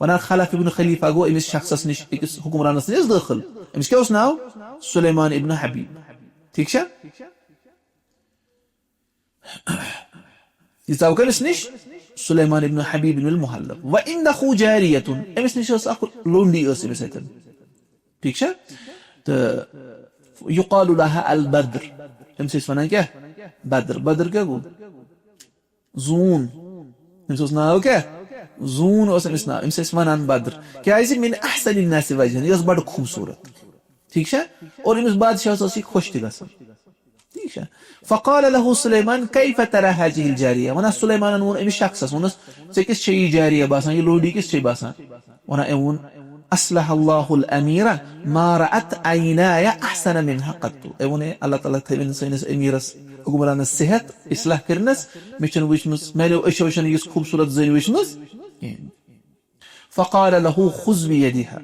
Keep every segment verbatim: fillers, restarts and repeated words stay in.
ونان خلف ابن خلیفہ گوٚو أمِس شخصس نِش، أکِس حکمرانس نِش دٲخل۔ أمِس کیٛاہ اوس ناو؟ سلیمان ابن حبیب۔ ٹھیٖک چھا؟ یہِ ژاو کٔمِس نِش؟ سلیمان ابن حبیب بن المحلب۔ وعنده جاریة، أمِس نِش ٲس اکھ لونڈی ٲس أمِس اَتٮ۪ن۔ ٹھیٖک چھا؟ تہٕ یقال لها البدر، أمِس ٲسۍ ونان کیٛاہ؟ بدر۔ بدر کیٛاہ گوٚو؟ زوٗن۔ أمِس اوس ناو کیٛاہ؟ زوٗن اوس أمِس ناو۔ أمِس ٲسۍ ونان بدر۔ کیٛازِ؟ من احسن الناس وجها، یہِ ٲس بڑٕ خوٗبصوٗرت۔ ٹھیٖک چھا؟ اور أمِس بادشاہس ٲس یہِ خۄش تہِ گژھان۔ ٹھیٖک چھا؟ فقال له سلیمان کیف ترى هذه الجاریہ، ونان سلیمانن ووٚن أمِس شخصس، ووٚنُس، "ژےٚ کِژھ چھےٚ یہِ جاریہ باسان، یہِ لونڈی کِژھ چھےٚ باسان؟" ونان أمۍ ووٚن، "اصلح الله الامیر ما رأت عینایا احسن منها قط"۔ أمۍ ووٚن، "ہے، اللہ تعالیٰ تھٲوِن سٲنِس امیرس، حکمرانس صحت، اصلاح کٔرنس، مےٚ چھُنہٕ وٕچھمٕژ، میانیو أچھو چھنہٕ یِژھ خوٗبصوٗرت زٔنۍ وٕچھمٕژ کِہیٖنۍ۔" فقال له خذ بیدها،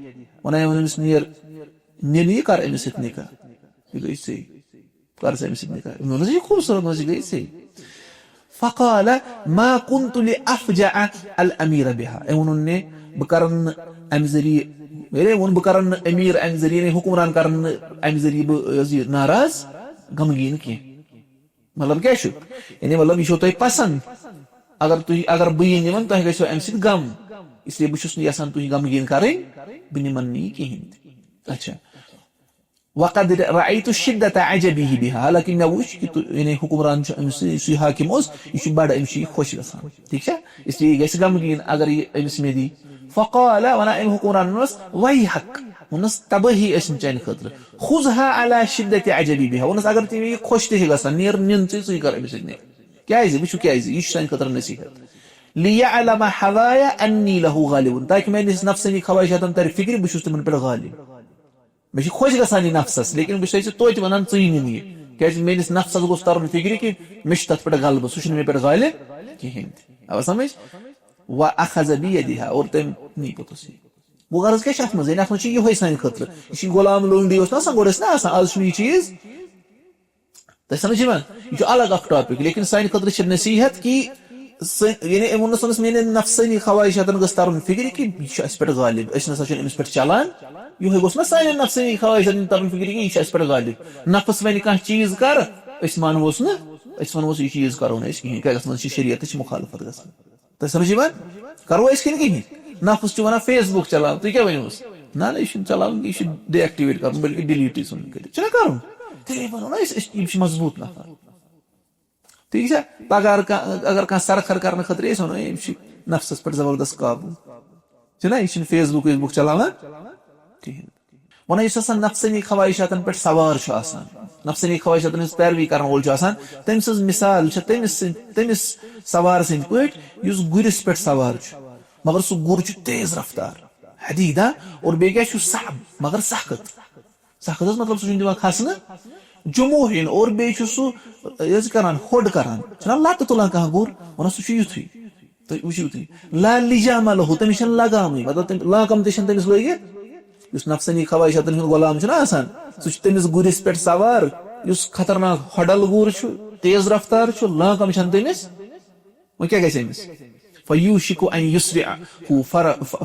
ونان أمۍ ووٚن أمِس، "نیر، نِن یہِ، کر أمِس سۭتۍ نکاح، یہِ گٔے ژےٚ، کر ژٕ أمِس سۭتۍ نکاح۔" أمۍ ووٚنُس، "یہِ خوٗبصوٗرت منٛز، یہِ گٔے ژےٚ۔" فقال ما كنت لأفجع الأمير بها۔ أمۍ ووٚنُن نے، بہٕ کرن نہٕ امہِ ذٔریعہٕ، یعنی ووٚن، بہٕ کرن نہٕ امیر امہِ ذٔریعہٕ، یعنی حکمران کرن نہٕ امہِ ذٔریعہٕ بہٕ، یہِ حظ یہِ ناراض، غمگیٖن کینٛہہ۔ مطلب کیٛاہ چھُ؟ یعنی مطلب یہِ چھو تۄہہِ پسند۔ اگر تُہۍ، اگر بہٕ یہِ نِمن، تۄہہِ گژھیو امہِ سۭتۍ غم۔ اس لیے بہٕ چھُس نہٕ یژھان تُہۍ غمگیٖن کرٕنۍ، بہٕ نِمن نہٕ یہِ کِہیٖنۍ تہِ۔ اچھا۔ وقد رأيت شدة عجبه بها، حالانکہ مےٚ وُچھ کہِ تُہ-، یعنی حکمران چھُ أمِس، یُس یہِ حاکم اوس، یہِ چھُ بڑٕ، أمِس چھُ یہِ خۄش گژھان۔ ٹھیٖک چھا؟ اس لیے یہِ گژھِ غمگیٖن اگر یہِ أمِس مےٚ دی۔ فقال، ونان أمۍ حکمرانن اوس، "ویحک"، ووٚنُس، "تبٲہی ٲسِن چانہِ خٲطرٕ۔ خذها على شدة عجبي بها"، ووٚنُس، "اگر تہِ مےٚ یہِ خۄش تہِ چھِ گژھان، نیر، نِن ژٕے، ژٕے کر أمِس سۭتۍ نیر۔ کیٛازِ؟ وٕچھِو کیٛازِ، یہِ چھُ سانہِ خٲطرٕ نصیحت۔ لِیَعلَمَ ہَوایَ اَنِّی لَہُ غالِبٌ"، تاکہِ میٛٲنِس نفسٲنی خواہشاتن ترِ فِکرِ، بہٕ چھُس تِمن پٮ۪ٹھ غالب۔ مےٚ چھِ خۄش گژھان یہِ نفسس، لیکن بہٕ چھُسے ژےٚ توتہِ ونان، ژٕے نِن یہِ، کیٛازِ میٛٲنِس نفسس گوٚژھ ترُن فِکرِ کہِ مےٚ چھُ تتھ پٮ۪ٹھ غلبہٕ، سُہ چھُنہٕ مےٚ پٮ۪ٹھ غالب کِہیٖنۍ تہِ۔ آوا سمجھ؟ وَأَخَذَ بِيَدِهَا، اور تٔمۍ نی پوٚتُس یہِ۔ گوٚو غرض کیٛاہ چھِ اَتھ منٛز؟ یعنی اَتھ منٛز چھِ یِہوٚے سانہِ خٲطرٕ۔ یہِ چھِ غلام لونڈی اوس نہ آسان، گۄڈٕ ٲسۍ نہ آسان، آز چھُنہٕ یہِ چیٖز۔ تۄہہِ سمجھ یِوان؟ یہِ چھُ الگ اکھ ٹاپک، لیکن سانہِ خٲطرٕ چھِ نصیحت کہِ سٲنۍ، یعنی أمۍ ووٚن نہٕ سٲنِس میٛانٮ۪ن نفسٲنی خواہشاتن گٔژھ ترُن فِکرِ کہِ یہِ چھُ اَسہِ پٮ۪ٹھ غالب، أسۍ نہ سا چھِنہٕ أمِس پٮ۪ٹھ چلان۔ یِہوٚے گوٚژھ نہ سانٮ۪ن نفسٲنی خواہشاتن ترُن فِکرِ کہِ یہِ چھُ اَسہِ پٮ۪ٹھ غالب۔ نفس وَنہِ کانٛہہ چیٖز کر، أسۍ مانوس نہٕ، أسۍ وَنوس یہِ چیٖز کرو نہٕ أسۍ کِہیٖنۍ، کیٛازِ اَتھ منٛز چھِ شریعتٕچ مُخالفت گژھان۔ تۄہہِ سمجھ یِوان؟ کرو أسۍ کِنہٕ کِہیٖنۍ؟ نفس چھُ وَنان Facebook چلاو، تُہۍ کیٛاہ ؤنِو أمِس؟ نہ، نہ، یہِ چھُنہٕ چلاوُن، یہِ چھُ deactivate کرُن، بلکہِ delete ژھُنُن کٔرِتھ۔ چھُنہ کرُن؟ تیٚلے وَنو نہ أسۍ، أسۍ، یِم چھِ مضبوٗط نفر۔ ٹھیٖک چھا؟ پگاہ اگر کانٛہہ، اگر کانٛہہ سرخر کرنہٕ خٲطرٕ أسۍ وَنو، أمِس چھُ نفسس پٮ۪ٹھ زبردست قابوٗ۔ چھُنہ، یہِ چھُنہٕ Facebook ویس بُک چلاوان کِہیٖنۍ۔ وَنان یُس ہسا نفسٲنی خواہشاتن پٮ۪ٹھ سوار چھُ آسان، نفسٲنی خواہشاتن ہٕنٛز پیروی کرن وول چھُ آسان، تٔمۍ سٕنٛز مثال چھِ تٔمِس سٕنٛدۍ، تٔمِس سوار سٕنٛدۍ پٲٹھۍ یُس گُرِس پٮ۪ٹھ سوار چھُ، مگر سُہ گُر چھُ تیز رفتار، حدیدہ، اور بیٚیہِ کیٛاہ چھُ؟ صعب، مگر سخت۔ سخت حظ، مطلب سُہ چھُنہٕ دِوان کھسنہٕ۔ جموح، اور بیٚیہِ چھُ سُہ، یہِ حظ کران، ہوٚڈ کران، چھُنہ لتہٕ تُلان کانٛہہ گُر، وَنان سُہ چھُ یُتھُے۔ تُہۍ وٕچھِو تُہۍ، لا لجام لہو، تٔمِس چھَنہٕ لگامٕے، مطلب تٔمۍ، لاکم تہِ چھَنہٕ تٔمِس لٲگِتھ۔ یُس نفسٲنی خواہشاتن ہُنٛد غلام چھُنہ آسان، سُہ چھُ تٔمِس گُرِس پٮ۪ٹھ سوار، یُس خطرناک ہۄڈل گُر چھُ، تیز رفتار چھُ، لاکم چھَنہٕ تٔمِس۔ وۄنۍ کیٛاہ گژھِ أمِس؟ فیوشک ان یسرع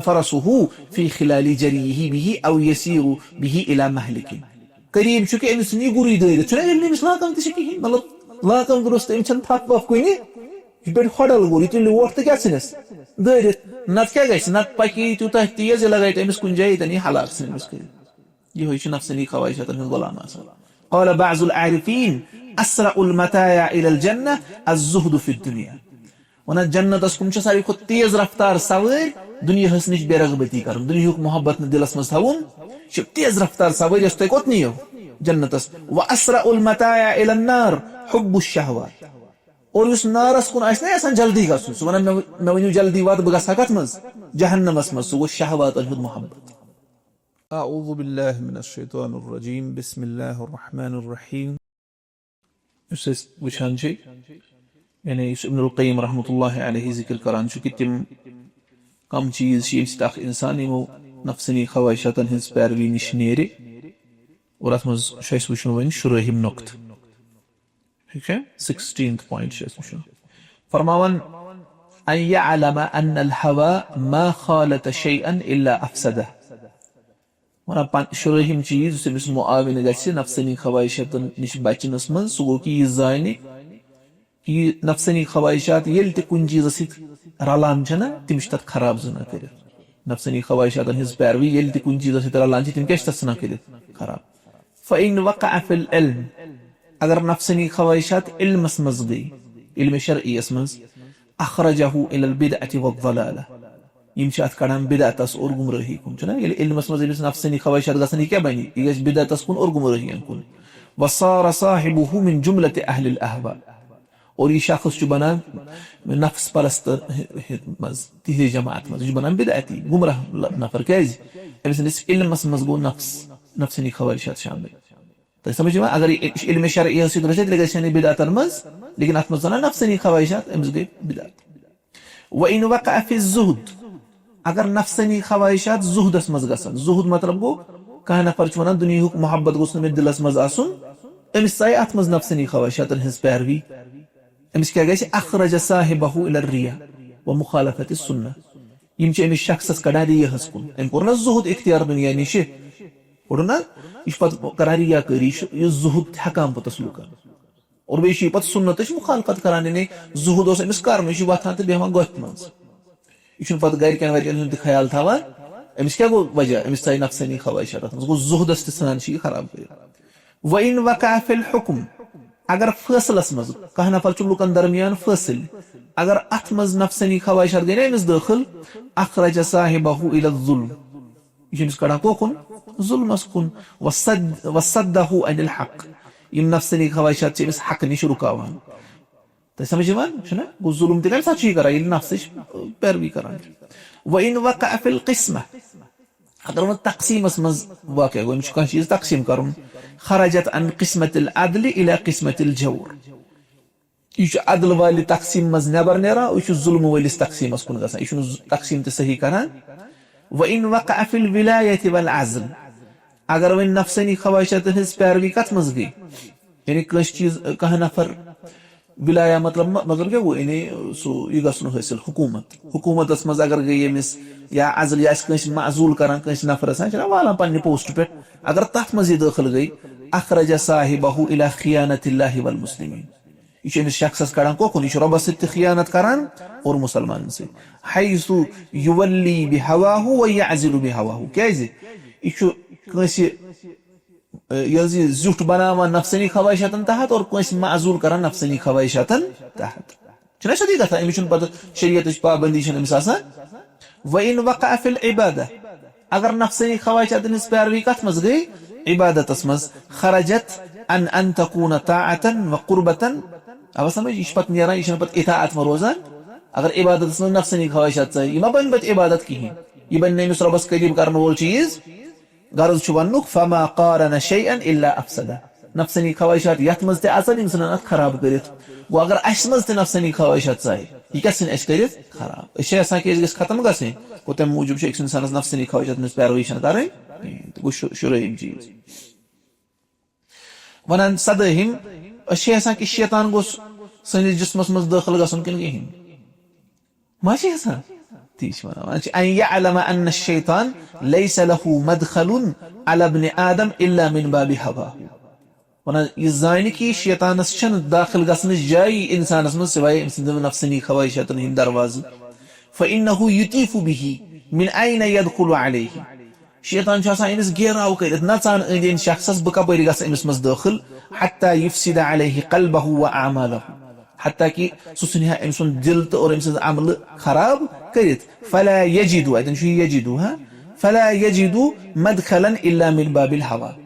فرسه فی خلال جریه به او یسیر به الی مہلک۔ قریب چھُ کہِ أمِس ژھٕنہِ یہِ گُرُے دٲرِتھ۔ چھُنہ ییٚلہِ نہٕ أمِس لاکم تہِ چھِ کِہیٖنۍ، مطلب لاکم گُرس تہٕ أمِس چھَنہٕ تھپھ وپھ کُنہِ۔ یہِ پٮ۪ٹھ کھۄڈل گوٚو، یہِ تُلہِ ووٹ تہٕ کیٛاہ ژھٕنٮ۪س دٲرِتھ؟ نتہٕ کیٛاہ گژھِ؟ نتہٕ پکہِ یہِ تیوٗتاہ تیز، یہِ لگایہِ تہٕ أمِس کُنہِ جایہِ، ییٚتٮ۪ن یہِ ہلاک ژھٕنہِ أمِس کٔرِتھ۔ یِہوٚے چھُ نفسٲنی خواہشاتن ہُنٛد غلام آسان۔ قال بعض العارفین، اسرع المطایا الی الجنہ الزہد فی الدنیا۔ ونان جنتس کُن چھِ ساروی کھۄتہٕ تیز رفتار سوٲرۍ دُنیاہس نِش بے رغبتی کرُن، دُنیاہُک محبت نہٕ دلس منٛز تھاوُن۔ یہِ چھِ تیز رفتار سوٲرۍ یۄس تۄہہِ کوٚت نِیو؟ جنتس۔ واسرع المطایا الی النار حب الشہوات۔ اور یُس نارس کُن آسہِ نہ یژھان جلدی گژھُن، سُہ ونان، "مےٚ، مےٚ ؤنِو جلدی وتھ، بہٕ گژھٕ ہا کتھ منٛز؟ جہنمس منٛز۔" سُہ گوٚو شہواتن ہُنٛد محبت۔ اعوذ باللہ من الشیطان الرجیم، بسم اللہ الرحمن الرحیم۔ یُس أسۍ وٕچھان چھِ، یعنی یُس ابن القیم رحمۃ اللہ علیہ ذکر کران چھُ کہِ تِم کم چیٖز چھِ ییٚمہِ سۭتۍ اکھ انسان یِمو نفسٲنی خواہشاتن ہٕنٛز پیروی نِش نیرِ، اور اتھ منٛز چھُ اَسہِ وٕچھُن وۄنۍ شُرٲہِم نۄقطہٕ۔ ٹھیٖک چھا؟ Sixteenth point چھُ اَسہِ وٕچھُن۔ فرماوان، أن يعلم أن الهوى ما خالط شيئا إلا أفسده۔ وَنَفْسَ شُرَيْحِمْ چیٖز یُس أمِس معاون گژھِ نفسٲنی خواہشاتن نِش بچنس منٛز، سُہ گوٚو کہِ یہِ زانہِ کہِ یہِ نفسٲنی خواہشات ییٚلہِ تہِ کُنہِ چیٖزس سۭتۍ رلان چھَنہ، تِم چھِ تَتھ خراب زنان کٔرِتھ۔ نفسٲنی خواہشاتن ہٕنٛز پیروی ییٚلہِ تہِ کُنہِ چیٖزس سۭتۍ رلان چھِ، تِم کیٛاہ چھِ تَتھ ژھٕنان کٔرِتھ؟ خراب۔ فَإِنْ وَقَعَ فِي الْعِلْمِ، اگر نفسٲنی خواہشات علمس منٛز گٔے، علم شرعیس منٛز، أَخْرَجَهُ إِلَى الْبِدْعَةِ وَالضَّلَالَةِ، یِم چھِ اَتھ کڑان بدعتس اور گمرٲہی کُن، چھُنہ؟ ییٚلہِ علمس منٛز أمِس نفسٲنی خواہشات گژھن، یہِ کیٛاہ بنہِ؟ یہِ گژھِ بدعتس کُن اور گمرٲہین کُن۔ وَصَارَ صَاحِبُهُ مِنْ جُمْلَةِ أَهْلِ الْأَهْوَاءِ، اور یہِ شخص چھُ بنان نفس پرست منٛز، تِہنٛزِ جماعت منٛز، یہِ چھُ بنان بدعتی، گمراہ نفر۔ کیٛازِ؟ أمۍ سٕنٛدِس علمس منٛز گوٚو نفس، نفسٲنی خواہشات شامل۔ تۄہہِ سمجھ یِوان؟ اگر یہِ علم شرعی یس سۭتۍ رٔچھِ، تیٚلہِ گژھِ ہا نہٕ بدعتن منٛز، لیکن اتھ منٛز ژَلان نفسٲنی خواہشات، أمِس گٔے بدعت۔ وَإِنْ وَقَعَ فِي الزُّهْدِ، اگر نفسٲنی خواہشات زُہدس منٛز گژھن، زُہد مطلب گوٚو، کانٛہہ نفر چھُ ونان، دُنیاہُک محبت گوٚژھ نہٕ مےٚ دِلس منٛز آسُن، أمِس ژایہِ اتھ منٛز نفسٲنی خواہشاتن ہٕنٛز پیروی۔ أمِس کیٛاہ گژھِ؟ أَخْرَجَ صَاحِبَهُ إِلَى الرِّيَاءِ وَمُخَالَفَةِ السُّنَّةِ۔ یِم چھِ أمِس شخصس کڑان ریاہس کُن۔ أمۍ کوٚر نہ زُہد اختیار دُنیا نِشہِ، کوٚرُن نہ؟ یہِ چھُ پتہٕ کران ریا کٲری، یہِ چھُ، یہِ زُہد ہٮ۪کان پوٚتُس لُکن۔ اور بیٚیہِ چھُ یہِ پتہٕ سُنتٕچ مُخالفت کران، یعنی زُہد اوس أمِس کرُن، یہِ چھُ وۄتھان تہٕ بیٚہوان گۄپھِ منٛز۔ یہِ چھُنہٕ پتہٕ گرِکٮ۪ن ورِکٮ۪ن ہُنٛد تہِ خیال تھاوان۔ أمِس کیٛاہ گوٚو وجہ؟ أمِس ژایہِ نفسٲنی خواہشات اتھ منٛز، گوٚو زُہدس تہِ ژھٕنان چھِ یہِ خراب کٔرِتھ۔ وَإِنْ وَقَعَ فِي الْحُكْمِ، اگر فٲصلس منٛز کانٛہہ نفر چھُ لُکن درمیان فٲصل، اگر اتھ منٛز نفسٲنی خواہشات گٔے نہ أمِس دٲخل، أَخْرَجَ صَاحِبَهُ إِلَى الظُّلْمِ، یہِ چھُ أمِس کڑان کوکُن؟ ظُلمس کُن۔ وَصَدَّ-، وَصَدَّهُ عَنِ الْحَقِّ، یِم نفسٲنی خواہشات چھِ أمِس حق نِش رُکاوان۔ تۄہہِ سمجھ یِوان چھُنہ؟ گوٚو ظُلُم تہِ کمہِ ساتہٕ چھُ یہِ کران؟ ییٚلہِ نفسٕچ پیروی کران چھُ۔ وَإِنْ وَقَعَ فِي الْقِسْمَةِ، اگر وۄنۍ تقسیٖمس منٛز واقع گوٚو، أمِس چھُ کانٛہہ چیٖز تقسیٖم کرُن، خَرَجَتْ عَنْ قِسْمَةِ الْعَدْلِ إِلَى قِسْمَةِ الْجَوْرِ۔ یہِ چھُ عدل والہِ تقسیٖم منٛز نٮ۪بر نیران، یہِ چھُ ظُلمہٕ وٲلِس تقسیٖمس کُن گژھان، یہِ چھُنہٕ ز-، تقسیٖم تہِ صحیح کران۔ وَإِنْ وَقَعَ فِي الْوِلَايَةِ وَالْعَزْلِ، اگر وۄنۍ نفسٲنی خواہشاتن ہٕنٛز پیروی کتھ منٛز گٔے، یعنی کٲنٛسہِ چیٖز، کانٛہہ نفر، وِلایہ مطلب، مطلب کیٛاہ گوٚو؟ یعنی سُہ، یہِ گژھُن حٲصِل، حکوٗمت، حکوٗمتس منٛز اگر گٔے ییٚمِس، یا عزل، یہِ آسہِ کٲنٛسہِ معزوٗل کران، کٲنٛسہِ نفرس، ہا، چھِنہ والان پننہِ پوسٹ پٮ۪ٹھ، اگر تتھ منٛز یہِ دٲخل گٔے، أَخْرَجَ صَاحِبَهُ إِلَى خِيَانَةِ اللَّهِ وَالْمُسْلِمِينَ۔ یہِ چھُ أمِس شخصس کڑان کوکُن، یہِ چھُ رۄبس سۭتۍ تہِ خیانت کران اور مسلمانن سۭتۍ۔ حَيْثُ يُوَلِّي بِهَوَاهُ وَيَعْزِلُ بِهَوَاهُ۔ کیٛازِ؟ یہِ چھُ کٲنٛسہِ، یہِ حظ یہِ زیُٹھ بناوان نفسٲنی خواہشاتن تحت اور کٲنٛسہِ معزوٗل کران نفسٲنی خواہشاتن تحت۔ چھُنہ سیوٚدُے کتھا؟ أمِس چھُنہٕ پتہٕ شریعتٕچ پابندی چھَنہٕ أمِس آسان۔ وَإِنْ وَقَعَ فِي الْعِبَادَةِ، اگر نفسٲنی خواہشاتن ہٕنٛز پیروی کتھ منٛز گٔے؟ عبادتس منٛز۔ خَرَجَتْ عَنْ أَنْ تَكُونَ طَاعَةً وَقُرْبَةً۔ آوا سمجھ؟ یہِ چھُ پتہٕ نیران، یہِ چھُنہٕ پتہٕ اطاعت منٛز روزان۔ اگر عبادتس منٛز نفسٲنی خواہشات ژایہِ، یہِ ما بنہِ پتہٕ عبادت کِہیٖنۍ؟ یہِ بنہِ نہٕ أمِس رۄبس قریب کرن وول چیٖز۔ غرض چھُ وننُک، فَمَا قَارَنَ شَيْئًا إِلَّا أَفْسَدَهُ۔ نفسٲنی خواہشات یتھ منٛز تہِ اژن، یِم ژھٕنن اتھ خراب کٔرِتھ۔ وۄنۍ اگر اسہِ منٛز تہِ نفسٲنی خواہشات ژایہِ، یہِ کیٛاہ ژھٕنہِ اسہِ کٔرِتھ؟ خراب۔ أسۍ چھِ یژھان کہِ أسۍ گٔژھۍ ختم گژھٕنۍ۔ گوٚو تمہِ موٗجوٗب چھِ أکِس انسانس نفسٲنی خواہشاتن ہٕنٛز پیروی چھنہٕ کرٕنۍ کِہیٖنۍ۔ تہٕ گوٚو شُ-، شُرٲہِم چیٖز۔ ونان سدٲہِم، أسۍ چھِ یژھان کہِ شیطان گوٚژھ سٲنِس جسمس منٛز دٲخل گژھُن کِنہٕ کِہیٖنۍ؟ ما چھِ یژھان؟ تی چھِ ونان، ونان چھِ، أَنْ يَعْلَمَ أَنَّ الشَّيْطَانَ لَيْسَ لَهُ مَدْخَلٌ عَلَى ابْنِ آدَمَ إِلَّا مِنْ بَابِ هَوَاهُ۔ ونان، یہِ زانہِ کہِ شیطانس چھنہٕ داخل گژھنٕچ جایی انسانس منٛز سوائے أمۍ سٕنٛدِ نفسٲنی خواہشاتن ہٕنٛدۍ دروازٕ۔ فَإِنَّهُ يُطِيفُ بِهِ، مِنْ أَيْنَ يَدْخُلُ عَلَيْهِ۔ شیطان چھُ آسان أمِس گیراو کٔرِتھ، نژان أنٛدۍ أنٛدۍ شخصس، بہٕ کپٲرۍ گژھٕ أمِس منٛز دٲخل؟ حَتَّى يُفْسِدَ عَلَيْهِ قَلْبَهُ وَأَعْمَالَهُ۔ حتیٰ کہِ سُہ ژھٕنہِ ہا أمۍ سُنٛد دِل تہٕ اور أمۍ سٕنٛز عملہٕ خراب کٔرِتھ۔ فَلَا يَجِدُ، اَتٮ۪ن چھُ یہِ یَجِدُ، ہا؟ فَلَا يَجِدُ مَدْخَلًا إِلَّا مِنْ بَابِ الْهَوَى۔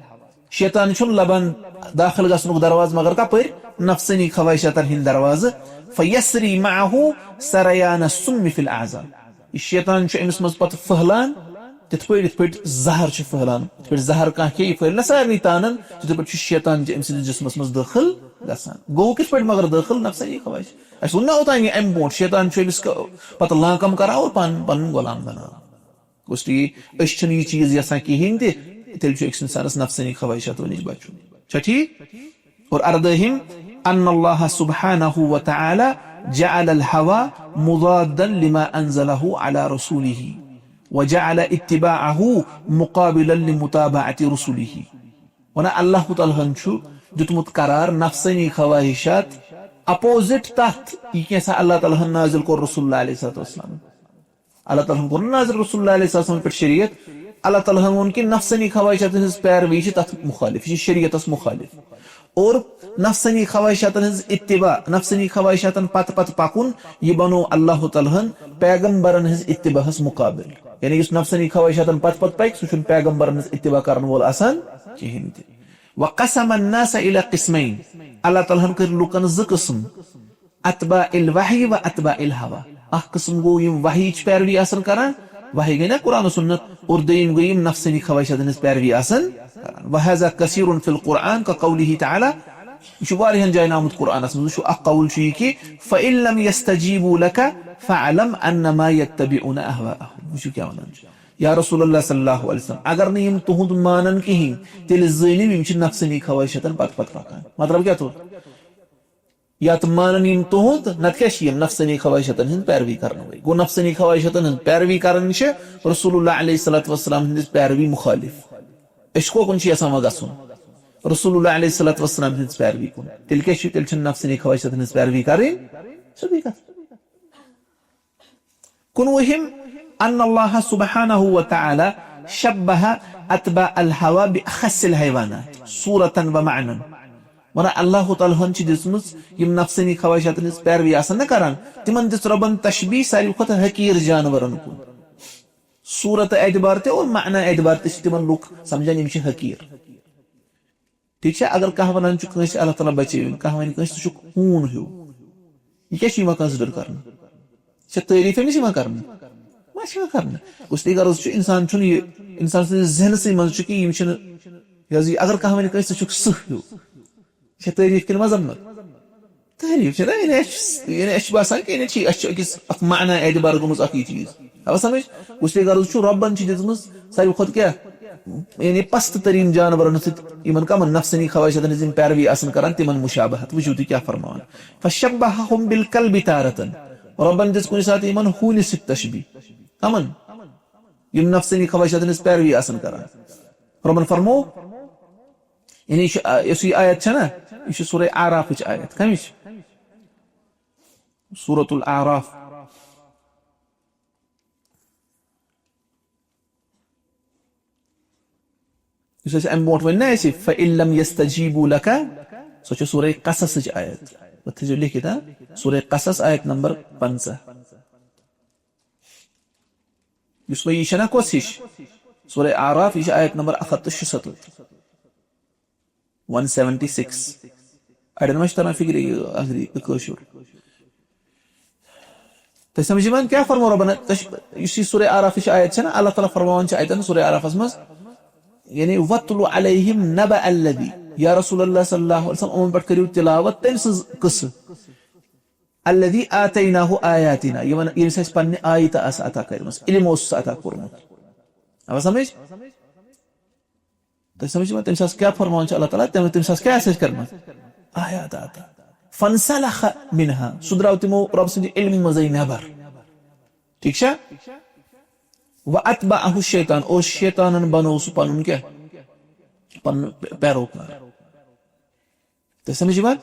شیطان چھُنہٕ لبان داخل گژھنُک دروازٕ مگر کپٲرۍ؟ نفسٲنی خواہشاتن ہٕنٛدۍ دروازٕ۔ فَيَسْرِي مَعَهُ سَرَيَانَ السُّمِّ فِي الْأَعْضَاءِ۔ یہِ شیطان چھُ أمِس منٛز پتہٕ پھٔہلان، تِتھ پٲٹھۍ، یِتھ پٲٹھۍ زہر چھُ پھٔہلان، یِتھ پٲٹھۍ زہر کانٛہہ کھیٚیہِ، یہِ پھٔہلہِ نہ سارنٕے تانن، تِتھے پٲٹھۍ چھُ شیطان تہِ أمۍ سٕنٛدِس جسمس منٛز دٲخل گژھان۔ گوٚو کِتھ پٲٹھۍ مگر دٲخل؟ نفسٲنی خواہش۔ اَسہِ ووٚن نہ اوٚتام یہِ اَمہِ برونٛٹھ، شیطان چھُ أمِس ک-، پتہٕ لانکم کران اور پن-، پنُن غلام بناوان۔ گوٚو اس لیے أسۍ چھِنہٕ یہِ چیٖز یژھان کِہیٖنۍ تہِ، تیٚلہِ چھُ أکِس اِنسانس نفسٲنی خواہشاتو نِش بچُن۔ چھا ٹھیٖک؟ اور اردٲہِم، أَنَّ اللَّهَ سُبْحَانَهُ وَتَعَالَى جعل الهوى مضادا لما أنزله على رسوله وجعل اتباعه مقابلا لمتابعة رسله۔ ونہ اللہ تعالیٰ ہن چھُ دیُتمُت قرار نفسانی خواہشات opposite تتھ، یہِ کینٛژھا اللہ تعالیٰ ہن نازل کوٚر رسول اللہ علیہ الصلوۃ والسلام۔ اللہ تعالیٰ ہن کوٚر نہٕ نازل رسول اللہ علیہ السلام پٮ۪ٹھ شریعت۔ اللہ تعالیٰ ہن ووٚن کہِ نفسانی خواہشاتن ہٕنٛز پیروی چھِ تتھ مخالف، یہِ چھِ شریعتس مخالف۔ اور نفسانی خواہشاتن ہٕنٛز اتباع، نفسانی خواہشاتن پتہٕ پتہٕ پکُن، یہِ بنوو اللہ تعالیٰ ہن پیغمبرن ہٕنٛز اتباعس مقابل۔ یعنی یُس نفسانی خواہشاتن پتہٕ پتہٕ پکہِ، سُہ چھُنہٕ پیغمبرن ہٕنٛز اتباع کرن وول آسان کہیٖنۍ تہِ۔ وقسم الناس الى قسمين، اللہ تعالیٰ ہن کٔرۍ لُکن زٕ قٕسم، اتباع الوحی و اتباع الہوا۔ اکھ قٕسم گوٚو یِم وحی چھِ پیروی آسان کران، وحی گٔے نا قرآن و سنت، اور دوٚیِم گٔے یِم نفسانی خواہشاتن ہٕنٛز پیروی آسان کران۔ وهذا كثير في القرآن كقوله تعالى، یہِ چھُ واریاہن جاین آمُت قرآنس منٛز، یہِ چھُ اکھ قول چھُ یہِ کہِ فإن لم يستجيبوا لك فاعلم أنما يتبعون أهواءهم۔ وٕچھِو کیٛاہ وَنان چھُ۔ یا رسول اللہ صلی اللہ علیہ وسلم، اگر نہٕ یِم تُہُنٛد مانن کِہیٖنۍ، تیٚلہِ زٲنِو یِم چھِ نفسانی خواہشاتن پتہٕ پتہٕ پکان۔ مطلب کیٛاہ توٚر؟ یا تہٕ مانن یِم تُہُنٛد، نتہٕ کیٛاہ چھِ یِم نفسانی خواہشاتن ہٕنٛز پیروی کرنہٕ وٲلۍ۔ گوٚو نفسانی خواہشاتن ہٕنٛز پیروی کرٕنۍ چھِ رسول اللہ علیہ الصلوۃ والسلام ہٕنٛدِس پیروی مخالف۔ أسۍ کوکُن چھِ یژھان وۄنۍ گژھُن؟ رسول اللہ علیہ الصلوۃ والسلام ہٕنٛز پیروی کُن۔ تیٚلہِ کیٛاہ چھُ؟ تیٚلہِ چھِنہٕ نفسانی خواہشاتن ہٕنٛز پیروی کرٕنۍ، سیوٚدُے کتھ۔ کُنوُہِم، ان اللہ سبحانہ و تعالی شبہ اتباع الہوا باخس الحیوانات صورتاً و معناً۔ ونان اللہ تعالیٰ ہن چھِ دِژمٕژ یِم نفسانی خواہشاتن ہٕنٛز پیروی آسن نہ کران، تِمن دِژ رۄبن تشبیہ ساروی کھۄتہٕ حقیٖر جانورن کُن۔ صورت اعتبار تہِ اور معنی اعتبار تہِ چھِ تِمن لُکھ سمجھان یِم چھِ حقیٖر۔ ٹھیک چھا؟ اگر کانٛہہ ونان چھُ کٲنٛسہِ اللہ تعالیٰ بچٲوِن، کانٛہہ ونہِ کٲنٛسہِ ژٕ چھُکھ ہوٗن ہیوٗ، یہِ کیٛاہ چھُ یِوان consider کرنہٕ؟ یہِ چھا تعریٖف أمِس یِوان کرنہٕ؟ ما چھِ یِوان کرنہٕ۔ اس لیے غرض چھُ انسان چھُنہٕ یہِ، انسان سٕنٛدِس ذہنسٕے منٛز چھُ کہِ یِم چھِنہٕ، یہِ حظ یہِ اگر کانٛہہ ونہِ کٲنٛسہِ ژٕ چھُکھ سٕہہ ہیوٗ، یہِ چھا تعریٖف کِنہٕ مذمت؟ تعریٖف چھِ نا، یعنی اَسہِ چھِ، یعنی اَسہِ چھُ باسان کہِ یعنی ٹھیٖک، اَسہِ چھُ أکِس اکھ معنی اعتبار گوٚمُت اکھ یہِ چیٖز۔ آو سمجھ؟ اس لیے غرض چھُ رۄبن چھِ دِژمٕژ ساروی کھۄتہٕ کیٛاہ؟ یعنی پست تریٖن جانورن سۭتۍ یِمن کمن نفسانی خواہشاتن ہٕنٛز یِم پیروی آسن کران، تِمن مشابہت۔ وٕچھِو تُہۍ کیٛاہ فرماوان۔ فشبہہم بالکلب تارتن۔ رۄبن دِژ کُنہِ ساتہٕ یِمن ہوٗنِس سۭتۍ تشبیہ۔ کمن؟ یِم نفسانی خواہشاتن ہٕنٛز پیروی آسن کران۔ رۄبن فرموو، یعنی یہِ چھُ، آ، یۄس یہِ آیت چھےٚ نا، یہِ چھِ سورہ اعرافٕچ آیت۔ کمِچ؟ سورۃ الاعراف۔ یُس اَسہِ اَمہِ برونٛٹھ وَنہِ نا اَسہِ، فَإِن لَمْ يَسْتَجِيبُوا لَكَ، سۄ چھِ سورہ قصصٕچ آیت۔ وۄنۍ تھٲیزیو لیکھِتھ، ہا؟ سورہ قصص آیت نمبر پنٛژاہ۔ یُس وۄنۍ یہِ چھےٚ نا کۄس ہِش؟ سورہ اعراف، یہِ چھِ آیت نمبر اکھ ہَتھ تہٕ شُسَتتھ۔ ون سیونٹی سکس۔ اڑٮ۪ن ما چھِ تران فکرِ یہِ اگری تہٕ کٲشُر؟ تۄہہِ سمجھ یِوان کیٛاہ فرمو رۄبن؟ تۄہہِ چھِ، یُس یہِ سورہ آرافٕچ آیت چھےٚ نا، اللہ تعالیٰ فرماوان چھِ اتٮ۪ن سورہ آرافس منٛز، یعنی، "وَاتْلُ عَلَيْهِمْ نَبَأَ الَّذِي"، یا رسول اللہ صلی اللہ علیہ وسلم، یِمن پٮ۪ٹھ کٔرِو تلاوت تٔمۍ سٕنٛز قصہٕ، "الَّذِي آتَيْنَاهُ آيَاتِنَا"، یِمن، ییٚمِس اَسہِ پننہِ آیتہٕ آسہٕ عطا کٔرمٕژ، علم اوسُس عطا کوٚرمُت۔ آو سمجھ؟ تۄہہِ سمجھ یِوان؟ تَمہِ ساتہٕ کیٛاہ فرمان چھُ اللہ تعالیٰ؟ تَمہِ، تَمہِ ساتہٕ کیٛاہ آسہِ اَسہِ کٔرمٕژ؟ آیات آتا۔ فَانْسَلَخَ مِنْهَا۔ سُہ درٛاو تِمو رۄب سٕنٛدِ علمہٕ منٛزٕے نٮ۪بر۔ ٹھیٖک چھا؟ وَأَتْبَعَهُ الشَّيْطَانُ۔ اور شیطانن بنوو سُہ پنُن کیٛاہ؟ پنُن پے-، پیروکار۔ تۄہہِ سمجھ یِوان؟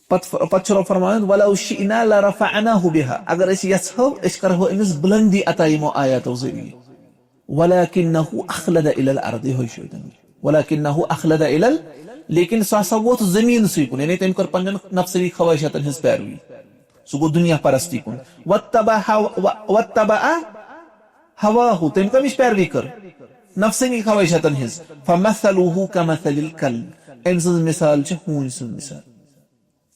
پتہٕ ف-، پتہٕ چھُ رۄب فرماوان، "وَلَوْ شِئْنَا لَرَفَعْنَاهُ بِهَا"، اگر أسۍ یژھو، أسۍ کرہو أمِس بُلندی عطا یِمو آیاتو ذٔریعہٕ۔ "وَلَكِنَّهُ أَخْلَدَ إِلَى الْأَرْضِ"، یِہوٚے چھُ اَتٮ۪ن۔ "وَلَكِنَّهُ أَخْلَدَ إِلَى ال"، لیکن سُہ ہسا ووت زٔمیٖنسٕے کُن، یعنی تٔمۍ کٔر پننٮ۪ن نفسانی خواہشاتن ہٕنٛز پیروی۔ سُہ گوٚو دُنیا پرستی کُن۔ "وَاتَّبَعَ هَو-، و-، وَاتَّبَعَ هَوَاهُ"، تٔمۍ کٔمِچ پیروی کٔر؟ نفسانی خواہشاتن ہٕنٛز۔ "فَمَثَلُهُ كَمَثَلِ الْكَلْبِ"، أمۍ سٕنٛز مثال چھِ ہوٗنۍ سٕنٛز مثال۔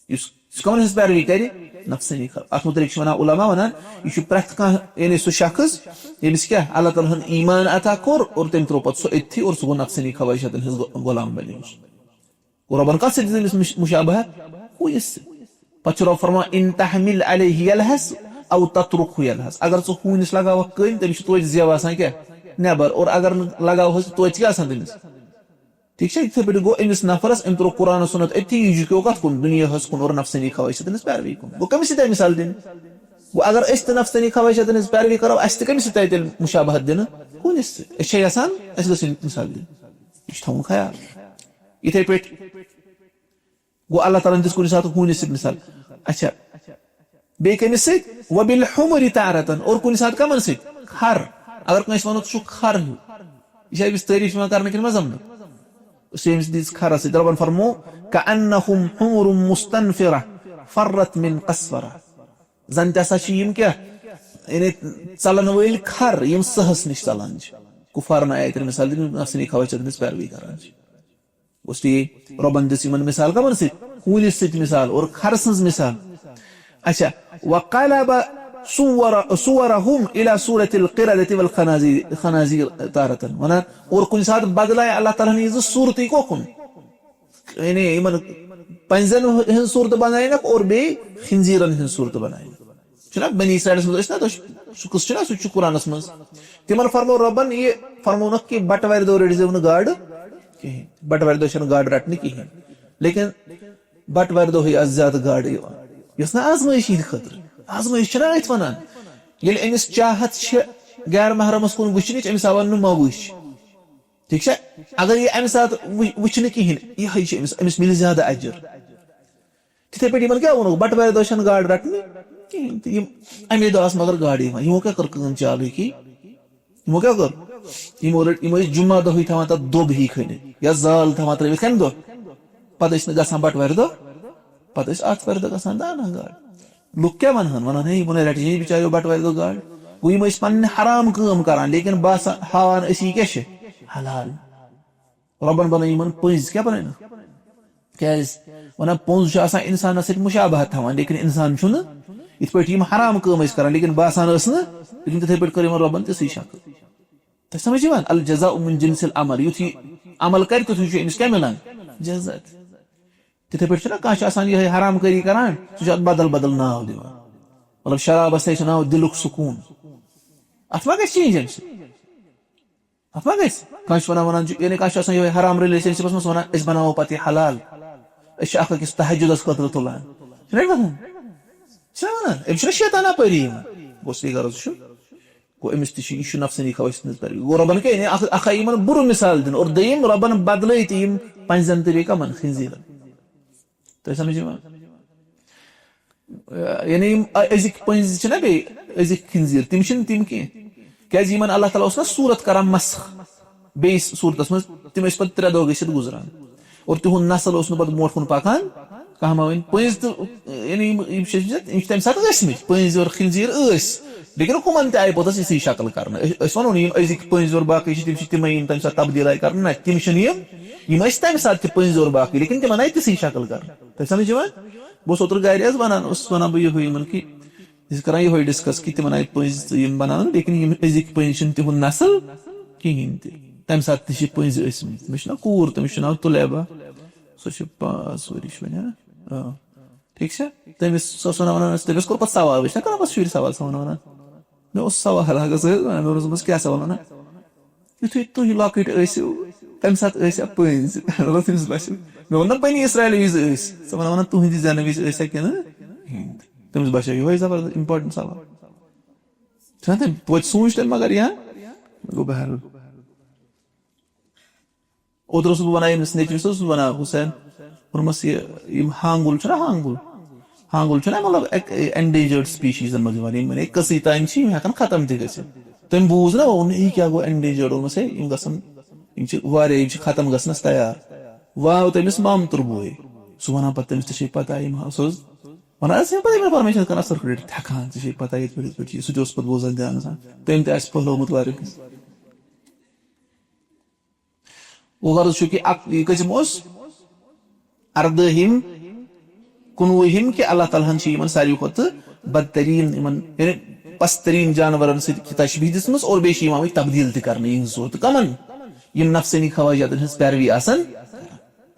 یُس، سُہ کمن ہٕنٛز پیروی کرِ؟ نفسانی خوا-، اتھ متعلق چھِ ونان علماء ونان، یہِ چھُ پرٛٮ۪تھ کانٛہہ، یعنی سُہ شخص ییٚمِس کیٛاہ اللہ تعالیٰ ہن ایمان عطا کوٚر اور تٔمۍ ترٛوو پتہٕ سُہ أتھی اور سُہ گوٚو نفسانی خواہشاتن ہٕنٛز غو-، غلام بنیومُت۔ گوٚو رۄبن کتھ سۭتۍ دِژ أمِس مش-، مشابہت؟ ہوٗنِس سۭتۍ۔ پتہٕ چھُ رۄب فرمان، "إِنْ تَحْمِلْ عَلَيْهِ يَلْهَثْ أَوْ تَتْرُكْهُ يَلْهَثْ"، اگر ژٕ ہوٗنِس لگاوکھ کٔلۍ، تٔمِس چھُ توتہِ زٮ۪و آسان کیٛاہ؟ نٮ۪بر۔ اور اگر نہٕ لگاوہوس، توتہِ کیٛاہ آسان تٔمِس؟ ٹھیک چھا؟ یِتھے پٲٹھۍ گوٚو أمِس نفرس، أمۍ ترٛوو قرآنس سُنت أتھی، یہِ جُکیو کتھ کُن؟ دُنیاہس کُن اور نفسانی خواہشاتن ہٕنٛز پیروی کُن۔ گوٚو کٔمِس سۭتۍ آیہِ مثال دِنہٕ؟ گوٚو اگر أسۍ تہِ نفسانی خواہشاتن ہٕنٛز پیروی کرو، اسہِ تہِ کٔمِس سۭتۍ آیہِ تیٚلہِ مشابہت دِنہٕ؟ ہوٗنِس سۭتۍ۔ أسۍ چھا یژھان؟ اسہِ گٔژھ یہِ مثال دِنۍ۔ یہِ چھُ تھاوُن خیال۔ یِتھے پٲٹھۍ گوٚو اللہ تعالیٰ ہن دِژ کُنہِ ساتہٕ ہوٗنِس سۭتۍ مثال۔ اچھا، بیٚیہِ کٔمِس سۭتۍ؟ وَبِالْحُمُرِ تَارَةً، اور کُنہِ ساتہٕ کَمَن سۭتۍ؟ کھر۔ اگر کٲنٛسہِ وَنو، "ژٕ چھُکھ کھر ہیوٗ"، یہِ چھا أمِس تعریٖف یِوان کرنہٕ کِنہٕ مذمت؟ أسۍ چھِ أمِس دِژ کھرَس سۭتۍ۔ رۄبَن فرموو، "كَأَنَّهُمْ حُمُرٌ مُسْتَنْفِرَةٌ فَرَّتْ مِنْ قَسْوَرَةٍ"۔ زَن تہِ ہسا چھِ یِم کیٛاہ؟ یعنی ژَلَن وٲلۍ کھر، یِم سٕہَس نِش ژَلان چھِ۔ کُفارَن آیہِ اَتٮ۪ن مثال دِنہٕ، نفسانی خواہشاتَن ہٕنٛز پیروی کران چھِ۔ گوٚو ٹھیٖک؟ رۄبن دِژ یِمن مثال کمن سۭتۍ؟ ہوٗنِس سۭتۍ مثال اور کھرٕ سٕنٛز مثال۔ اچھا، وقلب صور صورهم الى صورة القردة والخنازير خنازير تارة۔ ونان، اور کُنہِ ساتہٕ بدلایہِ اللہ تعالیٰ ہن یہِ زٕ صوٗرتٕے کوکُن۔ یعنی یِمن پنٛزن ہٕنٛز صوٗرت بناونکھ اور بیٚیہِ خنزیرن ہٕنٛز صوٗرت بناونکھ۔ چھُنہ بنی اسرائیلس منٛز ٲسۍ نہ تۄہہِ سُہ قصہٕ چھُنہ، سُہ تہِ چھُ قرآنس منٛز۔ تِمن فرموو رۄبن، یہِ فرموونکھ کہِ بٹوارِ دۄہ رٔٹزیو نہٕ گاڈٕ کِہینۍ، بٹوارِ دۄہ چھنہٕ گاڈٕ رٹنہِ کِہینۍ۔ لیکن بٹوارِ دۄہٕے آسہٕ زیادٕ گاڈٕ یِوان۔ یۄس نہ آزمٲیش یِہنٛدِ خٲطرٕ، آزمٲیش چھنہ أتھۍ ونان۔ ییٚلہِ أمِس چاہت چھِ غیر محرمس کُن وٕچھنٕچ، أمِس آو وننہٕ، مہ وٕچھ۔ ٹھیک چھا؟ اگر یہِ امہِ ساتہٕ وٕچھ-، وٕچھنہٕ کِہینۍ، یِہوٚے چھِ أمِس، أمِس مِلہِ زیادٕ اجر۔ تِتھے پٲٹھۍ یِمن کیٛاہ ووٚنُکھ؟ بٹوارِ دۄہ چھنہٕ گاڈٕ رٹنہِ کِہینۍ۔ تہٕ یِم امے دۄہ آسہٕ مگر گاڈٕ یِوان۔ یِمو کیٛاہ کٔر کٲم چالوٗکی؟ یِمو کیٛاہ کٔر؟ یِمو رٔٹ، یِم ٲسۍ جمعہ دۄہٕے تھاوان تتھ دوٚب ہی کھٔنِتھ یا زال تھاوان ترٲوِتھ۔ کمہِ دۄہ؟ پتہٕ ٲسۍ نہٕ گژھان بٹوارِ دۄہ، پتہٕ ٲسۍ آتھوارِ دۄہ گژھان تہٕ انان گاڈٕ۔ لُکھ کیٛاہ ونہن؟ ونان، "ہے، یِمن ہے رٹہِ ہے بِچاریو بٹوارِ دۄہ گاڈ۔" گوٚو یِم ٲسۍ پننہِ حرام کٲم کران، لیکن باسان، ہاوان ٲسۍ یہِ کیٛاہ چھِ؟ حلال۔ رۄبن بنٲے یِمن پٔنٛزۍ، کیٛاہ بنٲے نہٕ؟ کیٛازِ؟ ونان، پوٚنٛز چھُ آسان انسانس سۭتۍ مشابہت تھاوان، لیکن انسان چھُنہٕ۔ یِتھ پٲٹھۍ یِم حرام کٲم ٲسۍ کران، لیکن باسان ٲس نہٕ، لیکن تِتھے پٲٹھۍ کٔر یِمن رۄبن تِژھٕے شکل۔ تۄہہِ سمجھ یِوان؟ الجزاء من جنس العمل، یُتھ یہِ عمل کرِ، تیُتھُے چھُ أمِس کیٛاہ مِلان؟ جزا تہِ۔ تِتھے پٲٹھۍ چھُنہ کانٛہہ چھُ آسان یِہوٚے حرام کٲری کران، سُہ چھُ اتھ بدل بدل ناو دِوان۔ مطلب، شرابس تہِ چھُ ناو دِلُک سکوٗن۔ اتھ ما گژھِ چینج امہِ سۭتۍ؟ اتھ ما گژھِ؟ کانٛہہ چھُ ونان، ونان چھُ، یعنی کانٛہہ چھُ آسان یِہوٚے حرام ریلیشن شپس منٛز ونان، "أسۍ بناوو پتہٕ یہِ حلال، أسۍ چھِ اکھ أکِس تہجدس خٲطرٕ تُلان۔" چھُنہ یہِ ونان؟ چھُنہ ونان؟ أمِس چھُنہ شیطان اپٲری یِوان؟ گوٚو صحیح غرض چھُ۔ گوٚو أمِس تہِ چھُ، یہِ چھُ نفسٲنی خواہشن ہٕنٛز پیروی۔ گوٚو رۄبن کیٛاہ، یعنی اکھ، اکھ آیہِ یِمن بُرٕ مثال دِنہٕ، اور دوٚیِم رۄبن بدلٲے تہِ یِم پنٛزن طریٖقہٕ کمن؟ خنزیٖرن۔ تۄہہِ سمجھ یِوان؟ یعنی یِم أ-، أزِکۍ پٔنٛزۍ چھِنہ بیٚیہِ أزِکۍ خنزیٖر، تِم چھِنہٕ تِم کینٛہہ۔ کیٛازِ یِمن اللہ تعالیٰ اوس نہ صوٗرت کران مسخ، بیٚیِس صوٗرتس منٛز، تِم ٲسۍ پتہٕ ترٛےٚ دۄہ گٔژھِتھ گُزران۔ اور تِہُنٛد نسل اوس نہٕ پتہٕ برونٛٹھ کُن پکان کانٛہہ۔ ما وۄنۍ پٔنٛزۍ تہٕ، یعنی یِم، یِم چھِ ٲسمٕتۍ، یِم چھِ تَمہِ ساتہٕ ٲسمٕتۍ، پٔنٛزۍ اور خنزیٖر ٲسۍ، لیکن ہُمن تہِ آیہِ پوٚتُس یِژھٕے شکل کرنہٕ۔ أسۍ، أسۍ وَنو نہٕ یِم أزِکۍ پٔنٛزۍ اور باقٕے چھِ، تِم چھِ تِمے، یِم تَمہِ ساتہٕ تبدیٖل آیہِ کرنہٕ۔ نہ، تِم چھِنہٕ یِم، یِم ٲسۍ تَمہِ ساتہٕ تہِ پٔنٛزۍ اور باقٕے، لیکن تِمن آیہِ تِژھٕے شکل کرنہٕ۔ تۄہہِ سمجھ یِوان؟ بہٕ اوسُس اوترٕ گرِ حظ وَنان، اوسُس وَنان بہٕ یِہوٚے یِمن کہِ، أسۍ ٲسۍ کران یِہوٚے ڈسکس کہِ تِمن آیہِ پٔنٛزۍ تہٕ یِم بناونہٕ، لیکن یِم أزِکۍ پٔنٛزۍ چھِنہٕ تِہُنٛد نسل کِہیٖنۍ تہِ۔ تَمہِ ساتہٕ تہِ چھِ پٔنٛزۍ ٲسمٕتۍ۔ مےٚ چھُنہ کوٗر، تٔمِس چھُ ناو طلیبہ۔ سۄ چھِ پانٛژھ ؤرِش وۄنۍ، ہا؟ آ۔ ٹھیٖک چھا؟ تٔمِس، سۄ ٲس وَنان، وَنان ٲس، تٔمِس کوٚر پَتہٕ سوال، وٕچھ نا، کَران پَتہٕ شُرۍ سوال، سۄ وَنان، وَنان، مےٚ اوس سوال اَکھ، ٲس وَنان، مےٚ ووٚنُس، دوٚپمَس، "کیٛاہ سا وَنان؟" یُتھُے تُہۍ لۄکٕٹۍ ٲسِو، تَمہِ ساتہٕ ٲسیا پٔنٛزۍ؟ مطلب، تٔمِس باسیو، مےٚ ووٚن نا، بنی اسرائیل وِزِ ٲسۍ۔ سۄ وَنان، وَنان، "تُہٕنٛدِ زٮ۪نہٕ وِزِ ٲسیا کِنہٕ ہِنٛدۍ؟" تٔمِس باسیو یِہوٚے زبردست important سوال۔ چھُنہ تٔمۍ توتہِ سوٗنٛچ تٔمۍ، مگر یا گوٚو بہرحال۔ اوترٕ اوسُس بہٕ وَنان أمِس نیٚچوِس، اوسُس وَنان، "حُسین"، ووٚنمَس، "یہِ، یِم ہانٛگُل چھُنہ ہانٛگُل؟ ہانٛگُل چھُنہ، مطلب، اَکہِ endangered speciesن منٛز یِوان، یِم وۄنۍ کٔژٕے تام چھِ، یِم ہٮ۪کَن ختم تہِ گٔژھِتھ۔ تٔمۍ بوٗز نہ، ووٚن، 'یہِ کیٛاہ گوٚو endangered؟' ووٚنمَس، 'ہے، یِم گژھن، یِم چھِ واریاہ، یِم چھِ ختم گژھنَس تیار۔' وۄنۍ آو تٔمِس مامتُر بوے، سُہ وَنان پَتہٕ تٔمِس، 'ژےٚ چھے پَتہ، یِم ہا"، سُہ اوس وَنان، "ژےٚ چھے پَتہ، یِم information کَران circulate تھٮ۪کان، ژےٚ چھے پَتہ، ییٚتہِ پٮ۪ٹھ، یِتھ پٲٹھۍ چھِ یہِ"، سُہ تہِ اوس پَتہٕ بوزان دھیانہٕ سان، تٔمۍ تہِ آسہِ پھٔہلومُت واریاہ کینٛہہ۔ وۄنۍ غرض چھُ کہِ اَکھ، یہِ کٔژِم اوس؟ اَردٲہِم، کُنوُہِم، کہِ اللہ تعالیٰ ہَن چھِ یِمَن ساروی کھۄتہٕ بدتریٖن، یِمَن، یعنی پستریٖن جانوَرَن سۭتۍ کہِ تشبیٖہ دِژمٕژ، اور بیٚیہِ چھِ یِوان وۄنۍ تبدیٖل تہِ کرنہٕ یِہِنٛز صوٗرت۔ کَمَن؟ یِم نفسٲنی خواہشاتَن ہٕنٛز پیروی آسَن۔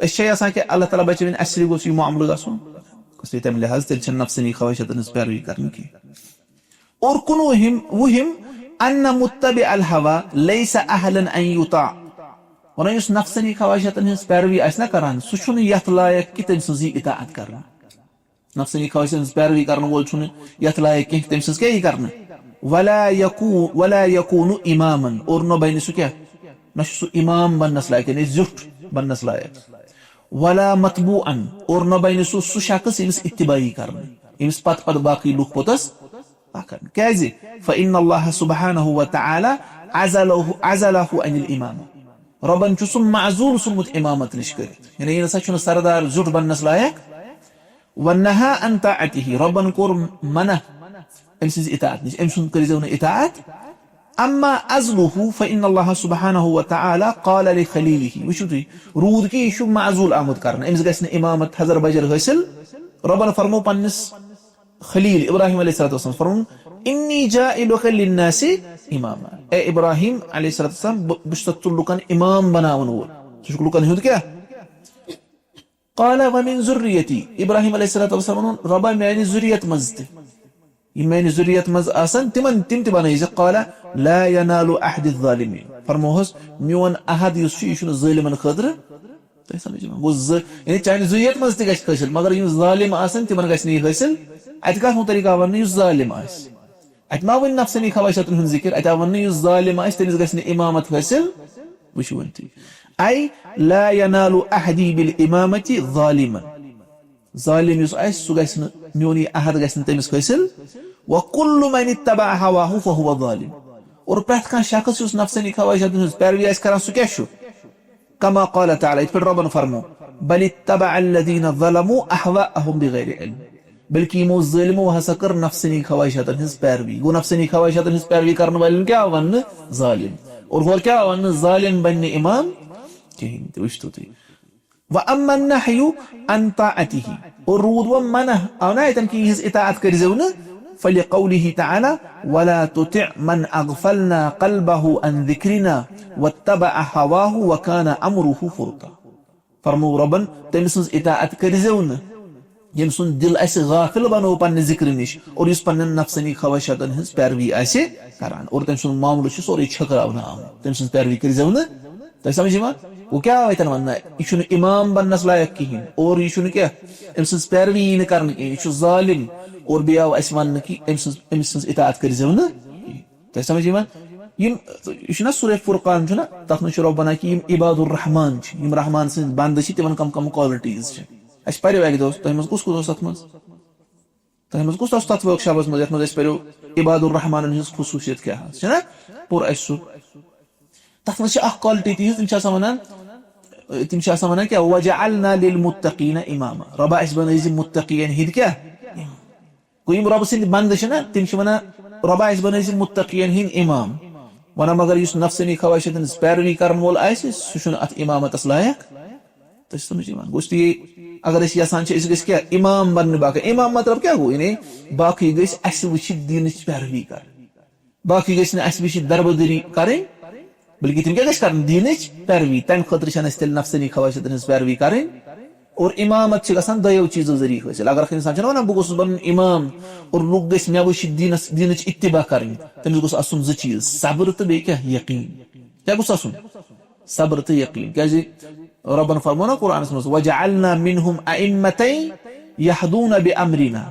أسۍ چھا یَژھان کہِ اللہ تعالیٰ بَچٲوِنۍ، اَسہِ سۭتۍ گوٚژھ یہِ معاملہٕ گژھُن؟ گوٚژھ یہِ تَمہِ لحاظ، تیٚلہِ چھَنہٕ نفسٲنی خواہشاتَن ہٕنٛز پیروی کرنہٕ کینٛہہ۔ اور کُنوُہِم، وُہِم، ان متبع الہوی لیس اہلا ان یطاع۔ ونان، یُس نفسانی خواہشاتن ہٕنٛز پیروی آسہِ نہ کران، سُہ چھُنہٕ یتھ لایق کہِ تٔمۍ سٕنٛز یہِ اطاعت کرنہٕ۔ نفسانی خواہشن ہٕنٛز پیروی کرن وول چھُنہٕ یتھ لایق کینٛہہ، تٔمۍ سٕنٛز کیٛاہ یی کرنہٕ؟ ولا یکو ولا یکون اماما، اور نہ بنہِ سُہ کیٛاہ؟ نہ چھُ سُہ امام بننس لایق، یعنی زیُٹھ بننس لایق۔ ولا متبوعا، اور نہ بنہِ سُہ سُہ شخص ییٚمِس اتباعی کرنہٕ، ییٚمِس پتہٕ پتہٕ باقٕے لُکھ پوٚتس پکان۔ کیازِ؟ فإن الله سبحانه وتعالى عزله عزله عن الامامة۔ رۄبن چھُ سُہ معزول ژھُنمُت امامت نِش کٔرِتھ، یعنی یہِ نسا چھُنہٕ سردار زیُٹھ بننس لایق۔ ونهى عن طاعته، رۄبن کوٚر منع أمۍ سٕنٛزِ اطاعت نِش، أمۍ سُنٛد کٔرۍزیو نہٕ اطاعت۔ اما عزله فإن الله سبحانه وتعالى قال لخليله، وٕچھِو تُہۍ، روٗد کہِ یہِ چھُ معزول آمُت کرنہٕ، أمِس گژھِ نہٕ امامت حضر بجر حٲصِل۔ رۄبن فرمو پننِس خلیل ابراہیم علیہ الصلوۃ والسلام فرمون، انی جاعلک للناس اماما، اے ابراہیم علیہ الصلوۃ والسلام، بہٕ بہٕ چھُسا ژٕ لُکن امام بناون وول، ژٕ چھُکھ لُکن ہُنٛد کیٛاہ؟ قال ومن ذریتی، ابراہیم علیہ الصلوۃ والسلام ووٚن، رۄبا میانہِ ذُریت منٛز تہِ، یِم میانہِ ذُریت منٛز آسن تِمن، تِم تہِ بنٲیزِ۔ قال لا ینال عہدی الظالمین، فرموہس، میون عہد یُس چھُ یہِ چھُنہٕ ظٲلمن خٲطرٕ۔ تۄہہِ سمجھ یِوان؟ گوٚو زٕ، یعنی چانہِ ذُریت منٛز تہِ گژھِ حٲصِل، مگر یِم ظٲلِم آسن تِمن گژھِ نہٕ یہِ حٲصِل۔ اتہِ کتھ مُتعلق آو وننہٕ؟ یُس ظٲلِم آسہِ۔ اتہِ ما وۄنۍ نفسانی خواہشاتن ہُنٛد ذِکر، اتہِ آو وننہٕ یُس ظٲلِم آسہِ تٔمِس گژھِ نہٕ امامت حٲصِل۔ وٕچھِو وۄنۍ تُہۍ، اے لا ینال عہدی بالامامتی ظالما، ظٲلِم یُس آسہِ سُہ گژھِ نہٕ، میون یہِ عہد گژھِ نہٕ تٔمِس حٲصِل۔ وکل من اتبع هواه فهو ظالم، اور پرٛٮ۪تھ کانٛہہ شخص یُس نفسانی خواہشاتن ہٕنٛز پیروی آسہِ کران سُہ کیٛاہ چھُ؟ کما قال تعالی، یِتھ پٲٹھۍ رۄبن فرمو، بل اتبع الذین ظلموا اہواءهم بغیر علم، بلکہ یِمو ظٲلمو ہسا کٔر نفسانی خواہشاتن ہٕنٛز پیروی۔ گوٚو نفسانی خواہشاتن ہٕنٛز پیروی کرن والٮ۪ن کیٛاہ آو وننہٕ؟ ظٲلِم۔ اور ہورٕ کیٛاہ آو وننہٕ؟ ظٲلِم بنہِ نہٕ امام کِہیٖنۍ تہِ، وٕچھتو تُہۍ۔ و اما النهی عن طاعته، اور روٗد وۄنۍ منع، آو نہ اتٮ۪ن کہِ یِہٕنٛز اطاعت کٔرۍزیو نہٕ، فلقوله تعالی، ولا تطع من اغفلنا قلبه عن ذکرنا واتبع هواه وكان امره فرطا۔ فرموو رۄبن، تٔمۍ سٕنٛز اطاعت کٔرۍزیو نہٕ، ییٚمۍ سُنٛد دِل اسہِ غافل بنوو پننہِ ذِکرِ نِش اور یُس پننٮ۪ن نفسانی خواہشاتن ہٕنٛز پیروی آسہِ کران اور تٔمۍ سُنٛد معاملہٕ چھُ سورُے چھٔکراونہٕ آمُت، تٔمۍ سٕنٛز پیروی کٔرۍزیو نہٕ۔ تۄہہِ سمجھ یِوان؟ گوٚو کیٛاہ آو اتٮ۪ن وننہٕ؟ یہِ چھُنہٕ امام بننس لایق کِہیٖنۍ اور یہِ چھُنہٕ کیٛاہ، أمۍ سٕنٛز پیروی یی نہٕ کرنہٕ کِہیٖنۍ، یہِ چھُ ظٲلِم۔ اور بیٚیہِ آو اسہِ وننہٕ کہِ أمۍ سٕنٛز، أمۍ سٕنٛز اطاعت کٔرۍزیو نہٕ کِہیٖنۍ۔ تۄہہِ سمجھ یِوان؟ یِم، یہِ چھُنہ سورہ فرقان چھُنہ، تتھ منٛز چھُ رۄب ونان کہِ یِم عباد الرحمان چھِ، یِم رحمان سٕنٛدۍ بندٕ چھِ، تِمن کم کم qualities چھِ۔ اسہِ پریو اکہِ دۄہ، تۄہہِ منٛز کُس کُس اوس تتھ منٛز؟ تۄہہِ منٛز کُس اوس تتھ workshopس منٛز یتھ منٛز اسہِ پریو عباد الرحمانن ہٕنٛز خصوٗصیت کیٛاہ آسہِ، چھُنہ؟ پوٚر اسہِ سُہ۔ تتھ منٛز چھِ اکھ quality تِہنٛز، تِم چھِ آسان ونان، تِم چھِ آسان ونان کیٛاہ؟ وجعلنا للمتقین اماما، رۄبا اسہِ بنٲیزِ متقین ہٕنٛدۍ کیٛاہ؟ گوٚو یِم رۄبہٕ سٕنٛدۍ بنٛدٕ چھِنہ، تِم چھِ وَنان، "رۄبا، اَسہِ بَنٲوزِ مُتقیٖن ہٕنٛدۍ اِمام۔" وَنان، مگر یُس نفسٲنی خواہشاتن ہٕنٛز پیروی کَرَن وول آسہِ، سُہ چھُنہٕ اَتھ اِمامَتَس لایق۔ تۄہہِ چھِ سمجھ یِوان؟ گوٚو، اس لیے اگر أسۍ یَژھان چھِ، أسۍ گٔژھۍ کیٛاہ؟ اِمام بَننہٕ باقٕے۔ اِمام مطلب کیٛاہ گوٚو؟ یعنی باقٕے گٔژھۍ اَسہِ وٕچھِتھ دیٖنٕچ پیروی کَرٕنۍ۔ باقٕے گٔژھۍ نہٕ اَسہِ وٕچھِتھ دربٕدٔری کَرٕنۍ، بلکہِ تِم کیٛاہ گژھِ کَرٕنۍ؟ دیٖنٕچ پیروی۔ تَمہِ خٲطرٕ چھَنہٕ اَسہِ تیٚلہِ نفسٲنی خواہشاتن ہٕنٛز پیروی کَرٕنۍ۔ اور اِمامت چھِ گژھان دۄیو چیٖزو ذٔریعہٕ حٲصِل۔ اگر کانٛہہ اِنسان چھُنہ وَنان، "بہٕ گوٚژھُس بَنُن اِمام اور لُکھ گٔژھۍ مےٚ وٕچھِتھ دیٖنَس، دیٖنٕچ اِتِباع کَرٕنۍ"، تٔمِس گوٚژھ آسُن زٕ چیٖز، صبر تہٕ بیٚیہِ کیٛاہ؟ یقیٖن۔ کیٛاہ گوٚژھ آسُن؟ صبر تہٕ یقیٖن۔ کیٛازِ رۄبَن فرموو نہ قرآنَس منٛز، "وجعلنا منهم أئمة يهدون بأمرنا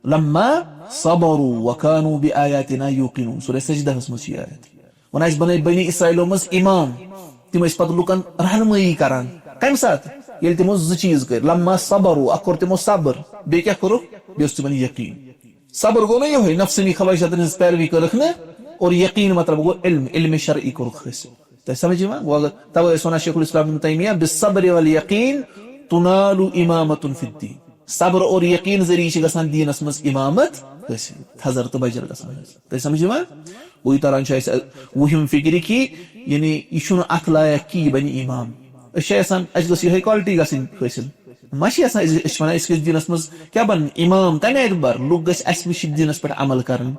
لما صبروا وكانوا بآياتنا يوقنون"۔ سورہ سجدہَس منٛز چھِ یہِ آیت۔ وَنان، "اَسہِ بَنٲے بنی اسرائیلو منٛز اِمام، تِم ٲسۍ پَتہٕ لُکَن رہنمٲیی کران۔" کَمہِ ساتہٕ؟ ییٚلہِ تِمو زٕ چیٖز کٔرۍ، لما صبروا، اَکھ کوٚر تِمو صبر، بیٚیہِ کیٛاہ کوٚرُکھ؟ بیٚیہِ اوس تِمَن یقیٖن۔ صبر گوٚو نہ یِہوٚے، نفسٲنی خواہشاتَن ہٕنٛز پیروی کٔرٕکھ نہٕ، اور یقیٖن مطلب گوٚو علم، علم شرعی کوٚرُکھ حٲصِل۔ تۄہہِ سمجھ یِوان؟ گوٚو اگر توے ٲسۍ وَنان شیخ الاسلام ابن تیمیہ، "بالصبر والیقین تنال امامۃ فی الدین"۔ صبر اور یقین ذٔریعہٕ چھِ گژھان دیٖنَس منٛز اِمامت حٲصِل، تھزر تہٕ بجر گژھان حٲصِل۔ تۄہہِ سمجھ یِوان؟ وہی تران چھُ اَسہِ وُہِم فِکرِ کہِ یعنی یہِ چھُنہٕ اَتھ لایق کہِ یہِ بَنہِ اِمام۔ أسۍ چھِ یَژھان اَسہِ گٔژھ یِہوٚے quality گژھٕنۍ حٲصِل۔ ما چھِ یَژھان أسۍ، أسۍ چھِ وَنان أسۍ گٔژھۍ دیٖنَس منٛز کیٛاہ بَنٕنۍ؟ اِمام۔ کَمہِ اعتبار؟ لُکھ گٔژھۍ اَسہِ وٕچھِتھ دیٖنَس پٮ۪ٹھ عمل کَرٕنۍ۔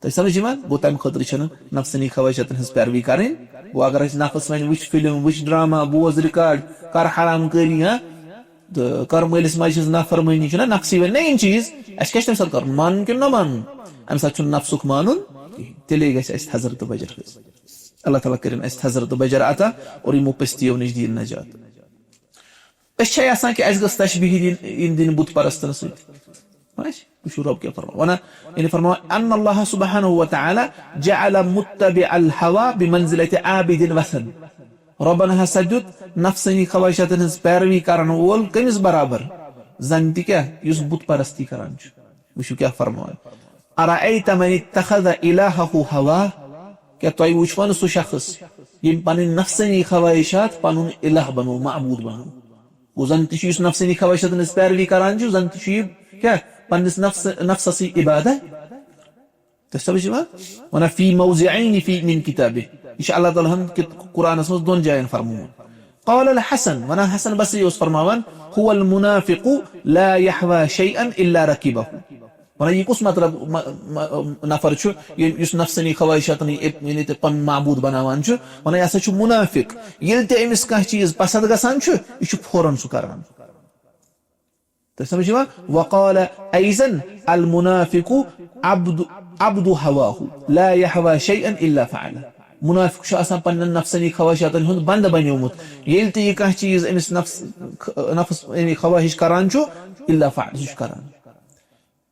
تۄہہِ سمجھ یِوان؟ گوٚو، تَمہِ خٲطرٕ چھَنہٕ نفسٲنی خواہشاتن ہٕنٛز پیروی کَرٕنۍ۔ گوٚو، اگر اَسہِ نفس وَنہِ، "وٕچھ فِلم، وٕچھ ڈرامہ، بوز ریکارڈ، کر حرام کٲری، ہاں، تہٕ کر مٲلِس ماجہِ ہٕنٛز نافرمٲنی"، چھُنہ نفسٕے وَنہِ نہ یِم چیٖز، اَسہِ کیٛاہ چھُ تَمہِ ساتہٕ کَرُن؟ مانُن کِنہٕ نہ مانُن؟ اَمہِ ساتہٕ چھُنہٕ نفسُک مانُن کِہیٖنۍ۔ تیٚلے گژھِ اَسہِ حضرت بجر حٲصِل۔ اللہ تعالیٰ کٔرِن اَسہِ تھزرٕ تہٕ بجر عطا اور یِمو پٔستیو نِش دِیِن نجات۔ أسۍ چھا یژھان کہِ اَسہِ گٔژھ تشبیٖہ دِنۍ، یِنۍ دِنہٕ بُت پرستن سۭتۍ؟ وۄنۍ اَسہِ وٕچھِو رۄب کیٛاہ فرماوان۔ وَنان، یعنی فرماوان، ان اللہ سبحانہ و تعالیٰ جعل متبع الہوا بمنزلة عابد وثن۔ رۄبن ہسا دیُت نفسٲنی خواہشاتن ہٕنٛز پیروی کرن وول کٔمِس برابر؟ زن تہِ کیٛاہ، یُس بُت پرستی کران چھُ۔ وٕچھِو کیٛاہ فرماوان۔ ارأیت من اتخذ الہہ ہوا، کیٛاہ تۄہہِ وٕچھوا نہٕ سُہ شخص ییٚمۍ پنٕنۍ نفسٲنی خواہشات پنُن الہ بنوو، معبوٗد بنوو؟ گوٚو زن تہِ چھُ یُس نفسٲنی خواہشاتن ہٕنٛز پیروی کران چھُ، زن تہِ چھُ یہِ کیٛاہ پننِس نفس، نفسسٕے عبادت۔ تۄہہِ سمجھ یِوان؟ وَنان فی موضعین فی من کتابہ۔ یہِ چھُ اللہ تعالیٰ ہن کہِ قرآنس منٛز دۄن جاین فرمومُت۔ قال الحسن، وَنان حسن بصری اوس فرماوان، هو المنافق لا يهوى شيئا الا ركبه۔ وَنان یہِ کُس مطلب م-، م-، نفر چھُ، یہِ-، یُس نفسٲنی خواہشاتن یہِ، یعنی تہِ پنُن معبوٗد بناوان چھُ؟ وَنان یہِ ہسا چھُ منافق۔ ییٚلہِ تہِ أمِس کانٛہہ چیٖز پسنٛد گژھان چھُ، یہِ چھُ فوراً سُہ کران۔ تۄہہِ سمجھ یِوان؟ وقال ایضا المنافق عبد، عبد هواه لا يهوى شيئا الا فعله۔ منافق چھُ آسان پننٮ۪ن نفسٲنی خواہشاتن ہُنٛد بندٕ بنیومُت۔ ییٚلہِ تہِ یہِ کانٛہہ چیٖز أمِس نفس، نفس یعنی خواہش کران چھُ، الا فعل، سُہ چھُ کران۔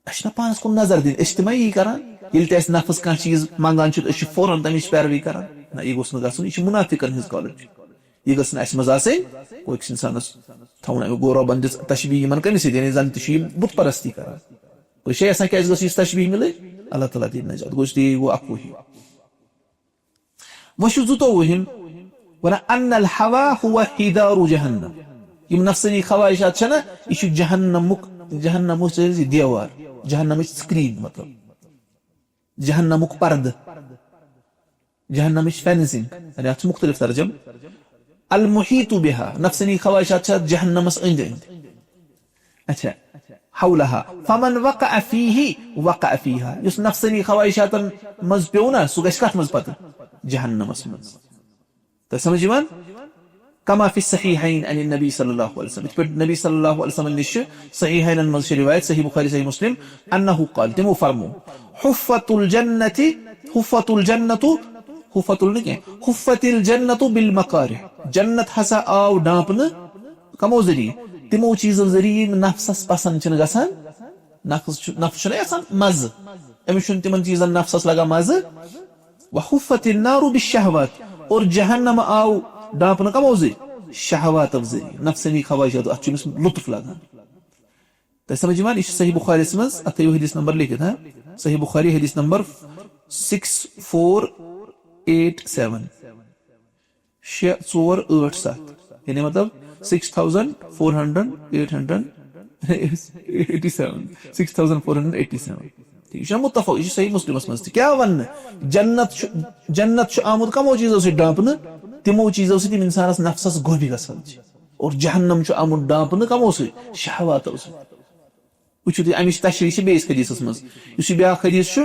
اَسہِ چھُنہ پانس کُن نظر دِنۍ، أسۍ چھِ تِمے یی کران۔ ییٚلہِ تہِ اَسہِ نفس کانٛہہ چیٖز منٛگان چھُ، تہٕ أسۍ چھِ فوراً تَمِچ پیروی کران۔ نہ، یہِ گوٚژھ نہٕ گژھُن، یہِ چھِ منافقن ہٕنٛز quality۔ یہِ گٔژھ نہٕ اَسہِ منٛز آسٕنۍ۔ گوٚو أکِس اِنسانَس تھاوُن، اَمیُک گوٚو رۄبَن دِژ تشبیٖہ یِمَن کٔمِس سۭتۍ، یعنی زَن تہِ چھُ یہِ بُت پرستی کران۔ گوٚو یہِ چھا یَژھان کہِ اَسہِ گٔژھ یِژھ تشبیٖہ مِلٕنۍ؟ اللہ تعالیٰ دِیہِ نجات۔ گوٚو اس لیے یہِ گوٚو اَکوُہِم۔ وۄنۍ چھُ زٕتووُہِم وَنان، ان الہوا ہو حیدار جہنم۔ یِم نفسٲنی خواہشات چھَنہ، یہِ چھُ جہنمُک، جہنمُک چھُ یہِ دیوار، جہنمٕچ screen، مطلب جہنمُک پردٕ، جہنمٕچ fencing، یعنی اَتھ چھُ مُختٔلِف ترجمہٕ۔ المحیط بها، نفسٲنی خواہشات چھِ اَتھ جہنمس أنٛدۍ أنٛدۍ۔ اچھا، حولها، فمن وقع فیہ وقع فیہا، یُس نفسٲنی خواہشاتن منٛز پیوٚو نا، سُہ گژھِ کتھ منٛز پتہٕ؟ جہنمس منٛز۔ تۄہہِ سمجھ یِوان؟ کما فی الصحیحین عن النبی صلی اللہ علیہ وسلم، یِتھ پٲٹھۍ نبی صلی اللہ علیہ وسلم نِش چھِ صحیحینن منٛز چھِ روایت، صحیح بخاری، صحیح مسلم، انہ قال، تِمو فرمو، حفت الجنت، حفت الجنت، حفت ال نہٕ کینٛہہ، حفت الجنت بالمکارہ، جنت ہسا آو ڈانپنہٕ کمو ذٔریعہٕ؟ تِمو چیٖزو ذٔریعہٕ یِم نفسس پسند چھِنہٕ گژھان۔ نفس چھُ، نفس چھُنہٕ یژھان مزٕ، أمِس چھُنہٕ تِمن چیٖزن نفسس لگان مزٕ۔ وحفت النار بالشہوات، اور جہنم آو ڈانپنہٕ کمو ذٔریعہٕ؟ شہواتو ذٔریعہٕ، نفسٲنی خواہشاتو، اتھ چھُ أمِس لطف لگان۔ تۄہہِ سمجھ یِوان؟ یہِ چھُ صحیح بخاریس منٛز، اتھ تھٲیِو حدیث نمبر لیکھِتھ، ہاں؟ صحیح بخاری حدیث number six four eight seven۔ شےٚ ژور ٲٹھ ستھ، یعنی مطلب six thousand four hundred، eight hundred eighty seven، six thousand four hundred eighty seven۔ یہِ چھُ مُتفق، یہِ چھُ صحیح مسلمس منٛز تہِ۔ کیٛاہ وننہٕ؟ جنت چھُ، جنت چھُ آمُت کمو چیٖزو سۭتۍ ڈانپنہٕ؟ تِمو چیٖزو سۭتۍ یِم انسانس نفسس گوبی گژھان چھِ۔ اور جہنم چھُ آمُت ڈانپنہٕ کمو سۭتۍ؟ شہواتو سۭتۍ۔ وٕچھِو تُہۍ، امِچ تشریح چھِ بیٚیِس حدیثس منٛز۔ یُس یہِ بیٛاکھ حدیث چھُ،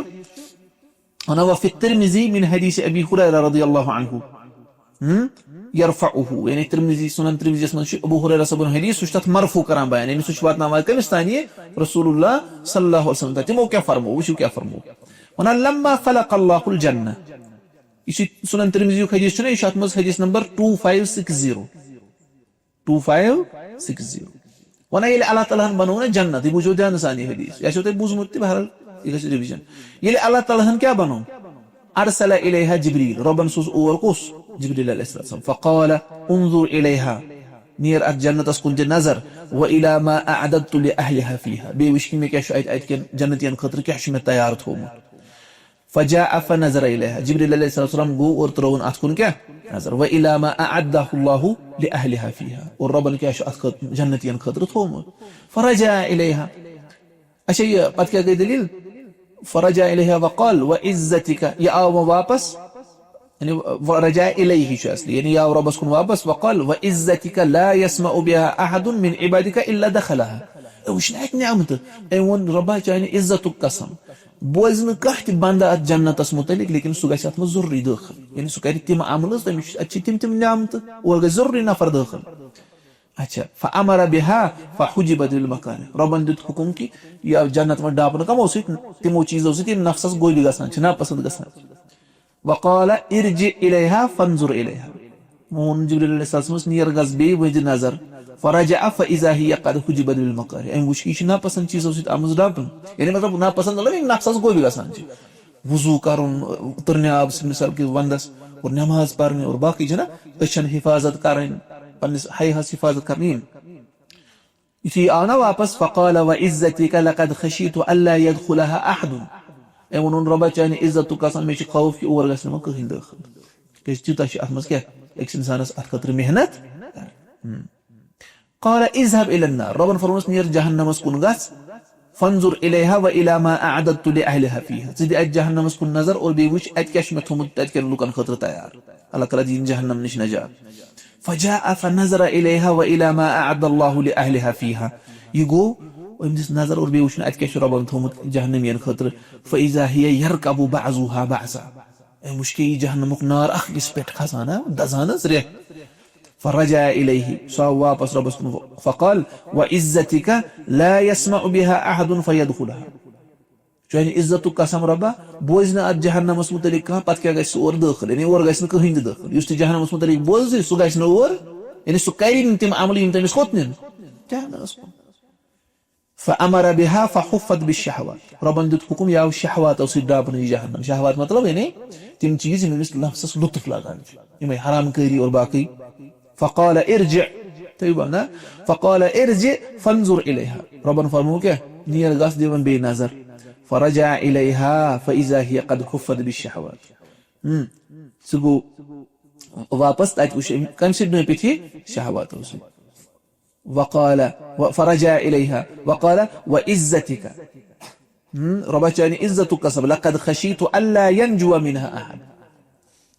وَنان وفی الترمذی من حدیث ابی ہریرہ رضی اللہ عنہ، ہم؟ یرفعہ، یعنی ترمذی، سنن ترمذیس منٛز چھُ ابو ہریرہ صٲبُن حدیث، سُہ چھُ تتھ مرفوع کران بیان، یعنی سُہ چھُ واتناوان کٔمِس تام یہِ؟ رسول اللہ صلی اللہ علیہ وسلم تام۔ تِمو کیٛاہ فرمو؟ وٕچھِو کیٛاہ فرمو۔ وَنان لما خلق اللہ الجنہ، یہِ چھُ سنن ترمذیُک حدیث چھُنہ، یہِ چھُ اتھ منٛز حدیث number two five six zero۔ Two five six zero۔ وَنان ییٚلہِ اللہ تعالیٰ ہن بنوو نا جنت، یہِ بوٗزِو دھیانہٕ سان یہِ حدیث، یہِ آسیو تۄہہِ بوٗزمُت تہِ، بہرحال یہِ گژھِ revision۔ ییٚلہِ اللہ تعالیٰ ہن کیٛاہ بنوو؟ ارسل الیہا جبریل، رۄبن سوٗز اور کُس؟ جبریل علیہ السلام۔ فقال انظر الیہا، نیر اتھ جنتس کُن تہِ نظر، والی ما اعددت لاہلہا فیہا، بیٚیہِ وٕچھ کہِ مےٚ کیٛاہ چھُ اتہِ، اتہِ کٮ۪ن جنتین خٲطرٕ کیٛاہ چھُ مےٚ تیار تھوٚومُت۔ فجاء فنظر الیہا، جبریل علیہ السلام گوٚو اور ترٲوُن اتھ کُن کیٛاہ؟ نظر۔ والی ما اعدہ اللہ لاہلہا فیہا، اور رۄبن کیٛاہ چھُ اتھ خٲط-، جنتین خٲطرٕ تھوٚومُت۔ فرجع الیہا۔ اچھا، یہِ پتہٕ کیٛاہ گٔے دٔلیٖل؟ فرجع الیہا وقال وعزتک، یہِ آو وۄنۍ واپس، یعنی فرجع الیہ چھُ اصلی، یعنی یہِ آو رۄبس کُن واپس، وقال وعزتک لا یسمع بها احد من عبادک الا دخلہا۔ أمۍ وٕچھ نہٕ اتہِ نعمتہٕ، أمۍ ووٚن، رۄبا، چانہِ عزتُک قسم، بوزِ نہٕ کانٛہہ تہِ بندٕ اتھ جنتس متعلق، لیکن سُہ گژھِ اتھ منٛز ضروٗری دٲخل، یعنی سُہ کرِ تِم عملہٕ، تٔمِس چھِ، اتہِ چھِ تِم تِم نعمتہٕ، اور گژھِ ضروٗری نفر دٲخل۔ اچھا، فامر بها فحجبت بالمکارہ، رۄبن دیُت حکم کہِ یہِ جنت منٛز ڈاپنہٕ کمو سۭتۍ؟ تِمو چیٖزو سۭتۍ یِم نفسس گوبی گژھان چھِ، ناپسند گژھان چھِ۔ وقال ارجع إليها فانظر إليها۔ ووٚن جبريل عليه السلام، نیر گژھ بیٚیہِ وٕچھ نظر۔ فرجع فإذا هي قد حجبت بالمكاره۔ أمۍ وٕچھ یہِ چھِ ناپسند چیٖزو سۭتۍ آمٕژ ڈاپنہٕ۔ یعنی مطلب ناپسند مطلب یِم نفسس گوبی گژھان چھِ۔ وضو کرُن، تٕرنہِ آبہٕ سۭتۍ مثال کے ونٛدس، اور نماز پرنہِ اور باقٕے چھِنہ أچھن حفاظت کرٕنۍ، پننِس حیاہس حفاظت کرٕنۍ۔ یِتھُے یہِ آو نہ واپس، فقال وعزتك لقد خشيت ألا يدخلها أحد۔ أمۍ ووٚنُن، رۄبا چانہِ عزتُک قسم، مےٚ چھِ خوف کہِ اور گژھِ نہٕ وۄنۍ کٕہٕنۍ دٲخل۔ کیازِ تیوٗتاہ چھِ اتھ منٛز کیٛاہ أکِس انسانس اتھ خٲطرٕ محنت کرٕنۍ۔ ہم۔ قال اذهب إلى النار۔ رۄبن فرمووُس، نیر جہنمس کُن گژھ۔ فانظر إليها وإلى ما أعددت لأهلها فيها۔ ژٕ دِ اتہِ جہنمس کُن نظر اور بیٚیہِ وٕچھ اتہِ کیٛاہ چھُ مےٚ تھوٚمُت تتہِ کٮ۪ن لُکن خٲطرٕ تیار۔ اللہ تعالیٰ دِیِن جہنم نِش نجات۔ فجاء فنظر إليها وإلى ما أعد الله لأهلها فيها۔ یہِ گوٚو، أمۍ دِژ نظر اور بیٚیہِ وٕچھُن اتہِ کیٛاہ چھُ رۄبن تھوٚمُت جہنمین خٲطرٕ۔ فإذا هي يركب بعضها بعضا۔ أمۍ وٕچھ کہِ یہِ جہنمُک نار اکھ أکِس پٮ۪ٹھ کھسان، ہا، دزان حظ ریٚہہ۔ فرجع إليه، سُہ آو واپس رۄبس کُن۔ فقال وعزتك لا يسمع بها أحد فيدخلها۔ چانہِ عزتُک قسم رۄبا، بوزِ نہٕ اتھ جہنمس متعلق کانٛہہ، پتہٕ کیٛاہ گژھِ سُہ اور دٲخل؟ یعنی اور گژھِ نہٕ کٕہٕنۍ تہِ دٲخل۔ یُس تہِ جہنمس متعلق بوزِ، سُہ گژھِ نہٕ اور، یعنی سُہ کرِ نہٕ تِم عملہٕ یِم تٔمِس کوٚت نِن؟ جہنمس کُن۔ فأمر بها فحفت بالشهوات۔ رۄبن دیُت حُکم، یہِ آو شہواتو سۭتۍ ڈاپنہٕ یہِ جہنم۔ شہوات مطلب یعنی تِم چیٖز یِم أمِس نفسس لطف لگان چھِ، یِمے حرام کٲری اور باقٕے۔ فقال ارجع، تُہۍ ؤنِو نا، فقال ارجع فانظر إليها۔ رۄبن فرموو کیٛاہ؟ نیر گژھ دِوان بیٚیہِ نظر۔ فرجع إليها فإذا هي قد حفت بالشهوات۔ ہم، سُہ گوٚو واپس، تتہِ وٕچھ أمۍ کمہِ سۭتۍ ڈٲپِتھ یہِ؟ شہواتو سۭتۍ۔ وقال و-، فرجع إليها وقال وعزتك۔ ہم، رۄبا چانہِ عزتُک قسم، لقد خشيت ألا ينجو منها أحد۔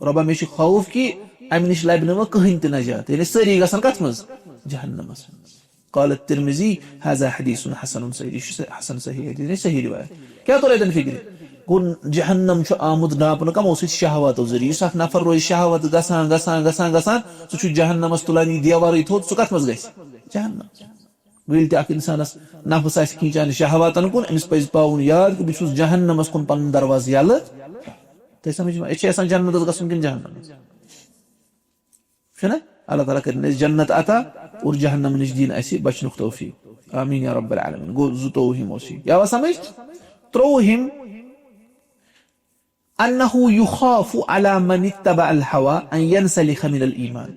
رۄبا مےٚ چھُ خوف کہِ امہِ نِش لبہِ نہٕ وۄنۍ کٕہٕنۍ تہِ نجات، یعنی سٲری گژھن کتھ منٛز؟ جہنمس منٛز۔ قال الترمذي هذا حديث حسن صحيح، یہِ چھُ حسن صحیح حدیث، یعنی صحیح روایت۔ کیٛاہ توٚر اتٮ۪ن فکرِ؟ گوٚو جہنم چھُ آمُت ڈاپنہٕ کمو سۭتۍ؟ شہواتو ذٔریعہٕ۔ یُس اکھ نفر روزِ شہوت گژھان، گژھان، گژھان، گژھان، سُہ چھُ جہنمس تُلان یہِ دیوارٕے تھوٚد، سُہ کتھ منٛز گژھِ؟ جہنم۔ گوٚو ییٚلہِ تہِ اکھ انسانس نفس آسہِ کھینچان شہواتن کُن، أمِس پزِ پاوُن یاد کہِ بہٕ چھُس جہنمس کُن پنُن دروازٕ یلہٕ۔ تۄہہِ سمجھ یِوان؟ أسۍ چھِ یژھان جنتس گژھُن کِنہٕ جہنمس؟ چھُنہ؟ اللہ تعالیٰ کٔرِن اَسہِ جنت عطا اور جہنم نِش دِیِن اَسہِ بچنُک توفیق۔ آمین یا رب العالمین۔ گوٚو زٕتووُہِم اوس یہِ۔ یہِ آوا سمجھ؟ ترٛۆوُہِم، أنه يخاف على من اتبع الهوى أن ينسلخ من الإيمان۔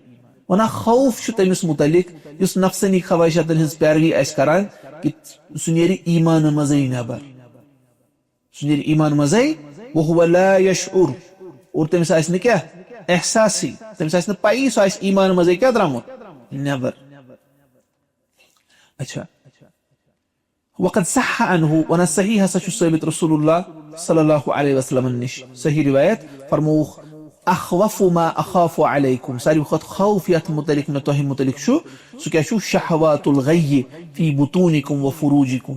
وَنان خوف چھُ تٔمِس مُتعلق یُس نفسٲنی خواہشاتن ہٕنٛز پیروی آسہِ کران کہِ سُہ نیرِ ایٖمانہٕ منٛزٕے نٮ۪بر۔ سُہ نیرِ ایمان منٛزے، وهو لا يشعر، اور تٔمِس آسہِ نہٕ کیٛاہ؟ احساسٕے، تٔمِس آسہِ نہٕ پَیی، سُہ آسہِ ایمان منٛزے کیٛاہ درٛامُت؟ نٮ۪بر۔ اچھا۔ وقد صح عنه، ونان صحیح ہسا چھُ ثٲبت رسول اللہ صلی اللہ علیہ وسلمن نِش۔ صحیح روایت فرمووُکھ، اخوف ما اخاف علیکم، ساروی کھۄتہٕ خوف یتھ مُتعلق مےٚ تۄہہِ مُتعلق چھُ، سُہ کیٛاہ چھُ؟ شہوات الغی فی بطونکم و فروجکم۔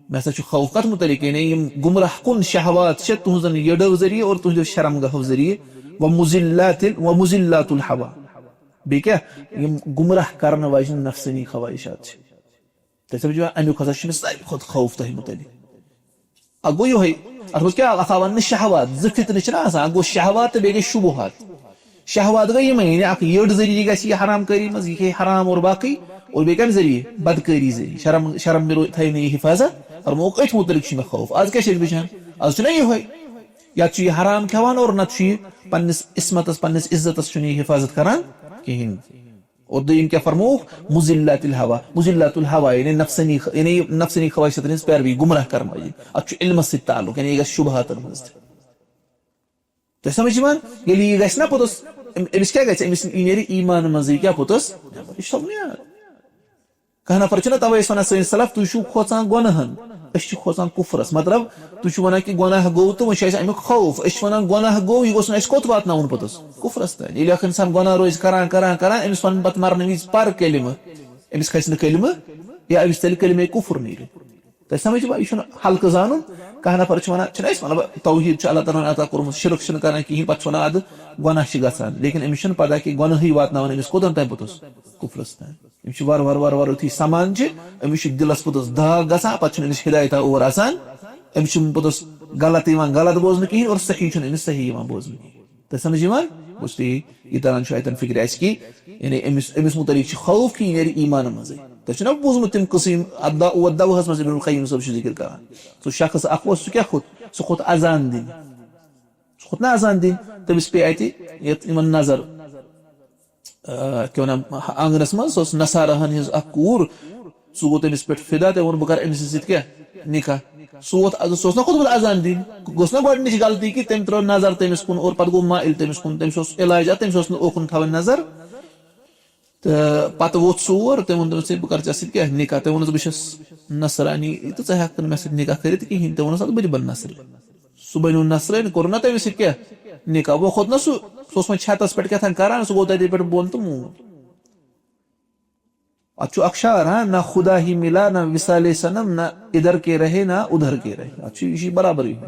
مےٚ ہسا چھُ خوف کتھ مُتعلق؟ یعنی یِم گمراہ کُن شہوات چھِ تُہنٛزن یٔڈو ذٔریعہٕ اور تُہنٛدیو شرم گاہو ذٔریعہٕ، و مزلات ال-، و مزلات الہوا۔ بیٚیہِ کیٛاہ؟ یِم گمراہ کرن واجٮ۪ن نفسٲنی خواہشات چھِ۔ تۄہہِ سمجھو، امیُک ہسا چھُ مےٚ ساروی کھۄتہٕ خوف تۄہہِ مُتعلق۔ اکھ گوٚو یِہوٚے، اتھ منٛز کیٛاہ؟ اتھ آو وننہٕ شہوات، زٕ فتنہٕ چھِنہ آسان، اکھ گوٚو شہوات تہٕ بیٚیہِ گٔے شبہات۔ شہوات گٔے یِمے، یعنی اکھ یٔڈ ذٔریعہٕ یہِ گژھِ یہِ حرام کٲری منٛز، یہِ کھیٚیہِ حرام اور باقٕے، اور بیٚیہِ کمہِ ذٔریعہٕ؟ بدکٲری ذٔریعہٕ۔ شرم، شرم مےٚ رو-، تھایہِ نہٕ یہِ حفاظت۔ فرمووُکھ أتھۍ مُتعلق چھُ مےٚ خوف۔ از کیٛاہ چھِ أسۍ وٕچھان؟ از چھُنہ یِہوٚے، یا چھُ یہِ حرام کھٮ۪وان اور نتہٕ چھُ یہِ پننِس عصمتس، پننِس عزتس چھُنہٕ یہِ حفاظت کران کِہیٖنۍ۔ اور دوٚیِم کیٛاہ فرمووُکھ؟ مزلات الہوا۔ مزلات الہوا یعنی نفسٲنی خ-، یعنی نفسٲنی خواہشاتن ہٕنٛز پیروی، گمراہ کرن واجٮ۪ن۔ اتھ چھُ علمس سۭتۍ تعلق، یعنی یہِ گژھِ شبہاتن منٛز تہِ۔ تۄہہِ سمجھ یِوان؟ ییٚلہِ یہِ گژھِ نا پوٚتُس، أم-، أمِس کیٛاہ گژھِ؟ أمِس یہِ نیرِ ایمان منٛزٕے کیٛاہ پوٚتُس؟ یہِ چھُ تھاوُن یاد۔ کانٛہہ نفر چھُنہ توے أسۍ ونان سٲنۍ سلف، تُہۍ چھِو کھوژان گۄناہن، أسۍ چھِ کھوژان کفرس۔ مطلب، تُہۍ چھِو ونان کہِ گۄناہ گوٚو تہٕ وۄنۍ چھُ اَسہِ امیُک خوف۔ أسۍ چھِ ونان گۄناہ گوٚو، یہِ گوٚژھ نہٕ اَسہِ کوٚت واتناوُن پوٚتُس؟ کفرس تام۔ ییٚلہِ اکھ انسان گۄناہ روزِ کران، کران، کران، أمِس ونن پتہٕ مرنہٕ وِزِ پر کلمہٕ، أمِس کھسہِ نہٕ کلمہٕ، یا أمِس تیٚلہِ کلمے کفر نیرِ۔ تۄہہِ سمجھ چھُوا؟ یہِ چھُنہٕ ہلکہٕ زانُن۔ کانٛہہ نفر چھُ ونان، چھُنہٕ اَسہِ مطلب توحیٖد چھُ اللہ تعالیٰ ہن عطا کوٚرمُت، شرک چھُنہٕ کران کِہیٖنۍ، پتہٕ چھُ ونان ادٕ گۄناہ چھِ گژھان، لیکن أمِس چھُنہٕ پتہ کہِ گۄناہٕے واتناوان أمِس کوٚتن تام پوٚتُس؟ کفرس تام۔ أمِس چھُ وارٕ وارٕ وارٕ وارٕ یُتھُے سمان چھِ، أمِس چھُ دِلس پوٚتُس داغ گژھان، پتہٕ چھُنہٕ أمِس ہدایتا اور آسان، أمِس چھُنہٕ پوٚتُس غلط یِوان غلط بوزنہٕ کِہیٖنۍ اور صحیح چھُنہٕ أمِس صحیح یِوان بوزنہٕ کِہیٖنۍ۔ تۄہہِ سمجھ یِوان؟ گوٚژھ تُہۍ یہِ تران چھُ اَتٮ۪ن فِکرِ اَسہِ کہِ یعنی أمِس، أمِس مُتعلِق چھِ خوف کہِ یہِ نیرِ ایٖمانہٕ منٛزٕے۔ تۄہہِ چھُو نا بوٗزمُت تِم قٕصہٕ یِم اَتھ دَ-، اَتھ دَوہَس منٛز ابن القیم صٲب چھُ ذِکِر کران؟ سُہ شخص اَکھ اوس، سُہ کیٛاہ کھوٚت؟ سُہ کھوٚت اذان دِنہِ۔ سُہ کھوٚت نا اذان دِنہِ، تٔمِس پیٚیہِ اَتہِ یَتھ یِمَن نظر، آ، کیٛاہ وَنان، آنٛگنَس منٛز، سۄ ٲس نصاراہَن ہٕنٛز اَکھ کوٗر، سُہ گوٚو تٔمِس پٮ۪ٹھ فِدا، تٔمۍ ووٚن، "بہٕ کَرٕ أمِس سۭتۍ کیٛاہ؟ نِکاح۔" سُہ ووت، سُہ اوس نا کھوٚتمُت اذان دِنہِ، گوٚژھ نا گۄڈٕنِچ غلطی کہِ تٔمۍ ترٲو نظر تٔمِس کُن اور پَتہٕ گوٚو مائل تٔمِس کُن، تٔمِس اوس علاج اَتھ، تٔمِس اوس نہٕ اوکُن تھاوٕنۍ نظر۔ تہٕ پَتہٕ ووت سُہ اور، تٔمۍ ووٚن تٔمِس، "ہے، بہٕ کَرٕ ژےٚ سۭتۍ کیٛاہ نِکاح؟" تٔمۍ ووٚنُس، "بہٕ چھَس نصرانی، تہٕ ژٕ ہٮ۪کھ نہٕ مےٚ سۭتۍ نِکاح کٔرِتھ کِہیٖنۍ۔" تٔمۍ ووٚنُس، "اَدٕ بہٕ تہِ بَنہٕ نصرٲنی۔" سُہ بَنیو نصرٲنۍ، کوٚر نا تٔمِس سۭتۍ کیٛاہ نِکاح؟ وۄنۍ کھوٚت نا سُہ، سُہ اوس وۄنۍ چھَتَس پٮ۪ٹھ کیٛاہ تام کَران، سُہ گوٚو تَتے پٮ۪ٹھ بۄن تہٕ موٗد۔ اتھ چھُ اکھ شعر، ہاں، "نہ خدا ہی ملا، نہ وصال صنم، نہ ادھر کے رہے، نہ ادھر کے رہے۔" اتھ چھُ، یہِ چھُ برابر یِہوٚے۔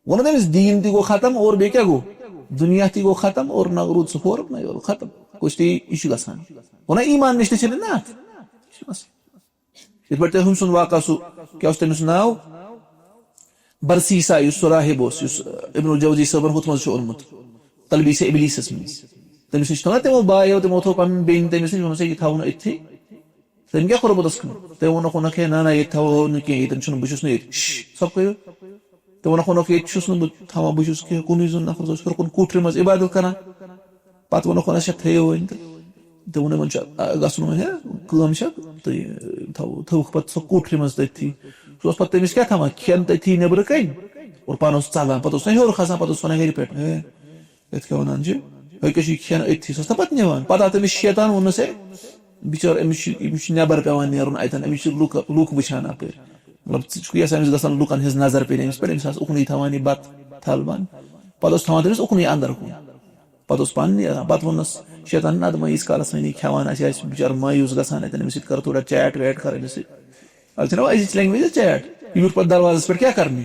ووٚنُن تٔمِس، دیٖن تہِ گوٚو ختم اور بیٚیہِ کیٛاہ گوٚو؟ دُنیا تہِ گوٚو ختم اور نہ روٗد سُہ ہورُک نہ یورُک، ختم۔ کُس تہِ یہِ چھُ گژھان۔ ووٚنُن ایٖمان نِش تہِ چھِنہٕ نہ اتھ۔ یہِ چھُ مسلہٕ۔ یِتھ پٲٹھۍ تۄہہِ ہُمۍ سُنٛد واقعہ سُہ، کیٛاہ اوس تٔمِس ناو؟ برسیسا، یُس سُہ راہب اوس، یُس ابن الجوزی صٲبن ہُتھ منٛز چھُ اوٚنمُت، تلبیس ابلیسس منٛز۔ تٔمِس نِش تھوٚو نا تِمو بایو، تِمو تھوٚو پنُن بیٚنہِ تٔمِس نِش، ووٚنُس، "ہے، یہِ تھاوو نہٕ أتھی۔" تٔمۍ کیٛاہ کوٚرمُت اَتھ کٲم؟ تٔمۍ ووٚنُکھ، ووٚنُکھ، "ہے، نہ، نہ، ییٚتہِ تھاوو نہٕ کینٛہہ، ییٚتٮ۪ن چھُنہٕ، بہٕ چھُس نہٕ ییٚتہِ۔" شش، سۄ کٔرِو۔ تٔمۍ ووٚنُکھ، ووٚنُکھ، "ییٚتہِ چھُس نہٕ بہٕ تھاوان، بہٕ چھُس کینٛہہ، کُنُے زوٚن نفر، سُہ اوس ہیوٚر کُن کوٹھرِ منٛز عبادت کران۔" پتہٕ ووٚنُکھ، ووٚنُس، "اچھا، تھٲیِو وۄنۍ تہٕ۔" تہٕ ووٚن یِمَن، "چھُ، آ، گژھُن وۄنۍ، ہے، کٲم چھےٚ، تہٕ تھاوو، تھٲوٕکھ پتہٕ سۄ کوٹھرِ منٛز تٔتھی۔" سُہ اوس پتہٕ تٔمِس کیٛاہ تھاوان؟ کھٮ۪ن تٔتھی نیٚبرٕ کَنۍ اور پانہٕ اوس ژَلان۔ پَتہٕ اوس نہ ہیوٚر کھسان، پَتہٕ اوس وَنان گَرِ پٮ۪ٹھ، "ہے، یَتھ کیٛاہ وَنان چھِ؟ ہے، کیٛاہ چھُ یہِ کھٮ۪ن أتھی؟" سُہ اوس نہ پَتہٕ نِوان۔ پَتہٕ آو تٔمِس شیطان، ووٚننَس، "ہے، بِچور، أمِس چھُ، أمِس چھُ نٮ۪بر پٮ۪وان نیرُن اَتٮ۪ن، أمِس چھِ لُکھ، لُکھ وٕچھان اَپٲرۍ۔ مطلب، ژٕ چھُکھ یَژھان أمِس گژھن لُکَن ہِنٛز نظر پیٚنۍ أمِس پٮ۪ٹھ؟" أمِس آسہٕ اُکنُے تھاوان یہِ بَتہٕ تھل بَنٛد۔ پَتہٕ اوس تھاوان تٔمِس اُکنُے اَندَر کُن۔ پَتہٕ اوس پانہٕ نیران۔ پَتہٕ ووٚننَس شیطانَن، "اَدٕ ما ییٖتِس کالَس وۄنۍ یہِ کھٮ۪وان آسہِ، آسہِ بِچارٕ مایوٗس گژھان اَتٮ۪ن، أمِس سۭتۍ کَرو تھوڑا chat ویٹ کَرو أمِس سۭتۍ۔" اَتھ چھِنہ اَسہِ language chat۔ یہِ ویوٚٹھ پَتہٕ دروازَس پٮ۪ٹھ کیٛاہ کَرنہِ؟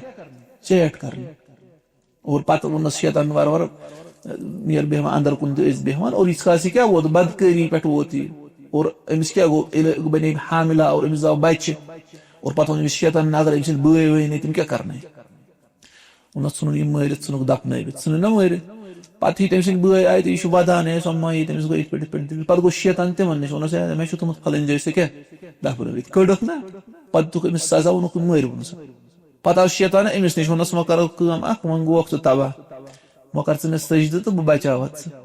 Chat کَرنہِ۔ اور پَتہٕ ووٚننَس شیطان وارٕ وارٕ، "نیر بیٚہوان اَندَر کُن تہٕ أسۍ بیٚہوان۔" اور ییٖتِس کالَس یہِ کیٛاہ ووت؟ بدکٲری پٮ۪ٹھ ووت یہِ۔ اور أمِس کیٛاہ گوٚو؟ ییٚلہِ بَنے حاملہ اور أمِس زاو بَچہِ۔ اور پَتہٕ ووٚن أمِس شیطان، "نظر، أمۍ سٕنٛدۍ بٲے وٲے نہٕ، تِم کیٛاہ کَرنَے؟" ووٚننَس، "ژھٕنُن یہِ مٲرِتھ، ژھٕنُکھ دَفنٲوِتھ، ژھٕنُن نا مٲرِتھ۔" پَتہٕ یہِ تٔمۍ سٕنٛدۍ بٲے آیہِ تہٕ یہِ چھُ وَدان، "ہے، سۄ مہ یی، تٔمِس گوٚو یِتھ پٲٹھۍ، یِتھ پٲٹھۍ، یِتھ پٲٹھۍ۔" پَتہٕ گوٚو شیطان تِمَن نِش، ووٚننَس، "ہے، مےٚ چھُ تھوٚمُت پھلٲنۍ جایہِ، سُہ کیٛاہ دَفنٲوِتھ؟" کٔڈٕکھ نا۔ پَتہٕ دیُتُکھ أمِس سزا، ووٚنُکھ، "مٲرِو سا۔" پَتہٕ آو شیطان أمِس نِش، ووٚننَس، "وۄنۍ کَرو کٲم اَکھ، وۄنۍ گوکھ ژٕ تباہ، وۄنۍ کَر ژٕ مےٚ سجدٕ تہٕ بہٕ بَچاوَتھ ژٕ۔"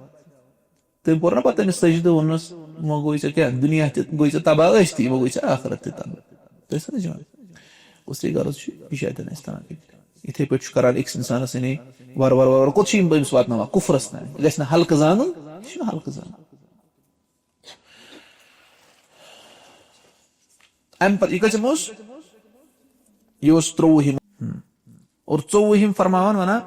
تٔمۍ کوٚر نا پَتہٕ تٔمِس سجدٕ، ووٚننَس، "وۄنۍ گوٚو ژےٚ کیٛاہ، دُنیا تہِ گوٚو ژےٚ تباہ، ٲسۍ تہِ، وۄنۍ گوٚو ژےٚ آخرت تہِ تباہ۔" تُہۍ چھِو سمجھان؟ گوٚو سُہ غرض چھُ، یہِ چھُ اَتٮ۪ن اَسہِ تران فِکرِ۔ یِتھَے پٲٹھۍ چھُ کران أکِس اِنسانَس یعنی وارٕ وارٕ وارٕ وارٕ کوٚت چھِ یِم أمِس واتناوان؟ کُفرَس تام۔ یہِ گژھِ نہٕ ہلکہٕ زانُن، یہِ چھُنہٕ ہلکہٕ زانُن۔ اَمہِ پَتہٕ، یہِ کٔژِم اوس؟ یہِ اوس ترٛۆوُہِم۔ ہم۔ اور ژوٚوُہِم فرماوان وَنان،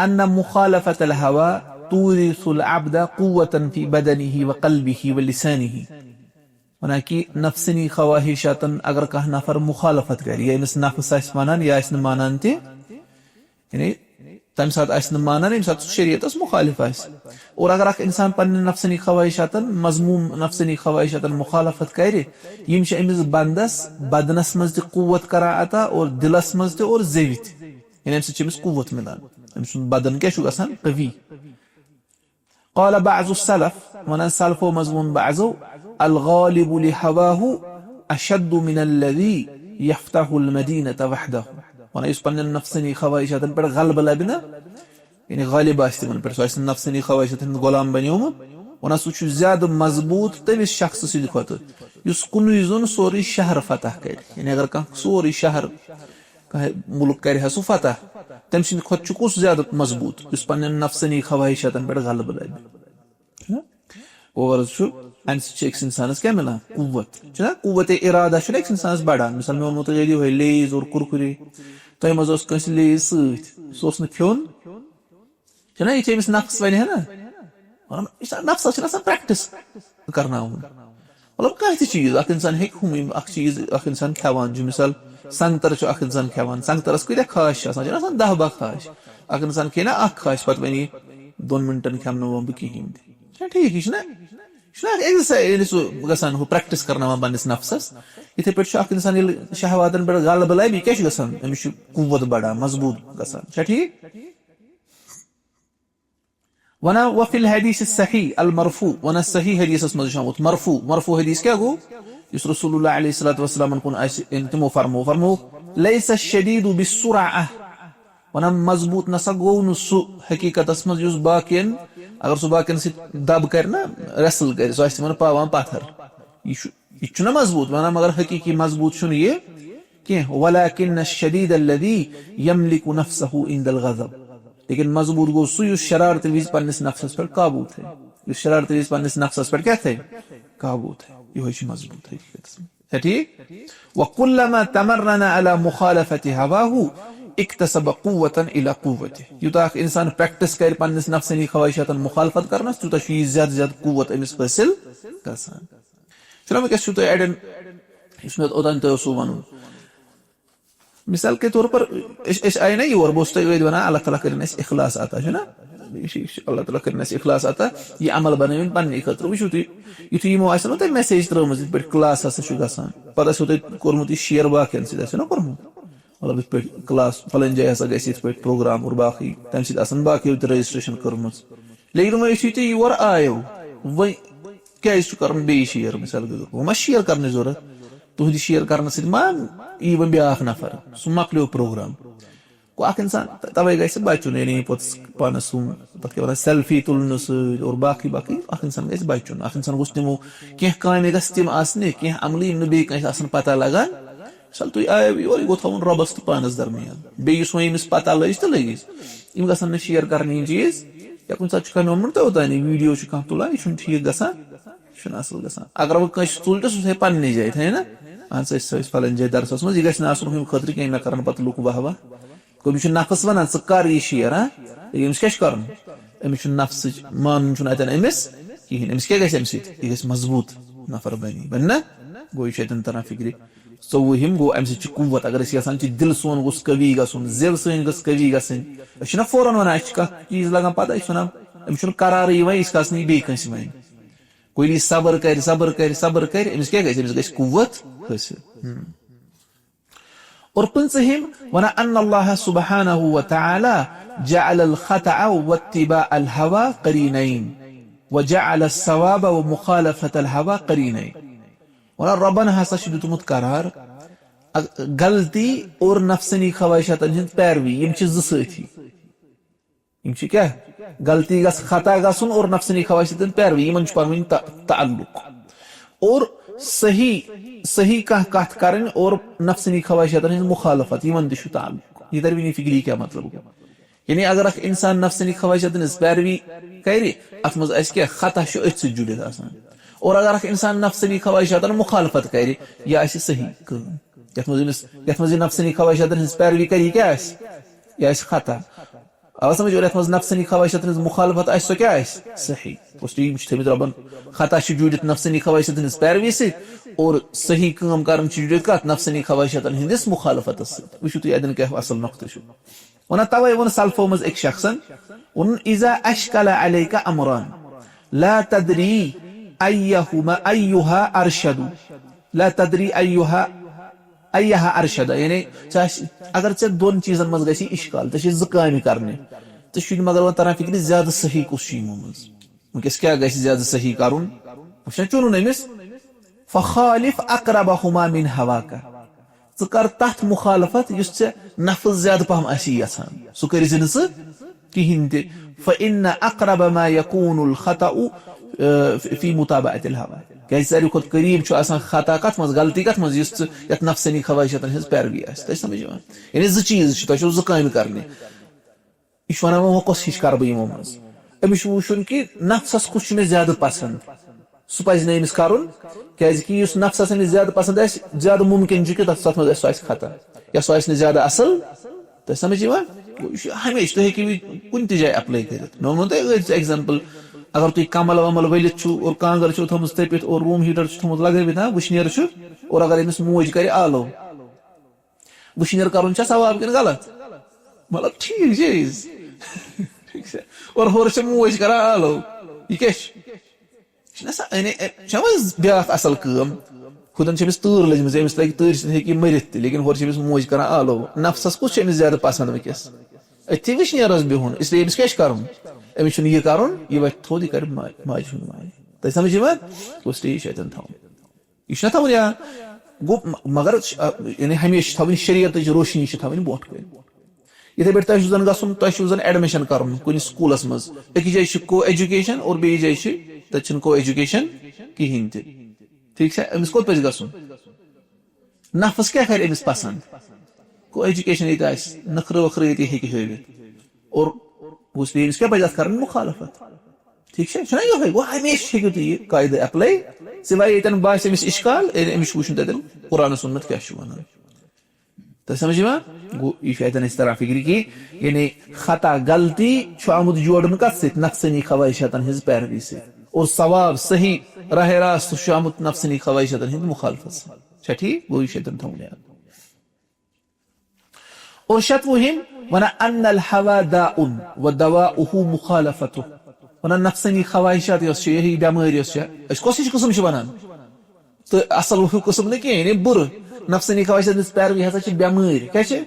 "أن مخالفة الهوى تورث العبد قوة في بدنه وقلبه ولسانه۔" وَنان کہِ نفسٲنی خواہشاتَن اگر کانٛہہ نفر مخالفت کَرِ، یا أمِس نفس آسہِ وَنان، یا آسہِ نہٕ مانان تہِ، یعنی تَمہِ ساتہٕ آسہِ نہٕ مانان، ییٚمہِ ساتہٕ سُہ شریعتَس مُخالف آسہِ۔ اور اگر اکھ اِنسان پننٮ۪ن نفسٲنی خواہشاتن، مذموم نفسٲنی خواہشاتن مُخالفت کرِ، یِم چھِ أمِس بندس بدنس منٛز تہِ قوت کران عطا اور دِلس منٛز تہِ اور زیوِ تہِ۔ یعنی اَمہِ سۭتۍ چھِ أمِس قوت مِلان، أمۍ سُنٛد بدن کیٛاہ چھُ گژھان؟ قوی۔ قال بعض السلف، وَنان سلفو منٛز ووٚن بعضو، "الغالب لهواه أشد من الذي يفتح المدينة وحده۔" وَنان یُس پننٮ۪ن نفسٲنی خواہشاتن پٮ۪ٹھ غلبہٕ لبہِ نا، یعنی غالب آسہِ تِمن پٮ۪ٹھ، سُہ آسہِ نہٕ نفسٲنی خواہشاتن ہُنٛد غلام بنیومُت، وَنان سُہ چھُ زیادٕ مضبوٗط تٔمِس شخصہٕ سٕنٛدِ کھۄتہٕ یُس کُنُے زوٚن سورُے شہر فتح کرِ۔ یعنی اگر کانٛہہ سورُے شہر، کانٛہہ مُلک کرِ ہا سُہ فتح، تٔمۍ سٕنٛدِ کھۄتہٕ چھُ کُس زیادٕ مضبوٗط؟ یُس پننٮ۪ن نفسٲنی خواہشاتن پٮ۪ٹھ غلبہٕ لبہِ۔ چھُنہ؟ غرض چھُ، اَمہِ سۭتۍ چھُ أکِس اِنسانَس کیٛاہ مِلان؟ قوت۔ چھُنہ؟ قوت ارادہ چھُنہ أکِس اِنسانَس بَڑان۔ مِثال، مےٚ ووٚنمو تۄہہِ ییٚلہِ یِہوٚے لیز اور کُرکُرے، تۄہہِ منٛز اوس کٲنٛسہِ لیز سۭتۍ، سُہ اوس نہٕ کھیوٚن، چھُنہ؟ یہِ چھُ أمِس نفس وَنہِ ہے نہ، مطلب، یہِ چھُ نفسَس چھُنہ آسان practice کرناوُن۔ مطلب، کانٛہہ تہِ چیٖز، اَکھ اِنسان ہیٚکہِ ہُم یِم اَکھ چیٖز، اَکھ اِنسان کھٮ۪وان چھُ، مِثال، سنٛگتر چھُ اَکھ اِنسان کھٮ۪وان، سنٛگترَس کۭتیٛاہ خاش چھِ آسان، چھِنہ آسان دَہ باہ خاش۔ اَکھ اِنسان کھیٚیہِ نہ اَکھ خاش، پَتہٕ وَنہِ، "دۄن مِنٹَن کھٮ۪مہٕ نہٕ وۄنۍ بہٕ کِہیٖنۍ تہِ۔" چھا ٹھیٖک؟ یہِ چھُنہ، یہِ چھُنہ اَکھ exercise، ییٚلہِ سُہ گژھان ہُہ practice کرناوان پننِس نفسَس۔ یِتھَے پٲٹھۍ چھُ اَکھ اِنسان ییٚلہِ شہواتَن پٮ۪ٹھ غلبہٕ لَبہِ، یہِ کیٛاہ چھُ گژھان؟ أمِس چھُ قوت بَڑان، مضبوٗط گژھان۔ چھا ٹھیٖک؟ وَنَا وَفِي الْحَدِيثِ الصَّحِيحِ الْمَرْفُوعِ، وَنَا صحیح حدیثس منٛز چھُ آمُت مرفوع۔ مرفوع حدیث کیٛاہ گوٚو؟ یُس رسول اللہ علیہ الصلوۃ والسلام کُن آسہِ، یعنی تِمو فرموو، فرموو، "لَيْسَ الشَّدِيدُ بِالصَّرَعَةِ"، وَنَا مضبوٗط نسا گوٚو نہٕ سُہ حقیقتس منٛز یُس باقین، اگر سُہ باقین سۭتۍ دب کرِ نا، ریسل کرِ، سُہ آسہِ تِمن پاوان پتھر۔ یہِ چھُ، یہِ چھُنہ مضبوٗط وَنان، مگر حقیقی مضبوٗط چھُنہٕ یہِ کینٛہہ۔ "وَلَكِنَّ الشَّدِيدَ الَّذِي يَمْلِكُ نَفْسَهُ عِنْدَ الْغَضَبِ"، لیکن مضبوٗط گوٚو سُہ یُس شرارتہٕ وِزِ پننِس نفسس پٮ۪ٹھ قابوٗ تھایہِ۔ یُس شرارتہٕ وِزِ پننِس نفسس پٮ۪ٹھ کیٛاہ تھایہِ؟ قابوٗ تھایہِ۔ یِہوٚے چھُ مضبوٗط حقیقتس منٛز۔ چھا ٹھیٖک؟ "وَكُلَّمَا تَمَرَّنَ عَلَى مُخَالَفَتِ هَوَاهُ اِكْتَسَبَ قُوَّةً إِلَى قُوَّتِهِ"، یوٗتاہ اکھ انسان پریکٹس کرِ پننِس نفسٲنی خواہشاتن مخالفت کرنس، تیوٗتاہ چھُ یہِ زیادٕ زیادٕ قوت أمِس حٲصِل گژھان۔ چھُنہ وٕنکیٚس چھُو تۄہہِ اَڑٮ۪ن، یُس مےٚ اوٚتام تۄہہِ اوسوُ وَنُن، مثال کے طور پر، أسۍ، أسۍ آیہِ نہ یور، بہٕ اوسُس تۄہہِ أتھۍ وَنان، اللہ تعالیٰ کٔرِنۍ اَسہِ اخلاص عطا، چھُنہ؟ یہِ چھُ، یہِ چھُ اللہ تعالیٰ کٔرِنۍ اَسہِ اخلاص عطا، یہِ عمل بَنٲوِنۍ پننہِ خٲطرٕ۔ وٕچھِو تُہۍ، یُتھُے یِمو آسہِ نہ تۄہہِ میسیج ترٲومٕژ، یِتھ پٲٹھۍ کلاس ہسا چھُ گژھان، پتہٕ آسیو تۄہہِ کوٚرمُت یہِ شِیر باقین سۭتۍ، آسیو نہ کوٚرمُت؟ مطلب، یِتھ پٲٹھۍ کلاس فلٲنۍ جایہِ ہسا گژھِ یِتھ پٲٹھۍ پروگرام اور باقٕے، تَمہِ سۭتۍ آسان باقیو تہِ رجسٹریشن کٔرمٕژ۔ لیکن وۄنۍ یُتھُے تُہۍ یور آیو، وۄنۍ کیٛازِ چھُ کرُن بیٚیہِ شِیر؟ مثال کے طور پر، وۄنۍ ما شِیر کرنٕچ ضروٗرت؟ تُہنٛدِ شِیر کرنہٕ سۭتۍ ما یی وۄنۍ بیٛاکھ نفر؟ سُہ مۄکلیو پروگرام۔ گوٚو اکھ انسان، ت-، توے گژھِ بچُن، یعنی پوٚتُس پانس سُم-، تتھ کیٛاہ ونان، سیلفی تُلنہٕ سۭتۍ اور باقٕے باقٕے، اکھ انسان گژھِ بچُن۔ اکھ انسان گوٚژھ تِمو کینٛہہ کامہِ گژھِ تِم آسنہِ، کینٛہہ عملہٕ یِم نہٕ بیٚیہِ کٲنٛسہِ آسن پتہ لگان۔ مثال، تُہۍ آیو یور، یہِ گوٚو تھاوُن رۄبس تہٕ پانس درمیان۔ بیٚیہِ یُس وۄنۍ أمِس پتہ لٔج تہٕ لٔجِس، یِم گژھن نہٕ شِیر کرنہِ یِم چیٖز۔ یا کُنہِ ساتہٕ چھُ کانٛہہ مےٚ ووٚنمُت تۄہہِ اوٚتانی، ویٖڈیو چھُ کانٛہہ تُلان، یہِ چھُنہٕ ٹھیٖک گژھان، یہِ چھُنہٕ اصل گژھان۔ اگر وۄنۍ کٲنٛسہِ تُل تہٕ سُہ تھایہِ پننہِ جایہِ، تھایہِ نا؟ اہن سا، أسۍ ٲسۍ فلٲنۍ جایہِ درسس منٛز، یہِ گژھِ نہٕ آسُن ہُمہِ خٲطرٕ کینٛہہ، مےٚ کرن پتہٕ لُکھ واہ واہ۔ گوٚو أمِس چھُ نفس ونان، "ژٕ کر یہِ شِیر، ہا؟" أمِس کیٛاہ چھُ کرُن؟ أمِس چھُ نفسٕچ مانُن چھُنہٕ اتٮ۪ن أمِس کِہیٖنۍ۔ أمِس کیٛاہ گژھِ امہِ سۭتۍ؟ یہِ گژھِ مضبوٗط نفر بنی، بنہِ نا؟ گوٚو یہِ چھُ اتٮ۪ن تران فکرِ۔ ژوٚوُہِم گوٚو، امہِ سۭتۍ چھُ قوت۔ اگر أسۍ یژھان چھِ دِل سون گوٚژھ قوی گژھُن، زٮ۪و سٲنۍ گٔژھ قوی گژھٕنۍ، أسۍ چھِنہ فوراً ونان، اسہِ چھِ کانٛہہ چیٖز لگان پتہ، أسۍ چھِ ونان، أمِس چھُنہٕ قرارٕے یِوان، أسۍ کَس نہٕ یہِ بیٚیہِ کٲنٛسہِ وَنہِ۔ گوٚو ییٚلہِ یہِ صبر کرِ، صبر کرِ، صبر کرِ، أمِس کیٛاہ گژھِ؟ أمِس گژھِ قوت حٲصِل۔ ہم۔ اور پٕنٛژٕہِم وَنان، أن الله سبحانه وتعالى جعل الخطأ واتباع الهوى قرينين، وجعل الصواب ومخالفة الهوى قرينين۔ وَنان، رۄبن ہسا چھُ دیُتمُت قرار، اَ-، غلطی اور نفسٲنی خواہشاتن ہٕنٛز پیروی، یِم چھِ زٕ سٲتھی۔ یِم چھِ کیٛاہ؟ غلطی گژھ، خطا گژھُن اور نفسٲنی خواہشاتن پیروی، یِمن چھُ پانہٕ ؤنۍ تع-، تعلق۔ اور صحیح، صحیح کانٛہہ کتھ کرٕنۍ اور نفسٲنی خواہشاتن ہٕنٛز مخالفت، یِمن تہِ چھُ تعلق۔ یہِ ترِ وٕنی فکرِ، یہِ کیٛاہ مطلب گوٚو؟ یعنی اگر اکھ انسان نفسٲنی خواہشاتن ہٕنٛز پیروی کرِ، اتھ منٛز آسہِ کیٛاہ؟ خطا چھُ أتھۍ سۭتۍ جُڑِتھ آسان۔ اور اگر اکھ انسان نفسٲنی خواہشاتن مخالفت کرِ، یہِ آسہِ صحیح کٲم۔ یتھ منٛز أمِس، یتھ منٛز یہِ نفسٲنی خواہشاتن ہٕنٛز پیروی کرِ، یہِ کیٛاہ آسہِ؟ یہِ آسہِ خطا۔ آو سمجھ؟ اور یتھ منٛز نفسٲنی خواہشاتن ہٕنٛز مخالفت آسہِ، سۄ کیٛاہ آسہِ؟ صحیح۔ گوٚژھ یہِ، یِم چھِ تھٲومٕتۍ رۄبن، خطا چھُ جوٗڑِتھ نفسٲنی خواہشاتن ہٕنٛز پیروی سۭتۍ، اور صحیح کٲم کرٕنۍ چھِ جوٗڑِتھ کتھ؟ نفسٲنی خواہشاتن ہٕنٛدِس مخالفتس سۭتۍ۔ وٕچھِو تُہۍ اتٮ۪ن کیٛاہ اصل نۄقطہٕ چھُ۔ وَنان، توے ووٚن سلفو منٛز أکۍ شخصن، ووٚنُن، "إذا أشكل عليك أمران لا تدري أيهما، أيها أرشد، لا تدري أيها، أيها أرشد"، یعنی ژےٚ آسہِ، اگر ژےٚ دۄن چیٖزن منٛز گژھی اشکال، ژےٚ چھِ زٕ کامہِ کرنہِ، ژےٚ چھُے نہٕ مگر وۄنۍ تران فکرِ زیادٕ صحیح کُس چھُ یِمو منٛز، وٕنکیٚس کیٛاہ گژھِ زیادٕ صحیح کرُن، وٕچھ نا چُنُن أمِس، فخالف أقربهما من هواك، ژٕ کر تتھ مخالفت یُس ژےٚ نفس زیادٕ پہم آسی یژھان، سُہ کٔرۍ زِ نہٕ ژٕ کِہینۍ تہِ۔ فإن أقرب ما يكون الخطأ، آ، في متابعة الهوى۔ کیازِ ساروی کھۄتہٕ قریب چھُ آسان خطا کتھ منٛز، غلطی کتھ منٛز، یُس ژٕ یتھ نفسٲنی خواہشاتن ہٕنٛز پیروی آسہِ۔ تۄہہِ چھِ سمجھ یِوان؟ یعنی زٕ چیٖز چھِ، تۄہہِ چھو زٕ کامہِ کرنہِ۔ یہِ چھُ وَنان، وۄنۍ کۄس ہِش کَرٕ بہٕ یِمو منٛز؟ أمِس چھُ وٕچھُن کہِ نفسَس کُس چھُ مےٚ زیادٕ پَسنٛد، سُہ پَزِ نہٕ أمِس کَرُن، کیٛازِکہِ یُس نفسَس أمِس زیادٕ پَسنٛد آسہِ، زیادٕ مُمکِن چھُ کہِ تَتھ، تَتھ منٛز آسہِ، سُہ آسہِ خطا یا سُہ آسہِ نہٕ زیادٕ اَصٕل۔ تۄہہِ سَمٕجھ یِوان؟ گوٚو یہِ چھُ ہمیشہِ، تُہۍ ہیٚکِو یہِ کُنہِ تہِ جایہِ apply کٔرِتھ۔ مےٚ ووٚنمو تۄہہِ أتھۍ example، اگر تُہۍ کمل ومل ؤلِتھ چھُو اور کانٛگٕر چھُو تھٲومٕژ تٔپِتھ اور room heater چھُ تھوٚمُت لگٲوِتھ، ہاں، وٕشنیر چھُ، اور اگر أمِس موج کَرِ آلو، وٕشنیر کرُن چھا ثواب کِنہٕ غلط؟ مطلب، ٹھیٖک، جٲیِز۔ ٹھیٖک چھا؟ اور ہورٕ چھِ موج کران آلو۔ یہِ کیٛاہ چھُ؟ یہِ چھُنہ سا، یعنی، چھےٚ وۄنۍ بیٛاکھ اَصٕل کٲم۔ ہُتٮ۪ن چھِ أمِس تۭر لٔجمٕژ، أمِس لَگہِ تۭرِ سۭتۍ ہیٚکہِ یہِ مٔرِتھ تہِ، لیکن ہورٕ چھِ أمِس موج کران آلو۔ نفسَس کُس چھُ أمِس زیادٕ پسنٛد وٕنکیٚس؟ أتھی وٕشنیرَس بِہُن، اس لیے أمِس کیٛاہ چھُ کرُن؟ أمِس چھُنہٕ یہِ کَرُن، یہِ وَتھِ تھوٚد، یہِ کَرِ ما-، ماجہِ ہُنٛد ماجہِ۔ تۄہہِ سَمٕجھ یِوان؟ گوٚو سٹیج چھِ اَتٮ۪ن تھاوُن۔ یہِ چھُنہ تھاوُن یا گوٚو، م-، مگر ش-، آ، یعنی ہمیشہِ چھِ تھاوٕنۍ شریعتٕچ روشنی چھِ تھاوٕنۍ برونٛٹھ کَنہِ۔ یِتھَے پٲٹھۍ تۄہہِ چھُو زَن گژھُن، تۄہہِ چھُو زَن admission کَرُن کُنہِ سکوٗلَس منٛز۔ أکِس جایہِ چھِ co-education اور بیٚیِس جایہِ چھِ، تَتہِ چھِنہٕ co-education کِہیٖنۍ تہِ۔ ٹھیٖک چھا؟ أمِس کوٚت پَزِ گژھُن؟ نفس کیٛاہ کَرِ أمِس پسنٛد؟ Co-education ییٚتہِ آسہِ، نخرٕ وخرٕ ییٚتہِ ہیٚکہِ ہٲوِتھ۔ اور گوٚژھ بیٚیہِ أمِس کیٛاہ پَزِ اَتھ کَرٕنۍ؟ مُخالفت۔ ٹھیٖک چھا؟ چھُنہ یِہوٚے؟ گوٚو ہمیشہِ ہیٚکِو تُہۍ یہِ قاعدٕ apply، سِوایے ییٚتٮ۪ن باسہِ أمِس اِشکال، ییٚلہِ أمِس چھُ وٕچھُن تَتٮ۪ن قرآن سُنت کیٛاہ چھُ وَنان۔ تۄہہِ سَمٕجھ یِوان؟ گوٚو یہِ چھُ اَتٮ۪ن اَسہِ تران فِکرِ کہِ یعنی خطا، غلطی چھُ آمُت جوڑنہٕ کَتھ سۭتۍ؟ نفسٲنی خواہشاتَن ہٕنٛز پیروی سۭتۍ۔ اور صواب، صحیح، راہِ راست چھُ آمُت نفسٲنی خواہشاتَن ہٕنٛدِ مُخالفت سۭتۍ۔ چھا ٹھیٖک؟ گوٚو یہِ چھُ اَتٮ۪ن تھاوُن یاد۔ اور شتوُہِم وَنان، ان الہوا داء و دواؤہ مخالفتہ۔ وَنان نفسٲنی خواہشات یۄس چھِ، یہِ بیمٲرۍ یۄس چھےٚ، أسۍ کۄس ہِش قٕسم چھِ وَنان؟ تہٕ اَصٕل قٕسم نہٕ کینٛہہ، یعنی بُرٕ۔ نفسٲنی خواہشات ہٕنٛز پیروی ہسا چھِ بیمٲرۍ۔ کیٛاہ چھِ؟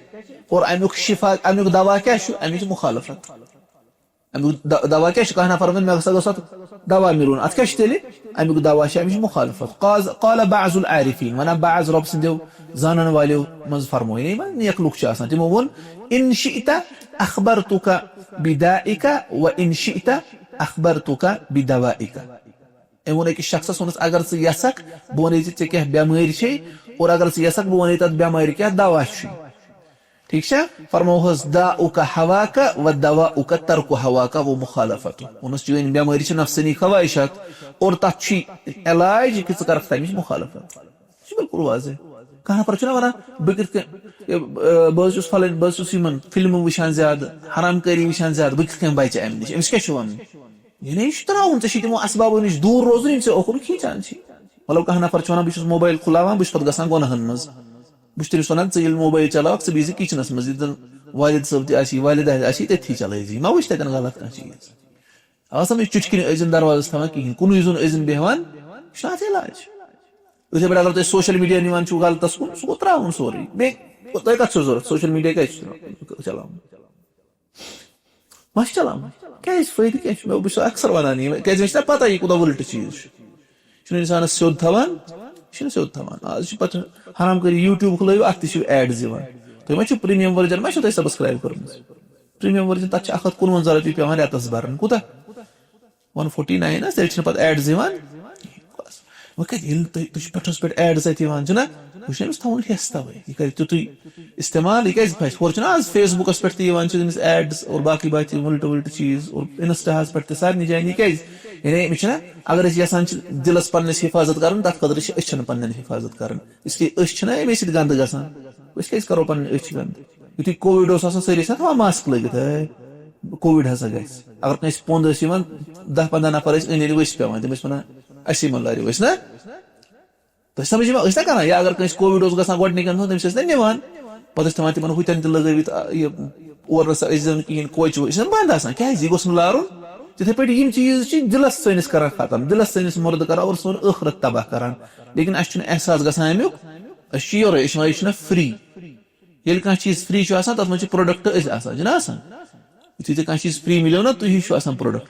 اور اَمیُک شفا، اَمیُک دوا کیٛاہ چھُ؟ اَمِچ مُخالفت۔ اَمیُک د-، دوا کیٛاہ چھُ؟ کانٛہہ نفر وَنہِ، مےٚ ہسا گوٚژھ اَتھ دوا مِلُن۔ اَتھ کیٛاہ چھُ تیٚلہِ؟ اَمیُک دوا چھُ اَمِچ مُخالفت۔ قاز-، قال بعض العارفین، وَنان بعض رۄب سٕنٛدیو زانن والیو منٛز فرمو، یعنی یِمن نیک لُکھ چھِ آسان، تِمو ووٚن، ان شئت اخبرتک بدائک و ان شئت اخبرتک بدوائک۔ أمۍ ووٚن أکِس شخصس، ووٚنُس، اگر ژٕ یژھکھ، بہٕ وَنے ژےٚ، ژےٚ کیٛاہ بٮ۪مٲرۍ چھے، اور اگر ژٕ یژھکھ، بہٕ وَنے تَتھ بٮ۪مارِ کیٛاہ دوا چھُے۔ ٹھیٖک چھا؟ فرموہس، داؤک ہواک و دواؤک ترک ہواک و مخالفت۔ ووٚنُس، چٲنۍ بٮ۪مٲرۍ چھِ نفسٲنی خواہشات، اور تَتھ چھُے علاج کہِ ژٕ کَرکھ تَمِچ مُخالفت۔ یہِ چھُ بالکل واضح۔ کانٛہہ نفر چھُنہ وَنان، بہٕ کِتھ کٔنۍ، یہِ، آ، بہٕ حظ چھُس فلٲنۍ، بہٕ حظ چھُس یِمن فلمہٕ وٕچھان زیادٕ، حرام کٲری وٕچھان زیادٕ، بہٕ کِتھ کٔنۍ بچہٕ اَمہِ نِش؟ أمِس کیٛاہ چھُ وَنُن؟ یعنی یہِ چھُ ترٛاوُن، ژےٚ چھُے تِمو اسبابو نِش دوٗر روزُن، یِم ژےٚ اوکُن کھینچان چھِ۔ مطلب، کانٛہہ نفر چھُ وَنان، بہٕ چھُس موبایل کھُلاوان، بہٕ چھُس پَتہٕ گژھان گۄناہَن منٛز۔ بہٕ چھُس تٔمِس وَنان، ژٕ ییٚلہِ موبایل چلاوَکھ، ژٕ بِہزِ کِچنَس منٛز، ییٚتٮ۪ن والد صٲب تہِ آسی، والدہ آسی، تٔتھی چلٲیزِ۔ یہِ ما وٕچھ تَتٮ۪ن غلط کانٛہہ چیٖز؟ اَوَ سا مےٚ چُٹکِنہِ ٲسۍزِ نہٕ دروازَس تھاوان کِہیٖنۍ، کُنُے زوٚن ٲسۍزِ نہٕ بیٚہوان، یہِ چھُنہٕ اَتھ علاج۔ یِتھَے پٲٹھۍ اگر تُہۍ سوشل میٖڈیا نِوان چھُو غلطَس کُن، سُہ گوٚو ترٛاوُن سورُے۔ بیٚیہِ تۄہہِ کَتھ چھُو ضوٚرَتھ؟ سوشل میٖڈیا کَتہِ چھُ چلاوُن؟ ما چھِ چلاوان؟ کیٛازِ؟ فٲیدٕ کیٛاہ چھُ؟ مےٚ، بہٕ چھُس اکثر وَنان یہِ، کیٛازِ مےٚ چھُنہ پَتہ یہِ کوٗتاہ وٕلٹہٕ چیٖز چھُ۔ یہِ چھُنہٕ اِنسانَس سیوٚد تھاوان، یہِ چھُنہٕ سیوٚد تھاوان۔ آز چھِ پَتہٕ حرام کٲری، YouTube کھُلٲیِو، اَتھ تہِ چھِ ads یِوان۔ تۄہہِ ما چھُو premium version، ما چھُو تۄہہِ subscribe کٔرمٕژ؟ Premium version، تَتھ چھِ اَکھ ہَتھ کُنوَنزاہ رۄپیہِ پٮ۪وان رٮ۪تَس بَرٕنۍ۔ کوٗتاہ؟ One forty nine حظ، تیٚلہِ چھِنہٕ پَتہٕ ads یِوان۔ بَس۔ وۄنۍ کَتہِ ییٚلہِ تُہۍ، تُہۍ چھِ پٮ۪ٹھَس پٮ۪ٹھ ads اَتہِ یِوان، چھُنہ؟ وۄنۍ چھُنہٕ أمِس تھاوُن ہٮ۪س تَوَے۔ یہِ کَرِ تیُتُے استعمال، یہِ کیٛازِ پھَسہِ؟ ہورٕ چھُنہ آز Facebookس پٮ۪ٹھ تہِ یِوان چھِ أمِس ads اور باقٕے باقٕے وٕلٹہٕ وٕلٹہٕ چیٖز اور Instaہَس پٮ۪ٹھ تہِ سارنٕے جایَن۔ یہِ کیٛازِ؟ یعنی أمِس چھِنہ، اگر أسۍ یَژھان چھِ دِلَس پنٛنِس حِفاظت کَرُن، تَتھ خٲطرٕ چھِ أچھَن پنٛنٮ۪ن حِفاظت کَرٕنۍ۔ اس لیے أچھ چھِنہ اَمے سۭتۍ گنٛدٕ گژھان۔ أسۍ کیٛازِ کَرو پنٕنۍ أچھ گنٛدٕ؟ یُتھُے Covid اوس آسان، سٲری ٲسۍ نا تھاوان mask لٲگِتھ، ہے، Covid ہسا گژھِ۔ اگر کٲنٛسہِ پوٚنٛد ٲسۍ یِوان، دَہ پنٛداہ نفر ٲسۍ أنٛدۍ أنٛدۍ ؤسۍ پٮ۪وان، تِم ٲسۍ وَنان، "اَسی مہ لٲرِو أسۍ نا۔" تۄہہِ سمجھ یِوان، أسۍ نا کران، یا اگر کٲنٛسہِ Covid اوس گژھان گۄڈٕنِکٮ۪ن دۄہن، تٔمِس ٲسۍ نا نِوان، پَتہٕ ٲسۍ تھاوان تِمن ہُتٮ۪ن تہِ لٲگٲوِتھ، آ، یہِ، اورٕ نہ سا أسۍ زَن کِہیٖنۍ، کوچہِ ووچہِ، یہِ چھُنہٕ بنٛد آسان۔ کیٛازِ؟ یہِ گوٚژھ نہٕ لارُن۔ تِتھَے پٲٹھۍ یِم چیٖز چھِ دِلس سٲنِس کران ختم، دِلس سٲنِس مُردٕ کران اور سون ٲخرت تباہ کران۔ لیکن اَسہِ چھُنہٕ احساس گژھان اَمیُک، أسۍ چھِ یورے، أسۍ چھِ وَنان، یہِ چھُنہ free۔ ییٚلہِ کانٛہہ چیٖز free چھُ آسان، تَتھ منٛز چھِ product أسۍ آسان، چھِنہ آسان؟ یُتھُے ژےٚ کانٛہہ چیٖز free مِلیو نا، تُہی چھُ آسان product۔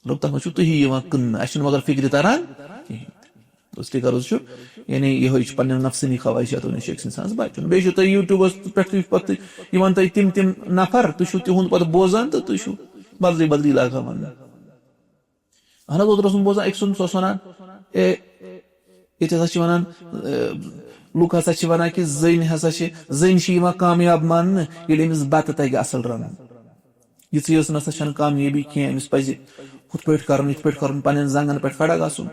مطلب، تَتھ منٛز چھُ تُہی یِوان کٕننہٕ، اَسہِ چھُنہٕ مگر فِکرِ تَران کِہیٖنۍ۔ دوستی غرض چھُ، یعنی یِہوٚے چھُ پنٛنٮ۪ن نفسٲنی خواہشاتو نِش أکِس اِنسانَس بَچُن۔ بیٚیہِ چھُو تۄہہِ YouTubeس پٮ۪ٹھ تُہۍ پَتہٕ یِوان تۄہہِ تِم تِم نفر، تُہۍ چھُو تِہُنٛد پَتہٕ بوزان تہٕ تُہۍ چھُو بدلٕے بدلٕے لاگان وَننہٕ۔ اہن حظ، اوترٕ اوسُس بہٕ بوزان أکۍ سُنٛد، سُہ اوس وَنان، اے، ییٚتہِ ہسا چھِ وَنان، اے، لُکھ ہسا چھِ وَنان کہِ زٔنۍ ہسا چھِ، زٔنۍ چھِ یِوان کامیاب ماننہٕ، ییٚلہِ أمِس بَتہٕ تَگہِ اَصٕل رَنُن۔ یِژٕے یٲژ نہ سا چھَنہٕ کامیٲبی کینٛہہ، أمِس پَزِ ہُتھ پٲٹھۍ کَرُن، یِتھ پٲٹھۍ کَرُن، پَنٕنٮ۪ن زنٛگَن پٮ۪ٹھ کھڑا گژھُن۔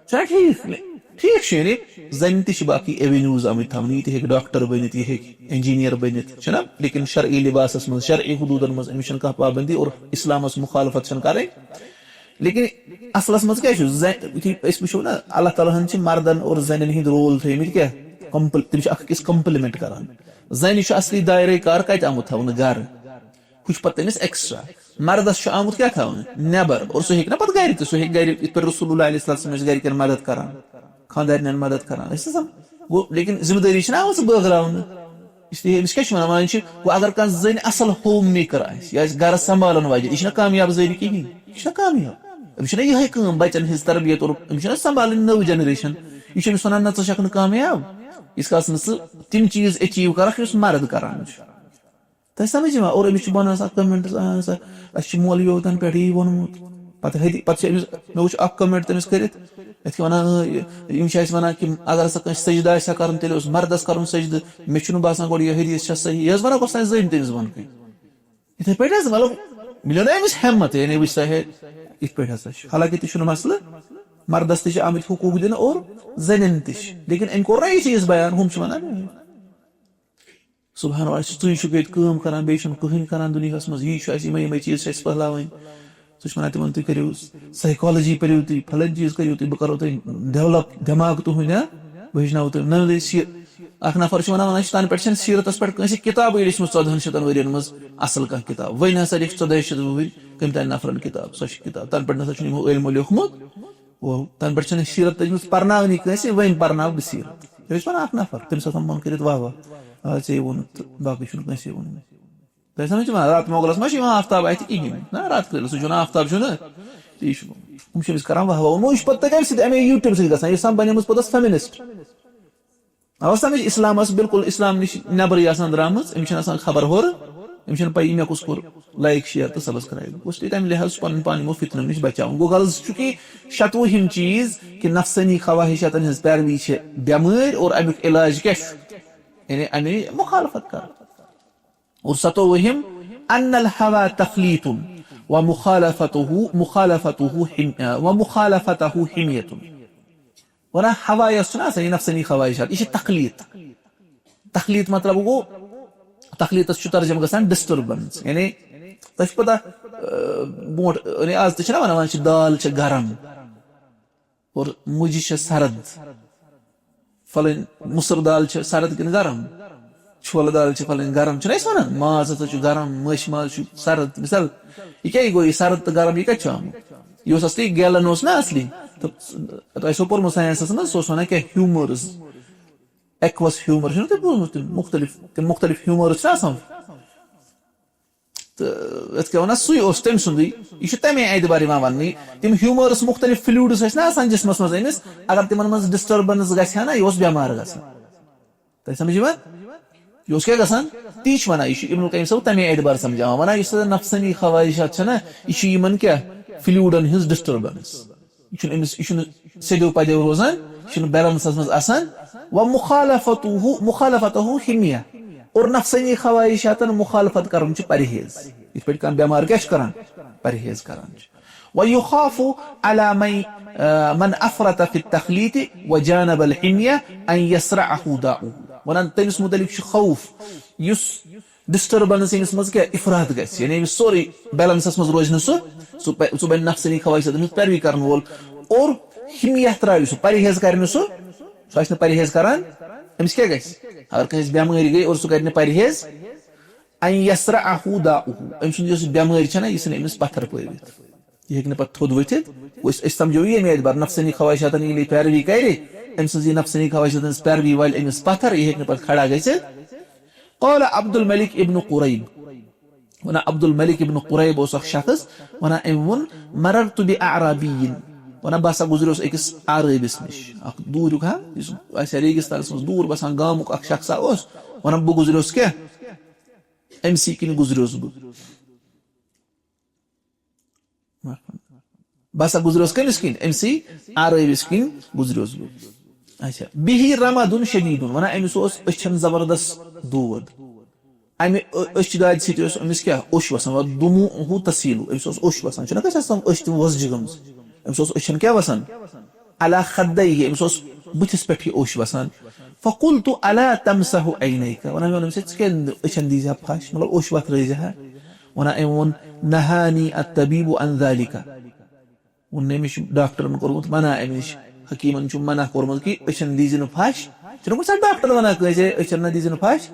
چھُنہ ٹھیٖک؟ ٹھیٖک چھُ، یعنی زَنہِ تہِ چھِ باقٕے avenues آمٕتۍ تھاونہٕ، یہِ تہِ ہیٚکہِ doctor بٔنِتھ، یہِ ہیٚکہِ engineer بٔنِتھ، چھُنہ؟ لیکن شرعی لباسَس منٛز، شرعی حدوٗدَن منٛز، أمِس چھَنہٕ کانٛہہ پابندی اور اِسلامَس مُخالفت چھَنہٕ کَرٕنۍ۔ لیکن اصلس منٛز کیٛاہ چھُ؟ زَ-، یُتھُے أسۍ وٕچھو نا، اللہ تعالیٰ ہن چھِ مردن اور زنٮ۪ن ہِنٛدۍ role تھٲومٕتۍ کیٛاہ؟ کمپل-، تِم چھِ اکھ أکِس complement کران۔ زنہِ چھُ اصلی دایرے کار کتہِ آمُت تھاونہٕ؟ گرٕ۔ ہُہ چھُ پتہٕ تٔمِس extra۔ مردس چھُ آمُت کیٛاہ تھاونہٕ؟ نٮ۪بر۔ اور سُہ ہیٚکہِ نا پتہٕ گرِ تہِ، سُہ ہیٚکہِ گرِ، یِتھ پٲٹھۍ رسول اللہ علیہ السلام چھُ گرِکٮ۪ن مدد کران، خاندارنٮ۪ن مدد کران۔ أسۍ چھِ سم-، گوٚو، لیکن ذمہٕ دٲری چھِنہ آمٕژ بٲگراونہٕ۔ اس لیے أمِس کیٛاہ چھِ وَنان؟ وَنان چھِ، گوٚو اگر کانٛہہ زٔنۍ اَصٕل ہوم میکر آسہِ، یا آسہِ گَرٕ سنٛبھالَن واجیٚنۍ، یہِ چھِنہ کامیاب زٔنۍ کِہیٖنۍ، یہِ چھِنہ کامیاب۔ أمِس چھِنہ یِہوٚے کٲم، بَچَن ہِنٛز تربیت اور أمِس چھِنہ سنٛبھالٕنۍ نٔو جنریشن۔ یہِ چھُ أمِس وَنان، نہ، ژٕ چھَکھ نہٕ کامیاب، ییٖتِس کالَس نہٕ ژٕ تِم چیٖز achieve کَرَکھ، یُس مرد کَران چھُ۔ تۄہہِ سَمٕجھ یِوان؟ اور أمِس چھِ بَنان سۄ comments، آ، سۄ، اَسہِ چھُ مولوی یوتَن پٮ۪ٹھ یی ووٚنمُت۔ پَتہٕ ہیٚتہِ، پَتہٕ چھِ أمِس، مےٚ وٕچھ اَکھ comment تٔمِس کٔرِتھ، یِتھ کٔنۍ وَنان، اۭں، یہِ، یِم چھِ اَسہِ وَنان کہِ اگر ہسا کٲنٛسہِ سجدٕ آسہِ ہا کَرُن، تیٚلہِ اوس مردَس کَرُن سجدٕ۔ مےٚ چھُنہٕ باسان گۄڈٕ یہِ حدیث چھا صحیح۔ یہِ حظ وَنان، کۄس تام زٔنۍ تٔمِس بۄنہٕ کَنہِ۔ یِتھَے پٲٹھۍ حظ، مطلب، مِلیو نا أمِس ہٮ۪مت، یعنی وٕچھ سا ہے، یِتھ پٲٹھۍ ہسا چھُ۔ حالانکہِ تہِ چھُنہٕ مسلہٕ، مردَس تہِ چھِ آمٕتۍ حقوٗق دِنہٕ اور زَنٮ۪ن تہِ چھِ۔ لیکن أمۍ کوٚر نا یہِ چیٖز بیان، ہُم چھِ وَنان، سبحان اللہ، اَسہِ چھُ، تُہۍ چھِو ییٚتہِ کٲم کران، بیٚیہِ چھُنہٕ کٕہٕنۍ کران دُنیاہَس منٛز، یی چھُ اَسہِ، یِمَے یِمَے چیٖز چھِ اَسہِ پھٔہلاوٕنۍ۔ سُہ چھُ وَنان تِمَن، تُہۍ کٔرِو psychology، پٔرِو تُہۍ فلٲنۍ چیٖز، کٔرِو تُہۍ، بہٕ کَرو تۄہہِ develop دٮ۪ماغ تُہُنٛد، ہا، بہٕ ہیٚچھناوو تۄہہِ نٔو نٔو سہِ-، اَکھ نفر چھُ وَنان، وَنان چھُ، تَنہٕ پٮ۪ٹھ چھَنہٕ سیٖرتَس پٮ۪ٹھ کٲنٛسہِ کِتابٕے لیٚچھمٕژ ژۄدہَن شَتَن ؤرِین منٛز اَصٕل کانٛہہ کِتاب۔ وۄنۍ ہسا لیٚکھ ژۄدہَے شَتھ وُہٕرۍ کٔمۍ تانۍ نفرَن کِتاب، سۄ چھِ کِتاب۔ تَنہٕ پٮ۪ٹھ نہ سا چھُنہٕ یِمو علمو لیوٚکھمُت۔ او، تَنہٕ پٮ۪ٹھ چھَنہٕ سیٖرت تٔجمٕژ پَرناونی کٲنٛسہِ، وۄنۍ پَرناو بہٕ سیٖرت۔ یہِ اوس پَران اَکھ نفر، تٔمِس آسان من کٔرِتھ واہ واہ، آ، ژےٚ ووٚنُتھ تہٕ باقٕے چھُنہٕ کٲنٛسے ووٚنمُت۔ تۄہہِ سَمٕجھ چھُوا؟ راتہٕ مۄغلَس ما چھُ یِوان آفتاب اَتھِ کِہیٖنۍ؟ نہ، راتہٕ کرٛیلَس سُہ چھُنہٕ آفتاب چھُنہٕ، تی چھُ۔ یِم چھِ أمِس کران واہ واہ۔ وۄنۍ چھُ پَتہٕ تَمہِ سۭتۍ اَمے YouTube سۭتۍ گژھان، یُس سَم بَنیمٕژ پوٚتُس feminist۔ اَوا سَمٕجھ، اِسلامَس بِلکُل، اِسلام نِش نٮ۪برٕے آسان درٛامٕژ، أمِس چھَنہٕ آسان خبر ہورٕ، أمِس چھَنہٕ پَیی مےٚ کُس کوٚر like، share تہٕ subscribe۔ گوٚژھ تُہۍ تَمہِ لحاظ پَنُن پان یِمو فِتنَو نِش بَچاوُن۔ گوٚو غرض چھُ کہِ شَتوُہِم چیٖز کہِ نفسٲنی خواہشاتَن ہٕنٛز پیروی چھِ بٮ۪مٲرۍ اور اَمیُک علاج کیٛاہ چھُ؟ یعنی اَمے مُخالفت کَرُن۔ اور ستووُہِم، ان الہوا تخلیط و مخالفتہ، مخالفتہ حم-، و مخالفتہ حمیت۔ وَنان ہوا یۄس چھُنہ آسان، یہِ نفسٲنی خواہشات، یہِ چھِ تخلیط۔ تخلیط مطلب گوٚو، تخلیطس چھُ ترجمہٕ گژھان disturbance، یعنی تۄہہِ چھُ پتہ، آ، برونٛٹھ، یعنی آز تہِ چھِنہ وَنان، وَنان چھِ دال چھِ گرم، اور مُجہِ چھِ سرد۔ فلٲنۍ مُسٕر دال چھِ سرد کِنہٕ گرم؟ چھولہٕ دال چھِ فلٲنۍ گرم، چھِنہ أسۍ وَنان؟ ماز ہسا چھُ گرم، مٲشہِ ماز چھُ سرد۔ مثال، یہِ کیٛاہ، یہِ گوٚو یہِ سرد تہٕ گرم، یہِ کَتہِ چھُ آمُت؟ یہِ اوس اصلی، gallon اوس نہ اصلی۔ تہٕ تۄہہِ ٲسوٕ پوٚرمُت science-س منٛز، سُہ اوس وَنان کیٛاہ، humors، aqueous humor، چھُنہ تۄہہِ بوٗزمُت تِم مُختٔلِف، تِم مُختٔلِف humors چھِ آسان۔ تہٕ یِتھ کٔنۍ وَنان، سُے اوس تٔمۍ سُنٛدُے۔ یہِ چھُ تَمے اعتبار یِوان وَننہٕ۔ تِم humors، مُختٔلِف fluids ٲسۍ نہ آسان جسمَس منٛز أمِس، اگر تِمَن منٛز disturbance گژھِ ہا نہ، یہِ اوس بٮ۪مار گژھان۔ تۄہہِ سَمجھ یِوان؟ یہِ اوس کیٛاہ گژھان؟ تی چھُ وَنان، یہِ چھُ ابن القیم صٲب تَمے اعتبار سَمجھاوان۔ وَنان، یُس ہسا نفسٲنی خواہشات چھَنہ، یہِ چھُ یِمَن کیٛاہ؟ Fluidن ہٕنٛز disturbance۔ یہِ چھُنہٕ أمِس، یہِ چھُنہٕ سیٚدیو پدیو روزان، یہِ چھُنہٕ balanceس منٛز آسان۔ و مخالفتہ، مخالفتہ حمیہ۔ اور نفسٲنی خواہشاتن مخالفت کرُن چھُ پرہیز۔ یِتھ پٲٹھۍ کانٛہہ بٮ۪مار کیٛاہ چھُ کران؟ پرہیز کران چھُ۔ و یخاف علی من، آ، من افرط فی التخلیط و جانب الحمیہ ان یصرعہ داؤہ۔ وَنان، تٔمِس مُتعلِق چھُ خوف، یُس disturbance ییٚمِس منٛز کیٛاہ افراط گژھِ، یعنی أمِس سورُے balanceس منٛز روزِ نہٕ سُہ، سُہ بہ-، سُہ بَنہِ نفسٲنی خواہشاتن ہٕنٛز پیروی کرن وول۔ اور حمیہ ترٛاوِ سُہ، پرہیز کرِ نہٕ سُہ، سُہ آسہِ نہٕ پرہیز کران، أمِس کیٛاہ گژھِ؟ اگر کٲنٛسہِ بٮ۪مٲرۍ گٔے اور سُہ کرِ نہٕ پرہیز، ان یصرعہ داؤہ، أمۍ سُنٛد یۄس بٮ۪مٲرۍ چھےٚ نہ، یہِ ژھٕنہِ أمِس پتھر پٲوِتھ۔ یہِ ہیٚکہِ نہٕ پتہٕ تھوٚد ؤتھِتھ۔ أسۍ، أسۍ سمجھو یہِ ییٚمہِ اعتبار، نفسٲنی خواہشاتن ییٚلہِ یہِ پیروی کرِ، أمۍ سٕنٛز یہِ نفسٲنی خواہشاتن ہٕنٛز پیروی والہِ أمِس پتھر، یہِ ہیٚکہِ نہٕ پتہٕ کھڑا گٔژھِتھ۔ قال عبد الملک ابن قریب۔ وَنان عبد الملک ابن قریب اوس اکھ شخص، وَنان أمۍ ووٚن، مررت باعرابی، وَنان بہٕ ہسا گُزریوس أکِس اعرٲبِس نِش، اکھ دوٗریُک ہا، یُس آسہِ ہا ریگِستانَس منٛز دوٗر بسان گامُک اکھ شخصا اوس، وَنان بہٕ گُزریوس کیٛاہ؟ أمۍ سٕے کِنۍ گُزریوس بہٕ۔ بہٕ ہسا گُزریوس کٔمِس کِنۍ؟ أمۍ سٕے اعرٲبِس کِنۍ گُزریوس بہٕ۔ اچھا، بِہِ رمدٌ شدیدٌ، وَنان أمِس اوس أچھن زبردست دود۔ اَمہِ أ-، أچھ دادِ سۭتۍ اوس أمِس کیٛاہ؟ اوٚش وَسان، و دموعہ تسیل، أمِس اوس اوٚش وَسان، چھُنہ کٲنٛسہِ آسان أچھ تِم وۄزجہِ گٔمٕژ، أمِس اوس أچھن کیٛاہ وَسان؟ علی خدیہ، أمِس اوس بٕتھِس پٮ۪ٹھ یہِ اوٚش وَسان۔ فقلت الا تمسح عینیک، وَنان مےٚ ووٚن أمِس، ژٕ کیٛاہ أچھن دیٖزِ ہا پھش، مطلب اوٚش وَتھرٲیزِ ہا؟ وَنان أمۍ ووٚن، نہانی الطبیب عن ذلک، ووٚن نہٕ أمِس چھُ ڈاکٹرن کوٚرمُت منع، أمِس حکیٖمن چھُ منع کوٚرمُت کہِ أچھن دیٖزِ نہٕ پھش۔ چھُنہ کُنہِ ساتہٕ ڈاکٹر وَنان کٲنٛسہِ، ہے، أچھن نہ دیٖزِ نہٕ پھش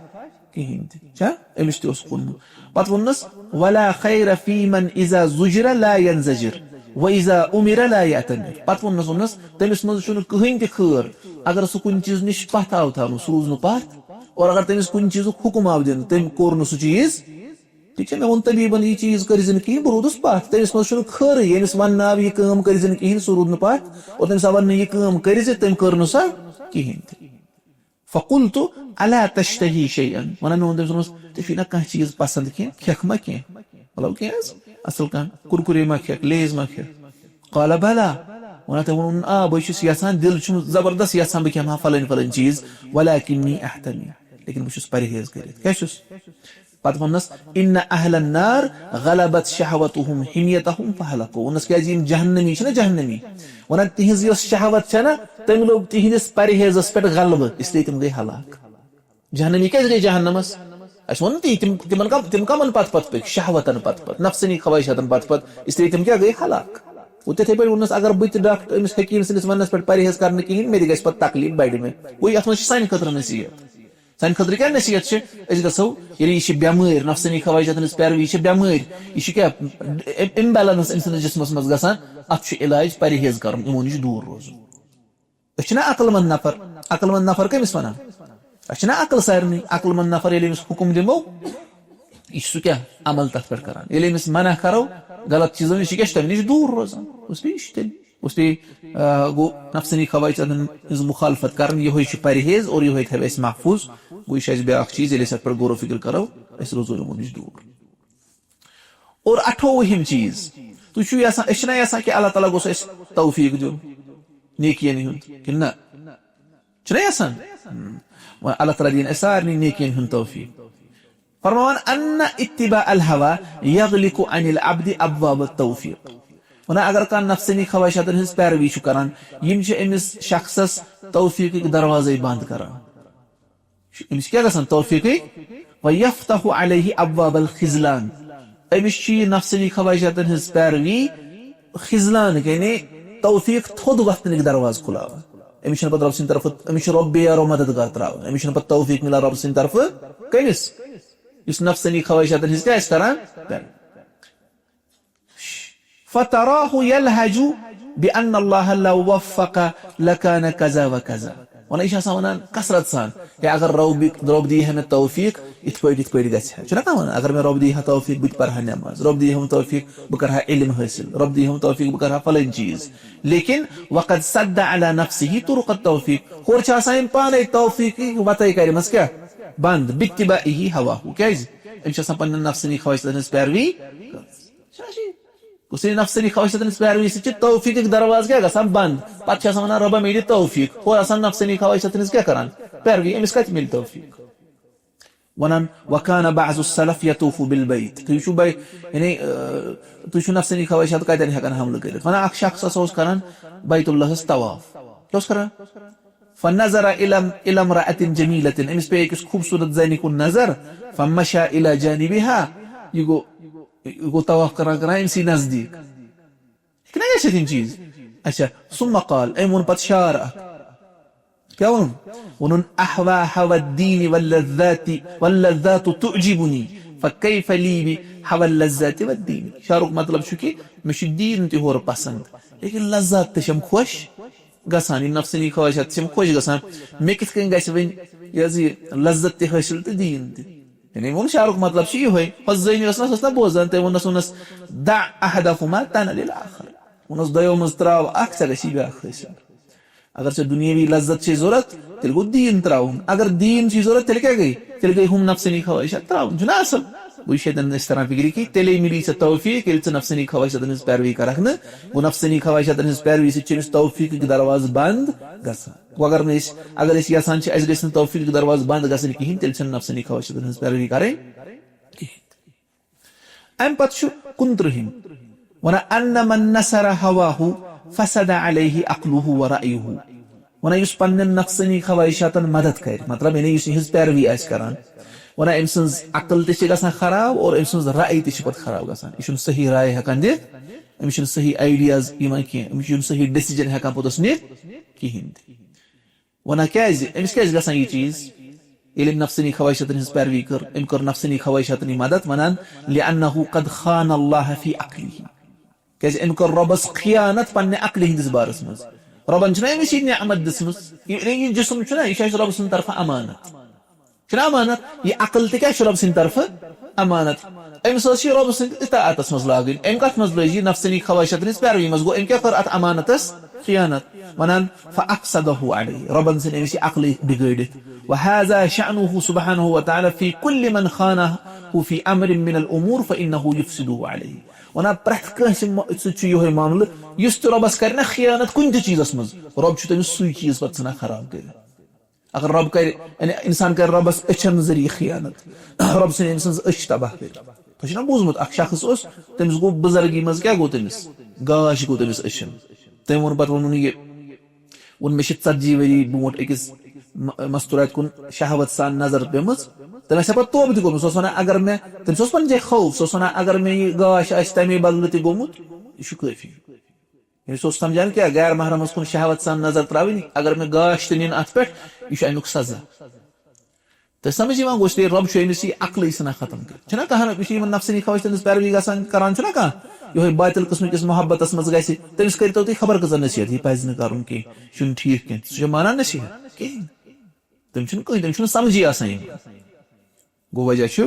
کِہیٖنۍ تہِ، چھا؟ أمِس تہِ اوس کوٚرمُت۔ پتہٕ ووٚننَس، ولا خیر فی من اذا زجر لا ینزجر و اذا امر لا یعتمر۔ پتہٕ ووٚننَس، ووٚننَس، تٔمِس منٛز چھُنہٕ کٕہٕنۍ تہِ خٲر، اگر سُہ کُنہِ چیٖزٕ نِش پتھ آو تھاونہٕ، سُہ روٗز نہٕ پتھ، اور اگر تٔمِس کُنہِ چیٖزُک حُکُم آو دِنہٕ، تٔمۍ کوٚر نہٕ سُہ چیٖز، ٹھیٖک چھا؟ مےٚ ووٚن طبیٖبن، یہِ چیٖز کٔرۍ زِ نہٕ کِہیٖنۍ، بہٕ روٗدُس پتھ۔ تٔمِس منٛز چھُنہٕ خٲرٕے، ییٚمِس وننہٕ آو، یہِ کٲم کٔرۍ زِ نہٕ کِہیٖنۍ، سُہ روٗد نہٕ پتھ۔ اور تٔمِس آو وننہٕ، یہِ کٲم کٔرۍ زِ، تٔمۍ کٔر نہٕ سۄ کِہیٖنۍ تہِ۔ فقلت الا تشتهی شیئا، ونان، مےٚ ووٚن تٔمِس، ووٚنمَس، ژےٚ چھُے نا کانٛہہ چیٖز پسنٛد کینٛہہ، کھٮ۪کھ ما کینٛہہ؟ مطلب کینٛہہ حظ، اصل کانٛہہ کُرکُرے ما کھٮ۪کھ، لیز ما کھٮ۪کھ؟ قال بلى، ونان، تٔمۍ ووٚن، آ، بہٕ چھُس یژھان، دِل چھُم زبردست یژھان بہٕ کھٮ۪مہٕ ہا فلٲنۍ فلٲنۍ چیٖز، ولکنی احتمی، لیکن بہٕ چھُس پرہیز کٔرِتھ۔ کیٛاہ چھُس؟ پتہٕ ووٚننس، ان اہل النار غلبت شہوتهم حمیتهم فہلکو۔ ووٚننس، کیٛازِ یِم جہنمی چھِنہ، جہنمی، ونان، تِہنٛز یۄس شہوت چھےٚ نہ، تٔمۍ لوٚگ تِہنٛدِس پرہیزس پٮ۪ٹھ غلبہٕ، اس لیے تِم گٔے ہلاک۔ جہنمی کیٛازِ گٔے جہنمس؟ اسہِ ووٚن تی، تِم، تِمن کم، تِم کمن پتہٕ پتہٕ پٔکۍ؟ شہوتن پتہٕ پتہٕ، نفسانی خواہشاتن پتہٕ پتہٕ، اس لیے تِم کیٛاہ گٔے؟ ہلاک۔ گوٚو تِتھے پٲٹھۍ ووٚننس، اگر بہٕ تہِ ڈاکٹر، أمِس حکیٖم سٕنٛدِس وننس پٮ۪ٹھ پرہیز کرنہٕ کِہیٖنۍ، مےٚ تہِ گژھِ پتہٕ تکلیف، بڑِ مےٚ۔ گوٚو یتھ منٛز چھِ سانہِ خٲطرٕ نصیحت۔ سانہِ خٲطرٕ کیٛاہ نصیحت چھِ؟ أسۍ گژھو، ییٚلہِ یہِ چھِ بٮ۪مٲرۍ، نفسانی خواہشاتن ہٕنٛز پیروی چھِ بٮ۪مٲرۍ، یہِ چھِ کیٛاہ، اِم-، imbalance أمۍ سٕنٛدِس جسمس منٛز گژھان، اتھ چھُ علاج پرہیز کرُن، یِمو نِش دوٗر روزُن۔ أسۍ چھِنہ عقل مند نفر؟ عقل مند نفر کٔمِس ونان؟ أسۍ چھِنہ عقل سارنٕے؟ عقل مند نفر ییٚلہِ أمِس حُکُم دِمو، یہِ چھُ سُہ کیٛاہ؟ عمل تتھ پٮ۪ٹھ کران۔ ییٚلہِ أمِس منع کرو غلط چیٖزو نِش، یہِ کیٛاہ چھُ؟ تَمہِ نِش دوٗر روزان۔ اس لیے یہِ چھُ تیٚلہِ، اس لیے، آ، گوٚو نفسانی خواہشاتن ہٕنٛز مُخالفت کرٕنۍ، یِہوٚے چھُ پرہیز اور یِہوٚے تھاوِ اَسہِ محفوٗظ۔ گوٚو یہِ چھُ اَسہِ بیٛاکھ چیٖز، ییٚلہِ أسۍ اَتھ پٮ۪ٹھ غور و فکر کرو، أسۍ روزو یِمو نِش دوٗر۔ اور اَٹھووُہِم چیٖز، تُہۍ چھِو یژھان، أسۍ چھِنہ یژھان کہِ اللہ تعالیٰ گوٚژھ اَسہِ توفیٖق دیُن، نیکیَن ہُنٛد، کِنہٕ نہ؟ چھُنہ یژھان؟ ہم۔ وۄنۍ اللہ تعالیٰ دِیِن اَسہِ سارنٕے نیکیَن ہُنٛد توفیٖق۔ فرماوان، ان اتباع الہوی یغلق عن العبد ابواب التوفیق۔ ونان، اگر کانٛہہ نفسانی خواہشاتن ہٕنٛز پیروی چھُ کران، یِم چھِ أمِس شخصس توفیٖقٕکۍ دروازے بنٛد کران۔ أمِس کیٛاہ گژھان؟ توفیٖقٕکۍ۔ ویفتح علیہ ابواب الخذلان۔ أمِس چھُ یہِ نفسانی خواہشاتن ہٕنٛز پیروی خذلان، یعنی توفیٖق تھوٚد وۄتھنٕکۍ دروازٕ کھُلاوان۔ أمِس چھُنہٕ پتہٕ رۄب سٕنٛدِ طرفہٕ، أمِس چھُ رۄب بے یارو مددگار تراوان، أمِس چھُنہٕ پتہٕ توفیٖق مِلان رۄب سٕنٛدِ طرفہٕ۔ کٔمِس؟ یُس نفسانی خواہشاتن ہٕنٛز کیٛاہ آسہِ کران؟ پیروی۔ فتراه يلهج بأن الله لو وفق لكان كذا وكذا۔ ونان، یہِ چھُ آسان ونان کثرت سان، ہے، اگر رۄب، رۄب دِیہِ ہا مےٚ توفیٖق، یِتھ پٲٹھۍ، یِتھ پٲٹھۍ گژھِ ہا۔ چھُنہ کانٛہہ ونان، اگر مےٚ رۄب دِیہِ ہا توفیٖق، بہٕ تہِ پرٕ ہا نٮ۪ماز، رۄب دِیہِ ہا توفیٖق، بہٕ کرٕ ہا علم حٲصِل، رۄب دِیہِ ہا توفیٖق، بہٕ کرٕ ہا فلٲنۍ چیٖز۔ لیکن وقد سد على نفسه طرق التوفیٖق، ہورٕ چھِ آسان أمۍ پانے توفیٖقٕکۍ وتَے کَرِمَژٕ کیٛاہ؟ بنٛد، باتباعه هواه۔ کیٛازِ؟ أمۍ چھِ آسان پننٮ۪ن نفسانی خواہشاتن ہٕنٛز پیروی۔ چھا ٹھیٖک؟ گوٚو سُہ نفسانی خواہشاتن ہٕنٛز پیروی سۭتۍ چھِ توفیٖقٕکۍ دروازٕ کیٛاہ گژھان؟ بنٛد۔ پتہٕ چھِ آسان ونان، رۄبا مےٚ دِ توفیٖق۔ ہورٕ آسان نفسانی خواہشاتن ہٕنٛز کیٛاہ کران؟ پیروی۔ أمِس کتہِ مِلہِ توفیٖق؟ ونان، وکان بعض السلف یطوف بالبیت۔ تُہۍ چھِو بے-، یعنی، آ، تُہۍ چھِو نفسانی خواہشات کتٮ۪ن ہٮ۪کان حملہٕ کٔرِتھ؟ ونان، اکھ شخص ہسا اوس کران بیت اللہس طواف۔ کیٛاہ اوس کران؟ فنظر الى، الى امرأة جمیلة، أمِس پیٚیہِ أکِس خوٗبصوٗرت زنہِ کُن نظر۔ فمشى الى جانبها، یہِ گوٚو، یہِ گوٚو طواف کران کران أمۍ سٕے نزدیٖک۔ ہیٚکہِ نا گٔژھِتھ یِم چیٖز؟ اچھا، ثم قال، أمۍ ووٚن پتہٕ شعر اکھ۔ کیٛاہ ووٚنُن؟ ووٚنُن، احوى هوى الدين واللذات، واللذات تعجبني، فكيف لي بهوى اللذات والدين۔ شعرُک مطلب چھُ کہِ مےٚ چھُ دیٖن تہِ ہورٕ پسنٛد، لیکن لذات تہِ چھَم خۄش گژھان، یِم نفسٲنی خواہشات چھِم خۄش گژھان۔ مےٚ کِتھ کٔنۍ گژھِ وۄنۍ یہِ حظ یہِ لذت تہِ حٲصِل تہٕ دیٖن تہِ؟ یعنی ووٚن شعرُک مطلب چھُ یِہوٚے۔ ہۄس زٔنۍ ٲس نہ، سۄ ٲس نہ بوزان، تٔمۍ ووٚننَس، ووٚننَس، دع احدهما تنل الاخر۔ ووٚننَس، دۄیو منٛز ترٛاو اکھ، ژےٚ گژھی بیٛاکھ حٲصِل۔ اگر ژےٚ دُنیٲوی لذت چھے ضوٚرتھ، تیٚلہِ گوٚو دیٖن ترٛاوُن۔ اگر دیٖن چھُے ضوٚرتھ، تیٚلہِ کیٛاہ گٔے؟ تیٚلہِ گٔے ہُم نفسٲنی خواہشات ترٛاوُن۔ چھُنہ اصل؟ گوٚو یہِ چھُ ییٚتٮ۪ن أسۍ تران فِکرِ کہِ تیٚلے مِلی ژےٚ توفیٖق، ییٚلہِ ژٕ نفسٲنی خواہشاتن ہٕنٛز پیروی کرکھ نہٕ۔ گوٚو نفسٲنی خواہشاتن ہٕنٛز پیروی سۭتۍ چھِ أمِس توفیٖقٕکۍ دروازٕ بنٛد گژھان۔ گوٚو اگر نہٕ أسۍ، اگر أسۍ یژھان چھِ اَسہِ گژھِ نہٕ توفیٖقٕکۍ دروازٕ بنٛد گژھٕنۍ کِہیٖنۍ، تیٚلہِ چھَنہٕ نفسٲنی خواہشاتن ہٕنٛز پیروی کرٕنۍ کِہیٖنۍ۔ اَمہِ پتہٕ چھُ کُنترٕہِم وَنان، ان من نصر هواه فسد عليه عقله ورأيه۔ وَنان، یُس پننٮ۪ن نفسٲنی خواہشاتن مدد کرِ، مطلب، یعنی یُس یِہٕنٛز پیروی آسہِ کران، وَنان، أمۍ سٕنٛز عقل تہِ چھِ گژھان خراب اور أمۍ سٕنٛز راے تہِ چھِ پتہٕ خراب گژھان۔ یہِ چھُنہٕ صحیح راے ہٮ۪کان دِتھ، أمِس چھُنہٕ صحیح ideas یِوان کینٛہہ، أمِس چھُنہٕ صحیح decision ہٮ۪کان پوٚتُس نِتھ کِہیٖنۍ تہِ۔ وَنان کیٛازِ؟ أمِس کیٛازِ گژھان یہِ چیٖز؟ ییٚلہِ أمۍ نفسٲنی خواہشاتن ہٕنٛز پیروی کٔر، أمۍ کٔر نفسٲنی خواہشاتن یہِ مدد، وَنان، لأنه قد خان الله في عقله۔ کیٛازِ أمۍ کٔر رۄبس خیانت پننہِ عقلہِ ہٕنٛدِس بارس منٛز۔ رۄبن چھُنہ أمِس یہِ نعمت دِژمٕژ، یہِ، یہِ جسم چھُنہ، یہِ چھُ اَسہِ رۄبہٕ سٕنٛدِ طرفہٕ امانت۔ چھُنہ امانت؟ یہِ عقل تہِ کیٛاہ چھُ رۄب سٕنٛدِ طرفہٕ؟ امانت۔ أمِس ٲس یہِ رۄب سٕنٛدِ اطاعتس منٛز لاگٕنۍ۔ أمۍ کتھ منٛز لٲج یہِ؟ نفسٲنی خواہشاتن ہٕنٛز پیروی منٛز۔ گوٚو، أمۍ کیٛاہ کٔر اتھ امانتس؟ خیانت۔ ونان، فافسدہ علیہ، رۄبن ژھٕنۍ أمِس یہِ عقلٕے بگٲڑِتھ۔ وهذا شأنه سبحانه وتعالى في كل من خانه في امر من الامور فانه يفسده علیہ۔ ونان، پرٛٮ۪تھ کٲنٛسہِ مہ-، سۭتۍ چھُ یِہوٚے معاملہٕ، یُس تہِ رۄبس کرِ نہ خیانت کُنہِ تہِ چیٖزس منٛز، رۄب چھُ تٔمِس سُے چیٖز پتہٕ ژھٕنان خراب کٔرِتھ۔ اگر رۄب کرِ، یعنی انسان کرِ رۄبس أچھن ذٔریعہٕ خیانت، رۄب ژھٕنہِ أمۍ سٕنٛز أچھ تباہ کٔرِتھ۔ تۄہہِ چھُنہ بوٗزمُت، اکھ شخص اوس، تٔمِس گوٚو بُزرگی منٛز کیٛاہ گوٚو تٔمِس؟ گاش گوٚو تٔمِس أچھن۔ تٔمۍ ووٚن پتہٕ، ووٚنُن یہِ، ووٚن، مےٚ چھِ ژتجی ؤری برونٛٹھ أکِس م-، مستوراتہِ کُن شہوت سان نظر پیمٕژ۔ تٔمۍ آسہِ ہا پتہٕ توبہٕ تہِ کوٚرمُت۔ سُہ اوس ونان، اگر مےٚ، تٔمِس اوس پننہِ جایہِ خوف، سُہ اوس ونان، اگر مےٚ یہِ گاش آسہِ تمے بدلہٕ تہِ گوٚمُت، یہِ چھُ کٲفی۔ یعنی سُہ اوس سمجھان کیٛاہ؟ غیر محرمس کُن شہوت سان نظر ترٛاوٕنۍ، اگر مےٚ گاش تہِ نِن اتھ پٮ۪ٹھ، یہِ چھُ امیُک سزا۔ تۄہہِ سمجھ یِوان؟ گوٚو، اس لیے رۄب چھُ أمِس یہِ عقلٕے ژھٕنان ختم کٔرِتھ۔ چھُنہ کانٛہہ، یہِ چھُ یِمن نفسٲنی خواہشن ہٕنٛز پیروی گژھان، کران چھُنہ کانٛہہ، یِہوٚے باطل قٕسمہٕ کِس محبتس منٛز گژھِ، تٔمِس کٔرۍتو تُہۍ خبر کۭژاہ نصیحت، یہِ پزِ نہٕ کرُن کینٛہہ، یہِ چھُنہٕ ٹھیٖک کینٛہہ، سُہ چھُ مانان نصیحت کِہیٖنۍ۔ تٔمِس چھُنہٕ کٕہٕنۍ، تٔمِس چھُنہٕ سمجھی آسان یہِ۔ گوٚو وجہ چھُ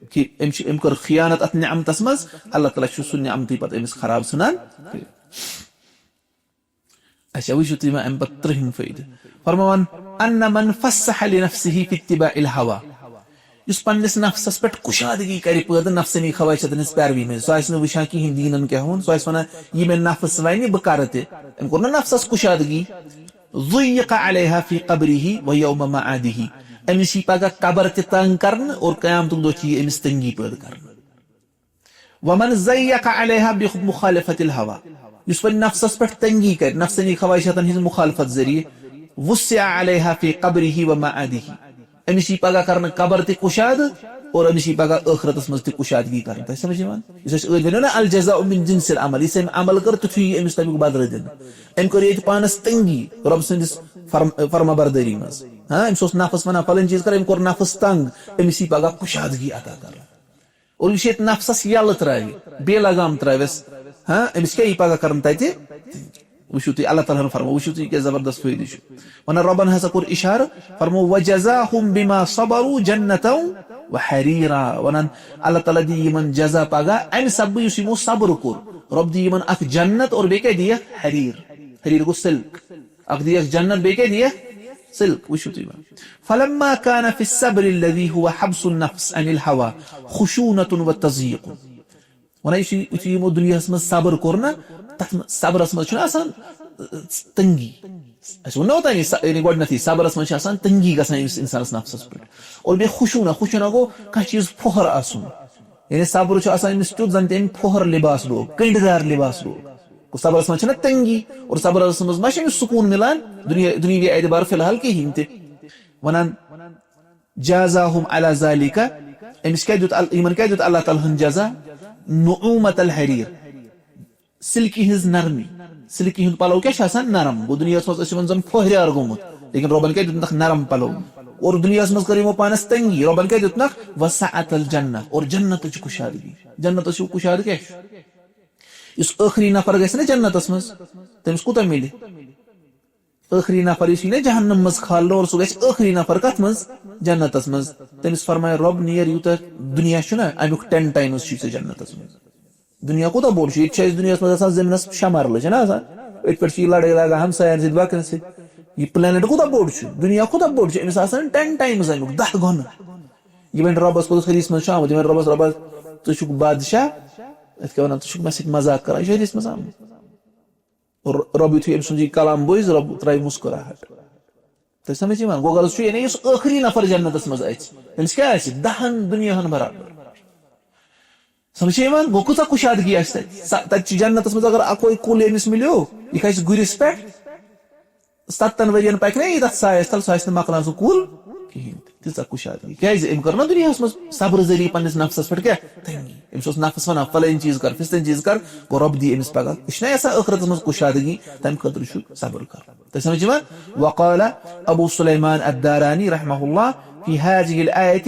کہِ أمۍ چھِ، أمۍ کٔر خیانت اَتھ نعمتَس منٛز، اللہ تعالیٰ چھُ سُہ نعمتٕے پَتہٕ أمِس خراب ژھٕنان کٔرِتھ۔ اچھا، وٕچھِو تُہۍ وۄنۍ اَمہِ پَتہٕ ترٛہِم فٲیدٕ۔ فرماوان، "ان من فسح لنفسه في اتباع الهوى"، یُس پننِس نفسَس پٮ۪ٹھ کُشادگی کَرِ پٲدٕ نفسٲنی خواہشاتَن ہٕنٛز پیروی منٛز، سُہ آسہِ نہٕ وٕچھان کِہیٖنۍ دیٖنَن کیٛاہ ووٚن، سُہ آسہِ وَنان، "یہِ مےٚ نفس وَنہِ، بہٕ کَرٕ تہِ"۔ أمۍ کوٚر نہ نفسَس کُشادگی۔ ضیق علیہا فی قبرہ و یوم معادہ، أمِس یی پگاہ قبر تہِ تنگ کرنہٕ اور قیامتُک دۄہ چھِ یہِ أمِس تنگی پٲدٕ کرنہٕ۔ ومن ضیق علیہا بمخالفۃ الہوی، یُس وۄنۍ نفسس پٮ۪ٹھ تنگی کرِ، نفسٲنی خواہشاتن ہٕنٛز مخالفت ذٔریعہٕ، وسع علیہا فی قبرہ و معادہ، أمِس یی پگاہ کرنہٕ قبر تہِ کُشادٕ اور أمِس یی پگاہ ٲخرتس منٛز تہِ کُشادگی کرنہٕ۔ تۄہہِ سمجھ یِوان؟ یُس أسۍ ٲدۍ ونو نا، الجزاء من جنس العمل، یُس أمۍ عمل کٔر، تِتھُے یی أمِس تمیُک بدلہٕ دِنہٕ۔ أمۍ کٔر ییٚتہِ پانس تنگی رۄب سٕنٛدِس فرم-، فرما بردٲری منٛز۔ ہاں، أمِس اوس نفس ونان، فلٲنۍ چیٖز کر، أمۍ کوٚر نفس تنگ، أمِس یی پگاہ کُشادگی عطا کرنہٕ۔ اور یُس ییٚتہِ نفسس یلہٕ ترٛاوِ، بے لگام ترٛاوٮ۪س، ہاں، أمِس کیٛاہ یی پگاہ کرنہٕ تتہِ؟ وٕچھِو تُہۍ، اللہ تعالیٰ ہن فرمو، وٕچھِو تُہۍ، یہِ کیٛاہ زبردست فٲیدٕ چھُ۔ ونان رۄبن ہسا کوٚر اشارٕ، فرمو، "وجزاہم بما صبروا جنتا و حریرا"، ونان اللہ تعالیٰ دی یِمن جزا پگاہ امہِ سببہٕ یُس یِمو صبر کوٚر۔ رۄب دی یِمن اکھ جنت اور بیٚیہِ کیٛاہ دِیکھ؟ حریر۔ حریر گوٚو سلک۔ اکھ دِیکھ جنت، بیٚیہِ کیٛاہ دِیکھ؟ سلک۔ وٕچھِو تُہۍ وۄنۍ۔ فلما کان فی الصبر الذی ہو حبس النفس عن الہوی خشونۃ و تضییق۔ ونان، یُس یہِ، یُتھُے یِمو دُنیاہس منٛز صبر کوٚر نا، تتھ منٛز، صبرس منٛز چھُنہ آسان، ٲ، تنگی۔ اسہِ ووٚن نا اوتانی، سا-، یعنی گۄڈٕنیتھٕے صبرس منٛز چھِ آسان تنگی گژھان أمِس انسانس نفسس پٮ۪ٹھ۔ اور بیٚیہِ خشونہ، خشونہ گوٚو کانٛہہ چیٖز پھۄہر آسُن۔ یعنی صبر چھُ آسان أمِس تیُتھ زن تہِ أمۍ پھۄہر لباس لوگ، کٔنڈدار لباس لوگ۔ گوٚو صبرس منٛز چھنہ تنگی، اور صبرس منٛز ما چھُ أمِس سکوٗن مِلان دُنیا، دُنیاوی اعتبار فی الحال کِہیٖنۍ تہِ۔ ونان، جازاہم علی ذالک، أمِس کیٛاہ دیُت ال-، یِمن کیٛاہ دیُت اللہ تعالیٰ ہن جزا؟ نعومت الحریر، سلکہِ ہٕنٛز نرمی۔ سلکہِ ہُنٛد پلو کیٛاہ چھُ آسان؟ نرم۔ گوٚو دُنیاہس منٛز ٲسۍ یِمن زن پھۄہریار گوٚمُت، لیکن رۄبن کیٛاہ دیُتنکھ؟ نرم پلو۔ اور دُنیاہس منٛز کٔر یِمو پانس تنگی، رۄبن کیٛاہ دیُتنکھ؟ وسعت الجنہ، اور جنتٕچ کُشادگی۔ جنتس ہیوٗ کُشادٕ کیٛاہ چھُ؟ یُس ٲخری نفر گژھِ نا جنتس منٛز، تٔمِس کوٗتاہ مِلہِ؟ ٲخری نفر یُس یی نا جہنم منٛز کھالنہٕ اور سُہ گژھِ ٲخری نفر کتھ منٛز؟ جنتس منٛز۔ تٔمِس فرمایہِ رۄب، نیر یوٗتاہ دُنیا چھُنہ، امیُک ten times چھُے ژےٚ جنتس منٛز۔ دُنیا کوٗتاہ بوٚڑ چھُ؟ ییٚتہِ چھِ اَسہِ دُنیاہس منٛز آسان زٔمیٖنس شےٚ مرلہٕ، چھِنہ آسان؟ أتھۍ پٮ۪ٹھ چھِ یہِ لڑٲے لاگان ہمساین سۭتۍ، باقین سۭتۍ۔ یہِ planet کوٗتاہ بوٚڑ چھُ؟ دُنیا کوٗتاہ بوٚڑ چھُ؟ أمِس آسان ten times امیُک، دَہ گۄنہٕ۔ یہِ وۄنۍ رۄبس کوٚرُس حدیث منٛز چھُ آمُت، یہِ وۄنۍ رۄبس، رۄبس، ژٕ چھُکھ بادشاہ، یِتھ کٔنۍ ونان، ژٕ چھُکھ مےٚ سۭتۍ مذاق کران، یہِ چھُ حدیث منٛز آمُت۔ اور رۄب یُتھُے أمۍ سُنٛد یہِ کلام بوزِ، رۄب ترٛاوِ مسکراہٹ۔ تۄہہِ سمجھ یِوان؟ گوٚو غرض چھُ، یعنی یُس ٲخری نفر جنتس منٛز اژِ، تٔمِس کیٛاہ آسہِ؟ دہن دُنیاہن برابر۔ سمجھ چھےٚ یِوان؟ گوٚو کۭژاہ کُشادگی آسہِ تتہِ۔ سا-، تتہِ چھِ جنتس منٛز اگر اکوے کُل ییٚمِس مِلیو، یہِ کھسہِ گُرِس پٮ۪ٹھ، ستن ؤرین پکہِ نا یہِ تتھ سایس تل، سُہ آسہِ نہٕ مۄکلان سُہ کُل کِہیٖنۍ تہِ۔ تیٖژاہ کُشادگی۔ کیٛازِ؟ أمۍ کٔر نا دُنیاہس منٛز صبر ذٔریعہٕ پننِس نفسس پٮ۪ٹھ کیٛاہ؟ تنگی۔ أمِس اوس نفس ونان، فلٲنۍ چیٖز کر، فستٲنۍ چیٖز کر، گوٚو رۄب دِیہِ أمِس پگاہ۔ یہِ چھُنہ یژھان ٲخرتس منٛز کُشادگی، تمہِ خٲطرٕ چھُ صبر کرُن۔ تۄہہِ سمجھ یِوان؟ وقال ابو سلیمان الدارانی رحمہ اللہ فی هذه الآیت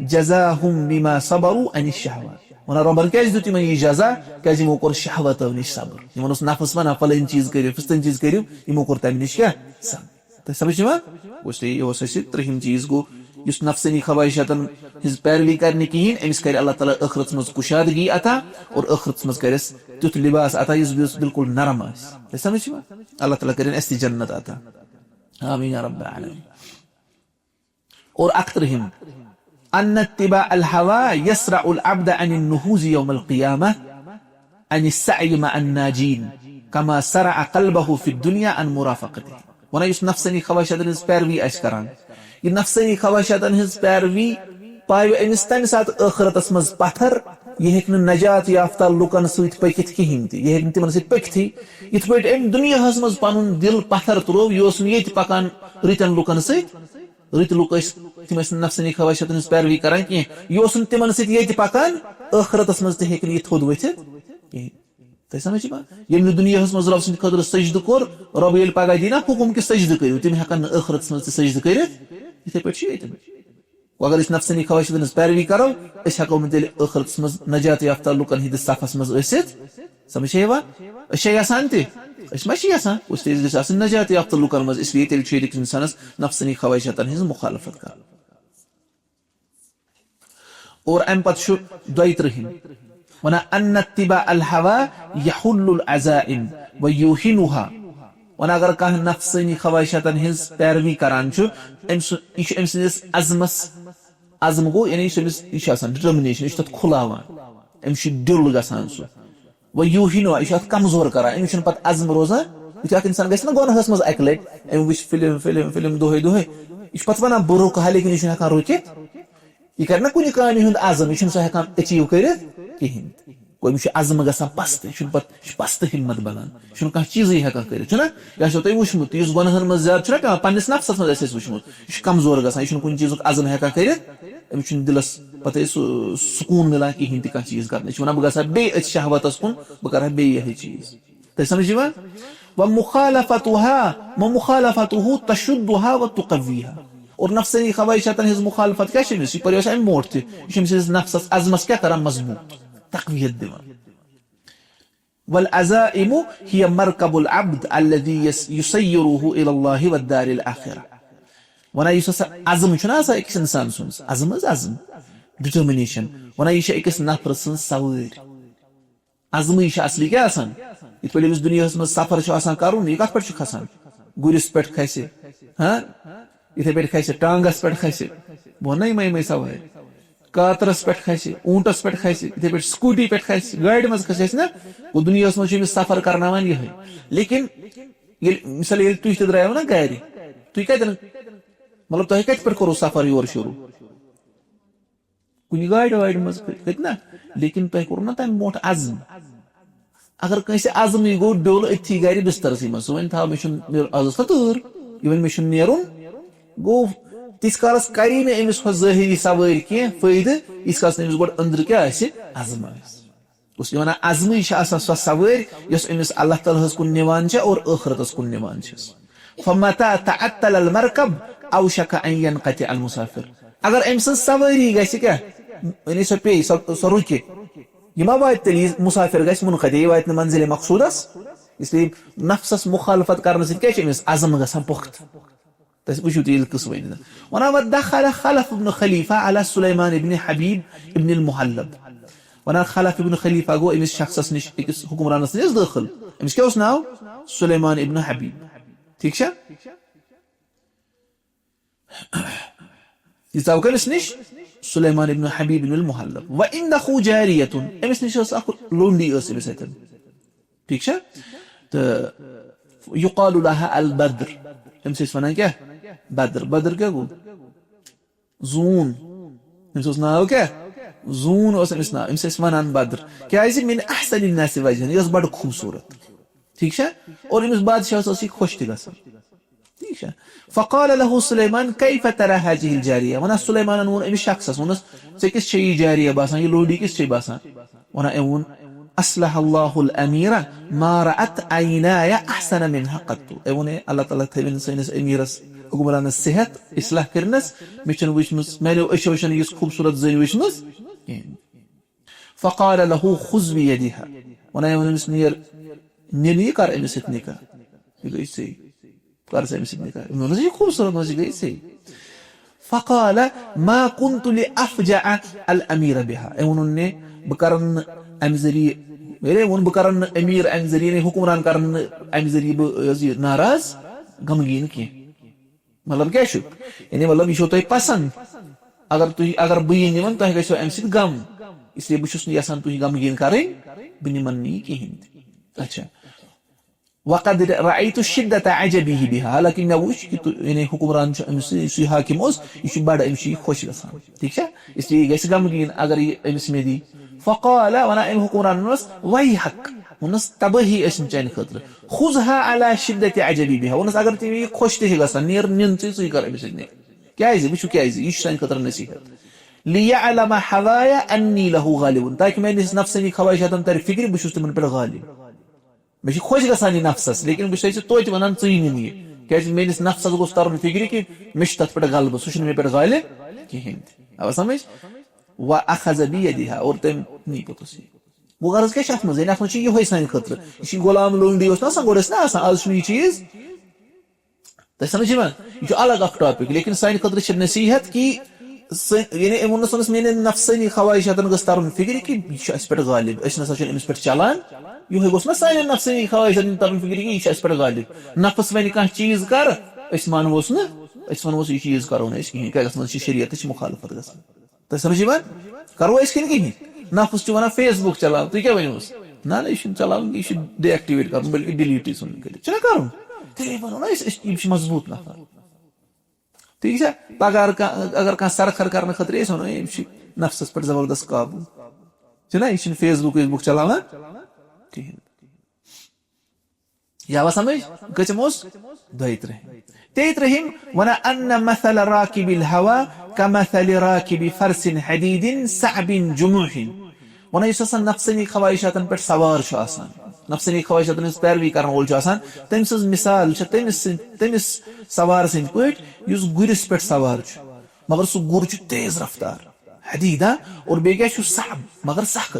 جزاهم بما صبروا عن الشهوات۔ ونان، رۄبن کیٛازِ دیُت یِمن یہِ جزا؟ کیٛازِ یِمو کوٚر شہوتو نِش صبر۔ یِمن اوس نفس ونان، فلٲنۍ چیٖز کٔرِو، فستٲنۍ چیٖز کٔرِو، یِمو کوٚر تمہِ نِش کیٛاہ؟ صبر۔ تۄہہِ سمجھ یِوان؟ گوٚو اس لیے یہِ اوس اَسہِ ترٛہِم چیٖز گوٚو یُس نفسانی خواہشاتن ہٕنٛز پیروی کرِ نہٕ کِہیٖنۍ، أمِس کرِ اللہ تعالیٰ ٲخرتس منٛز کُشادگی عطا اور ٲخرتس منٛز کرٮ۪س تیُتھ لباس عطا یُس بیٚیِس بالکل نرم آسہِ۔ تۄہہِ سمجھ چھُوا؟ اللہ تعالیٰ کرن اَسہِ تہِ جنت عطا۔ آمین یا رب العالمین۔ اور اکترہم، ان اتباع الہوی یصرع العبد عن النہوض یوم القیامہ عن السعی مع الناجین کما صرع قلبہ فی الدنیا عن مرافقتہ۔ ونان یُس نفسانی خواہشاتن ہٕنٛز پیروی آسہِ کران، یہِ نفسانی خواہشاتن ہٕنٛز پیروی پاوِ أمِس تمہِ ساتہٕ ٲخرتس منٛز پتھر، یہِ ہیٚکہِ نہٕ نجات یافتہ لُکن سۭتۍ پٔکِتھ کِہیٖنۍ تہِ، یہِ ہیٚکہِ نہٕ تِمن سۭتۍ پٔکتھٕے۔ یِتھ پٲٹھۍ أمۍ دُنیاہس منٛز پنُن دِل پتھر تروو، یہِ اوس نہٕ ییٚتہِ پکان رٕتٮ۪ن لُکن سۭتۍ، رٕتۍ لُکھ ٲسۍ، تِم ٲسۍ نہٕ نفسانی خواہشاتن ہٕنٛز پیروی کران کینٛہہ۔ یہِ اوس نہٕ تِمن سۭتۍ ییٚتہِ پکان، ٲخرتس منٛز تہِ ہیٚکہِ نہٕ یہِ تھوٚد ؤتھِتھ کینٛہہ۔ تۄہہِ سمجھ چھِ یِوان؟ ییٚلہِ نہٕ دُنیاہس منٛز رۄب سٕنٛدِ خٲطرٕ سجدٕ کوٚر، رۄب ییٚلہِ پگاہ دی نا حُکُم کہِ سجدٕ کٔرِو، تِم ہٮ۪کن نہٕ ٲخرتس منٛز تہِ سجدٕ کٔرِتھ۔ یِتھے پٲٹھۍ چھُ ییٚتہِ۔ گوٚو اگر أسۍ نفسانی خواہشاتن ہٕنٛز پیروی کرو، أسۍ ہٮ۪کو نہٕ تیٚلہِ ٲخرتس منٛز نجات یافتہ لُکن ہٕنٛدِس صفس منٛز ٲسِتھ۔ سمجھ چھا یِوان؟ أسۍ چھا یژھان تہِ؟ أسۍ ما چھِ یژھان؟ أسۍ تہِ، أسۍ گژھِ آسٕنۍ نجات یافتہ لُکن منٛز، اس لیے تیٚلہِ چھُ ییٚتہِ أکِس انسانس نفسانی خواہشاتن ہٕنٛز مخالفت کرٕنۍ۔ اور امہِ پتہٕ چھُ دۄیہِ ترٕٛہِم ونان، ان اتباع الہوی یحل العزائم و یوہنها۔ ونان اگر کانٛہہ نفسانی خواہشاتن ہٕنٛز پیروی کران چھُ، أمۍ سُنٛد، یہِ چھُ أمۍ سٕنٛدِس عزمس، عزم گوٚو یعنی یُس أمِس یہِ چھُ آسان ڈٹرمنیشن، یہِ چھُ تتھ کھُلاوان، أمِس چھُ ڈِل گژھان سُہ۔ و یوہنها، یہِ چھُ اتھ کمزور کران، أمِس چھُنہٕ پتہٕ عزم روزان۔ یُتھُے اکھ انسان گژھِ نا گۄنہس منٛز اکہِ لٹہِ، أمۍ وٕچھ فلم، فلم، فلم دۄہے دۄہے، یہِ چھُ پتہٕ ونان بہٕ رُکہٕ ہا، لیکن یہِ چھُنہٕ ہٮ۪کان رُکِتھ۔ یہِ کرِ نا کُنہِ کامہِ ہُنٛد عزم، یہِ چھُنہٕ سُہ ہٮ۪کان achieve کٔرِتھ کِہیٖنۍ تہِ۔ گوٚو أمِس چھُ عزم گژھان پستہٕ، یہِ چھُنہٕ پتہٕ، یہِ چھُ پستہٕ ہمت بنان، یہِ چھُنہٕ کانٛہہ چیٖزٕے ہٮ۪کان کٔرِتھ، چھُنہ؟ یہِ آسیو تۄہہِ وٕچھمُت، یُس گۄنہن منٛز زیادٕ چھُنہ پٮ۪وان، پننِس نفسس منٛز آسہِ اَسہِ وٕچھمُت، یہِ چھُ کمزور گژھان، یہِ چھُنہٕ کُنہِ چیٖزُک عزم ہٮ۪کان کٔرِتھ، أمِس چھُنہٕ دِلس پتہٕ سُہ سکوٗن مِلان کِہیٖنۍ تہِ کانٛہہ چیٖز کرنہٕ۔ یہِ چھُ ونان، بہٕ گژھٕ ہا بیٚیہِ أتھۍ شہوتس کُن، بہٕ کرٕ ہا بیٚیہِ یِہے چیٖز۔ تۄہہِ سمجھ یِوان؟ و مخالفتها، و مخالفته تشدها و تقویها۔ اور نفسانی خواہشاتن ہٕنٛز مخالفت کیٛاہ چھِ أمِس؟ یہِ پریو اَسہِ اَمہِ برونٛٹھ تہِ۔ یہِ چھُ أمۍ سٕنٛدِس نفسس، عزمس کیٛاہ کران؟ مضبوٗط، تقویت دِوان۔ والعزائم هي مركب العبد الذي يس-، يسيره إلى الله والدار الآخرة۔ ونان یُس ہسا عزم چھُنہ آسان أکِس انسان سُنٛد، عزم حظ عزم، determination، ونان یہِ چھِ أکِس نفرٕ سٕنٛز سوٲرۍ۔ عزمٕے چھِ اصلی کیٛاہ آسان؟ یِتھ پٲٹھۍ أمِس دُنیاہَس منٛز سفر چھُ آسان کَرُن، یہِ کَتھ پٮ۪ٹھ چھُ کھسان؟ گُرِس پٮ۪ٹھ کھسہِ، ہاں؟ یِتھَے پٲٹھۍ کھسہِ، ٹانٛگَس پٮ۪ٹھ کھسہِ، بہٕ وَنہٕ نہ یِمَے یِمَے سوارِ۔ کاترَس پٮ۪ٹھ کھسہِ، اوٗنٹَس پٮ۪ٹھ کھسہِ، یِتھَے پٲٹھۍ scooty پٮ۪ٹھ کھسہِ، گاڑِ منٛز کھسہِ، آسہِ نہ؟ گوٚو دُنیاہَس منٛز چھُ أمِس سفر کَرناوان یِہوٚے۔ لیکن ییٚلہِ، مِثال، ییٚلہِ تُہۍ تہِ درٛایو نہ گَرِ، تُہۍ کَتٮ۪ن، مطلب، تۄہہِ کَتہِ پٮ۪ٹھ کوٚروٕ سفر یور شروٗع؟ کُنہِ گاڑِ واڑِ منٛز کھٔتۍ، کھٔتۍ نا، لیکن تۄہہِ کوٚروٕ نا تَمہِ برونٛٹھ عزم۔ اگر کٲنٛسہِ عزمٕے گوٚو ڈوٚل أتھی گرِ بسترسٕے منٛز، سُہ وَنہِ تھاو مےٚ چھُنہٕ نیرُن، آز ٲس نا تۭر، یہِ وَنہِ مےٚ چھُنہٕ نیرُن، گوٚو تِژھ کالس کَری نہٕ أمِس ہۄ ظٲہری سوٲرۍ کینٛہہ فٲیدٕ، ییٖتِس کالس نہٕ أمِس گۄڈٕ أنٛدرٕ کیٛاہ آسہِ؟ عزم آسہِ۔ گوٚو یہِ وَنان، عزمٕے چھِ آسان سۄ سوٲرۍ یۄس أمِس اللہ تعالیٰ ہَس کُن نِوان چھےٚ اور ٲخرتَس کُن نِوان چھَس۔ فمتى تعطل المركب أوشك أن ينقطع المسافر۔ اگر أمۍ سٕنٛز سوٲری گژھِ کیٛاہ؟ یعنی سۄ پیٚیہِ، سۄ، سۄ رُکہِ۔ یہِ ما واتہِ تیٚلہِ، یہِ مُسافِر گژھِ منقطع، یہِ واتہِ نہٕ منزلِ مقصوٗدس۔ اس لیے نفسس مخالفت کرنہٕ سۭتۍ کیٛاہ چھِ أمِس عزم گژھان پۄختہٕ؟ تُہۍ وٕچھِو تیٚلہِ قٕصہٕ ؤنِتھ۔ وَنان، ودخل خلف بن خلیفہ على سليمان بن حبيب بن المهلب۔ وَنان خلف ابن خلیفہ گوٚو أمِس شخصس نِش، أکِس حکمرانس نِش دٲخل۔ أمِس کیٛاہ اوس ناو؟ سلیمان ابن حبیب۔ ٹھیٖک چھا؟ یہِ ژاو کٔمِس نِش؟ سلیمان ابن حبیب بن المہلب۔ وعنده جاریة، أمِس نِش ٲس اکھ لونڈی ٲس أمِس اَتٮ۪ن۔ ٹھیٖک چھا؟ تہٕ یقال لها البدر، أمِس ٲسۍ وَنان کیٛاہ؟ بدر۔ بدر کیٛاہ گوٚو؟ زوٗن۔ أمِس اوس ناو کیٛاہ؟ زوٗن اوس أمِس ناو۔ أمِس ٲسۍ وَنان بدر۔ کیٛازِ؟ من احسن الناس وجها، یہِ ٲس بَڑٕ خوٗبصوٗرت۔ ٹھیٖک چھا؟ اور أمِس بادشاہَس ٲس یہِ خۄش تہِ گژھان۔ ٹھیٖک چھا؟ فقال له سليمان كيف ترى هذه الجارية؟ وَنان سلیمانَن ووٚن أمِس شخصَس، ووٚنُس، "ژےٚ کِژھ چھےٚ یہِ جاریہ باسان، یہِ لونڈی کِژھ چھےٚ باسان؟" وَنان أمۍ ووٚن، "أصلح الله الأمير ما رأت عيناي أحسن منها قط۔" أمۍ ووٚن، "ہے، اللہ تعالیٰ تھٲوِن سٲنِس أمیٖرَس، حُکمرانَس صحت، اصلاح کٔرِنَس، مےٚ چھَنہٕ وٕچھمٕژ، میٛانیو أچھو چھَنہٕ یِژھ خوٗبصوٗرت زٔنۍ وٕچھمٕژ کِہیٖنۍ۔" فقال له خذ بيدها۔ وَنان ووٚن أمِس، "نیر، نِن یہِ، کر أمِس سۭتۍ نکاح۔ یہِ گٔے ژےٚ۔ کر ژٕ أمِس سۭتۍ نکاح۔" أمۍ ووٚنُس، "یہِ خوٗبصوٗرت منٛز، یہِ گٔے ژےٚ۔" فقال ما كنت لأفجع الأمير بها۔ أمۍ ووٚنُن نے، بہٕ کرن نہٕ اَمہِ ذٔریعہٕ، ییٚلہِ أمۍ ووٚن، بہٕ کرن نہٕ أمیٖر اَمہِ ذٔریعہٕ، یعنی حُکمران کرن نہٕ اَمہِ ذٔریعہٕ بہٕ، یہِ حظ یہِ ناراض، غمگیٖن کینٛہہ۔ مطلب کیٛاہ چھُ؟ یعنی مطلب، یہِ چھُو تۄہہِ پسنٛد۔ اگر تُہۍ، اگر بہٕ یہِ نِمن، تۄہہِ گژھیو اَمہِ سۭتۍ غم۔ اس لیے بہٕ چھُس نہٕ یژھان تُہۍ غمگیٖن کرٕنۍ، بہٕ نِمن نہٕ یہِ کِہیٖنۍ تہِ۔ اچھا۔ وقد رأيت شدة عجبه بها، حالانکہ مےٚ وُچھ کہِ تُہۍ، یعنی حکمران چھُ أمِس، یُس یہِ حاکم اوس، یہِ چھُ بڑٕ، أمِس چھُ یہِ خۄش گژھان۔ ٹھیٖک چھا؟ اس لیے یہِ گژھِ غمگیٖن اگر یہِ أمِس مےٚ دی۔ فقال، ونان أمۍ حکمرانن اوس، ویحک، ووٚنُس، تبٲہی ٲسِن چانہِ خٲطرٕ۔ خذها على شدة عجبي بها، ووٚنُس، اگر ژےٚ یہِ خۄش تہِ چھِ گژھان، نیر، نِن ژٕے، ژٕے کر أمِس سۭتۍ نیر۔ کیٛازِ؟ وٕچھِو کیٛازِ، یہِ چھُ سانہِ خٲطرٕ نصیحت۔ لِیَعلَمَ ہَوایَ اَنِّی لَہُ غالِبٌ، تاکہِ میٛٲنِس نفسٲنی خواہشاتن ترِ فِکرِ، بہٕ چھُس تِمن پٮ۪ٹھ غالب۔ مےٚ چھِ خۄش گژھان یہِ نفسس، لیکن بہٕ چھُسے ژےٚ توتہِ ونان، ژٕے نِن یہِ۔ کیٛازِ میٛٲنِس نفسس گوٚژھ ترُن فِکرِ کہِ مےٚ چھُ تتھ پٮ۪ٹھ غلبہٕ، سُہ چھُنہٕ مےٚ پٮ۪ٹھ غالب کِہیٖنۍ تہِ۔ آوا سمجھ؟ وَأَخَذَ بِيَدِهَا، اور تٔمۍ نی پوٚتُس یہِ۔ گوٚو غرض کیٛاہ چھُ اتھ منٛز؟ یعنی اتھ منٛز چھُ یِہوٚے سانہِ خٲطرٕ۔ یہِ چھُ یہِ غلام لونڈی اوس نہ آسان، گۄڈٕ ٲسۍ نہ آسان، از چھُنہٕ یہِ چیٖز۔ تۄہہِ سمجھ یِوان؟ یہِ چھُ الگ اکھ ٹاپک، لیکن سانہِ خٲطرٕ چھِ نصیحت کہِ سٲنۍ، یعنی أمۍ ووٚن نہٕ سٲنِس میٛانٮ۪ن نفسٲنی خواہشاتن گٔژھ ترُن فِکرِ کہِ یہِ چھُ اَسہِ پٮ۪ٹھ غالب، أسۍ نسا چھِنہٕ أمِس پٮ۪ٹھ چلان۔ یِہوٚے گوٚژھ نہ سانٮ۪ن نفسٲنی خواہشاتن ترُن فِکرِ کہِ یہِ چھُ اَسہِ پٮ۪ٹھ غالب۔ نفس وَنہِ کانٛہہ چیٖز کر، أسۍ مانوس نہٕ، أسۍ وَنوس یہِ چیٖز کرو نہٕ أسۍ کِہیٖنۍ، کیٛازِ اَتھ منٛز چھِ شریعتٕچ مُخالفت گژھان۔ تۄہہِ سمجھ یِوان؟ کرو أسۍ کِنہٕ کِہیٖنۍ؟ نفس چھُ ونان Facebook چلاو، تُہۍ کیٛاہ ؤنِوس؟ نہ، نہ، یہِ چھُنہٕ چلاوُن، یہِ چھُ deactivate کرُن، بلکہِ delete یہِ ژھُنُن کٔرِتھ۔ چھُنہ کرُن؟ تیٚلے ونو نہ أسۍ، أسۍ، یِم چھِ مضبوٗط نفر۔ ٹھیٖک چھا؟ پگاہ اگر کانٛہہ، اگر کانٛہہ سرخر کرنہٕ خٲطرٕ أسۍ ونو، أمِس چھِ نفسس پٮ۪ٹھ زبردست قابوٗ۔ چھُنہ، یہِ چھُنہٕ Facebook ویس بُک چلاوان کِہیٖنۍ۔ یا وَ سمجھ؟ کٔژِم اوس؟ دۄیہِ ترٕٛہِم۔ تیٚیہِ ترٕٛہِم، وَنان، أَنَّ مَثَلَ رَاكِبِ الْهَوَى كَمَثَلِ رَاكِبِ فَرَسٍ حَدِيدٍ صَعْبٍ جُمُوحٍ۔ وَنان، یُس ہسا نفسٲنی خواہشاتن پٮ۪ٹھ سوار چھُ آسان، نفسٲنی خواہشاتن ہٕنٛز پیروی کرن وول چھُ آسان، تٔمۍ سٕنٛز مثال چھِ تٔمِس سٕنٛدۍ، تٔمِس سوار سٕنٛدۍ پٲٹھۍ، یُس گُرِس پٮ۪ٹھ سوار چھُ، مگر سُہ گُر چھُ تیز رفتار، حدیدہ، اور بیٚیہِ کیٛاہ چھُ؟ صعب، مگر سخت۔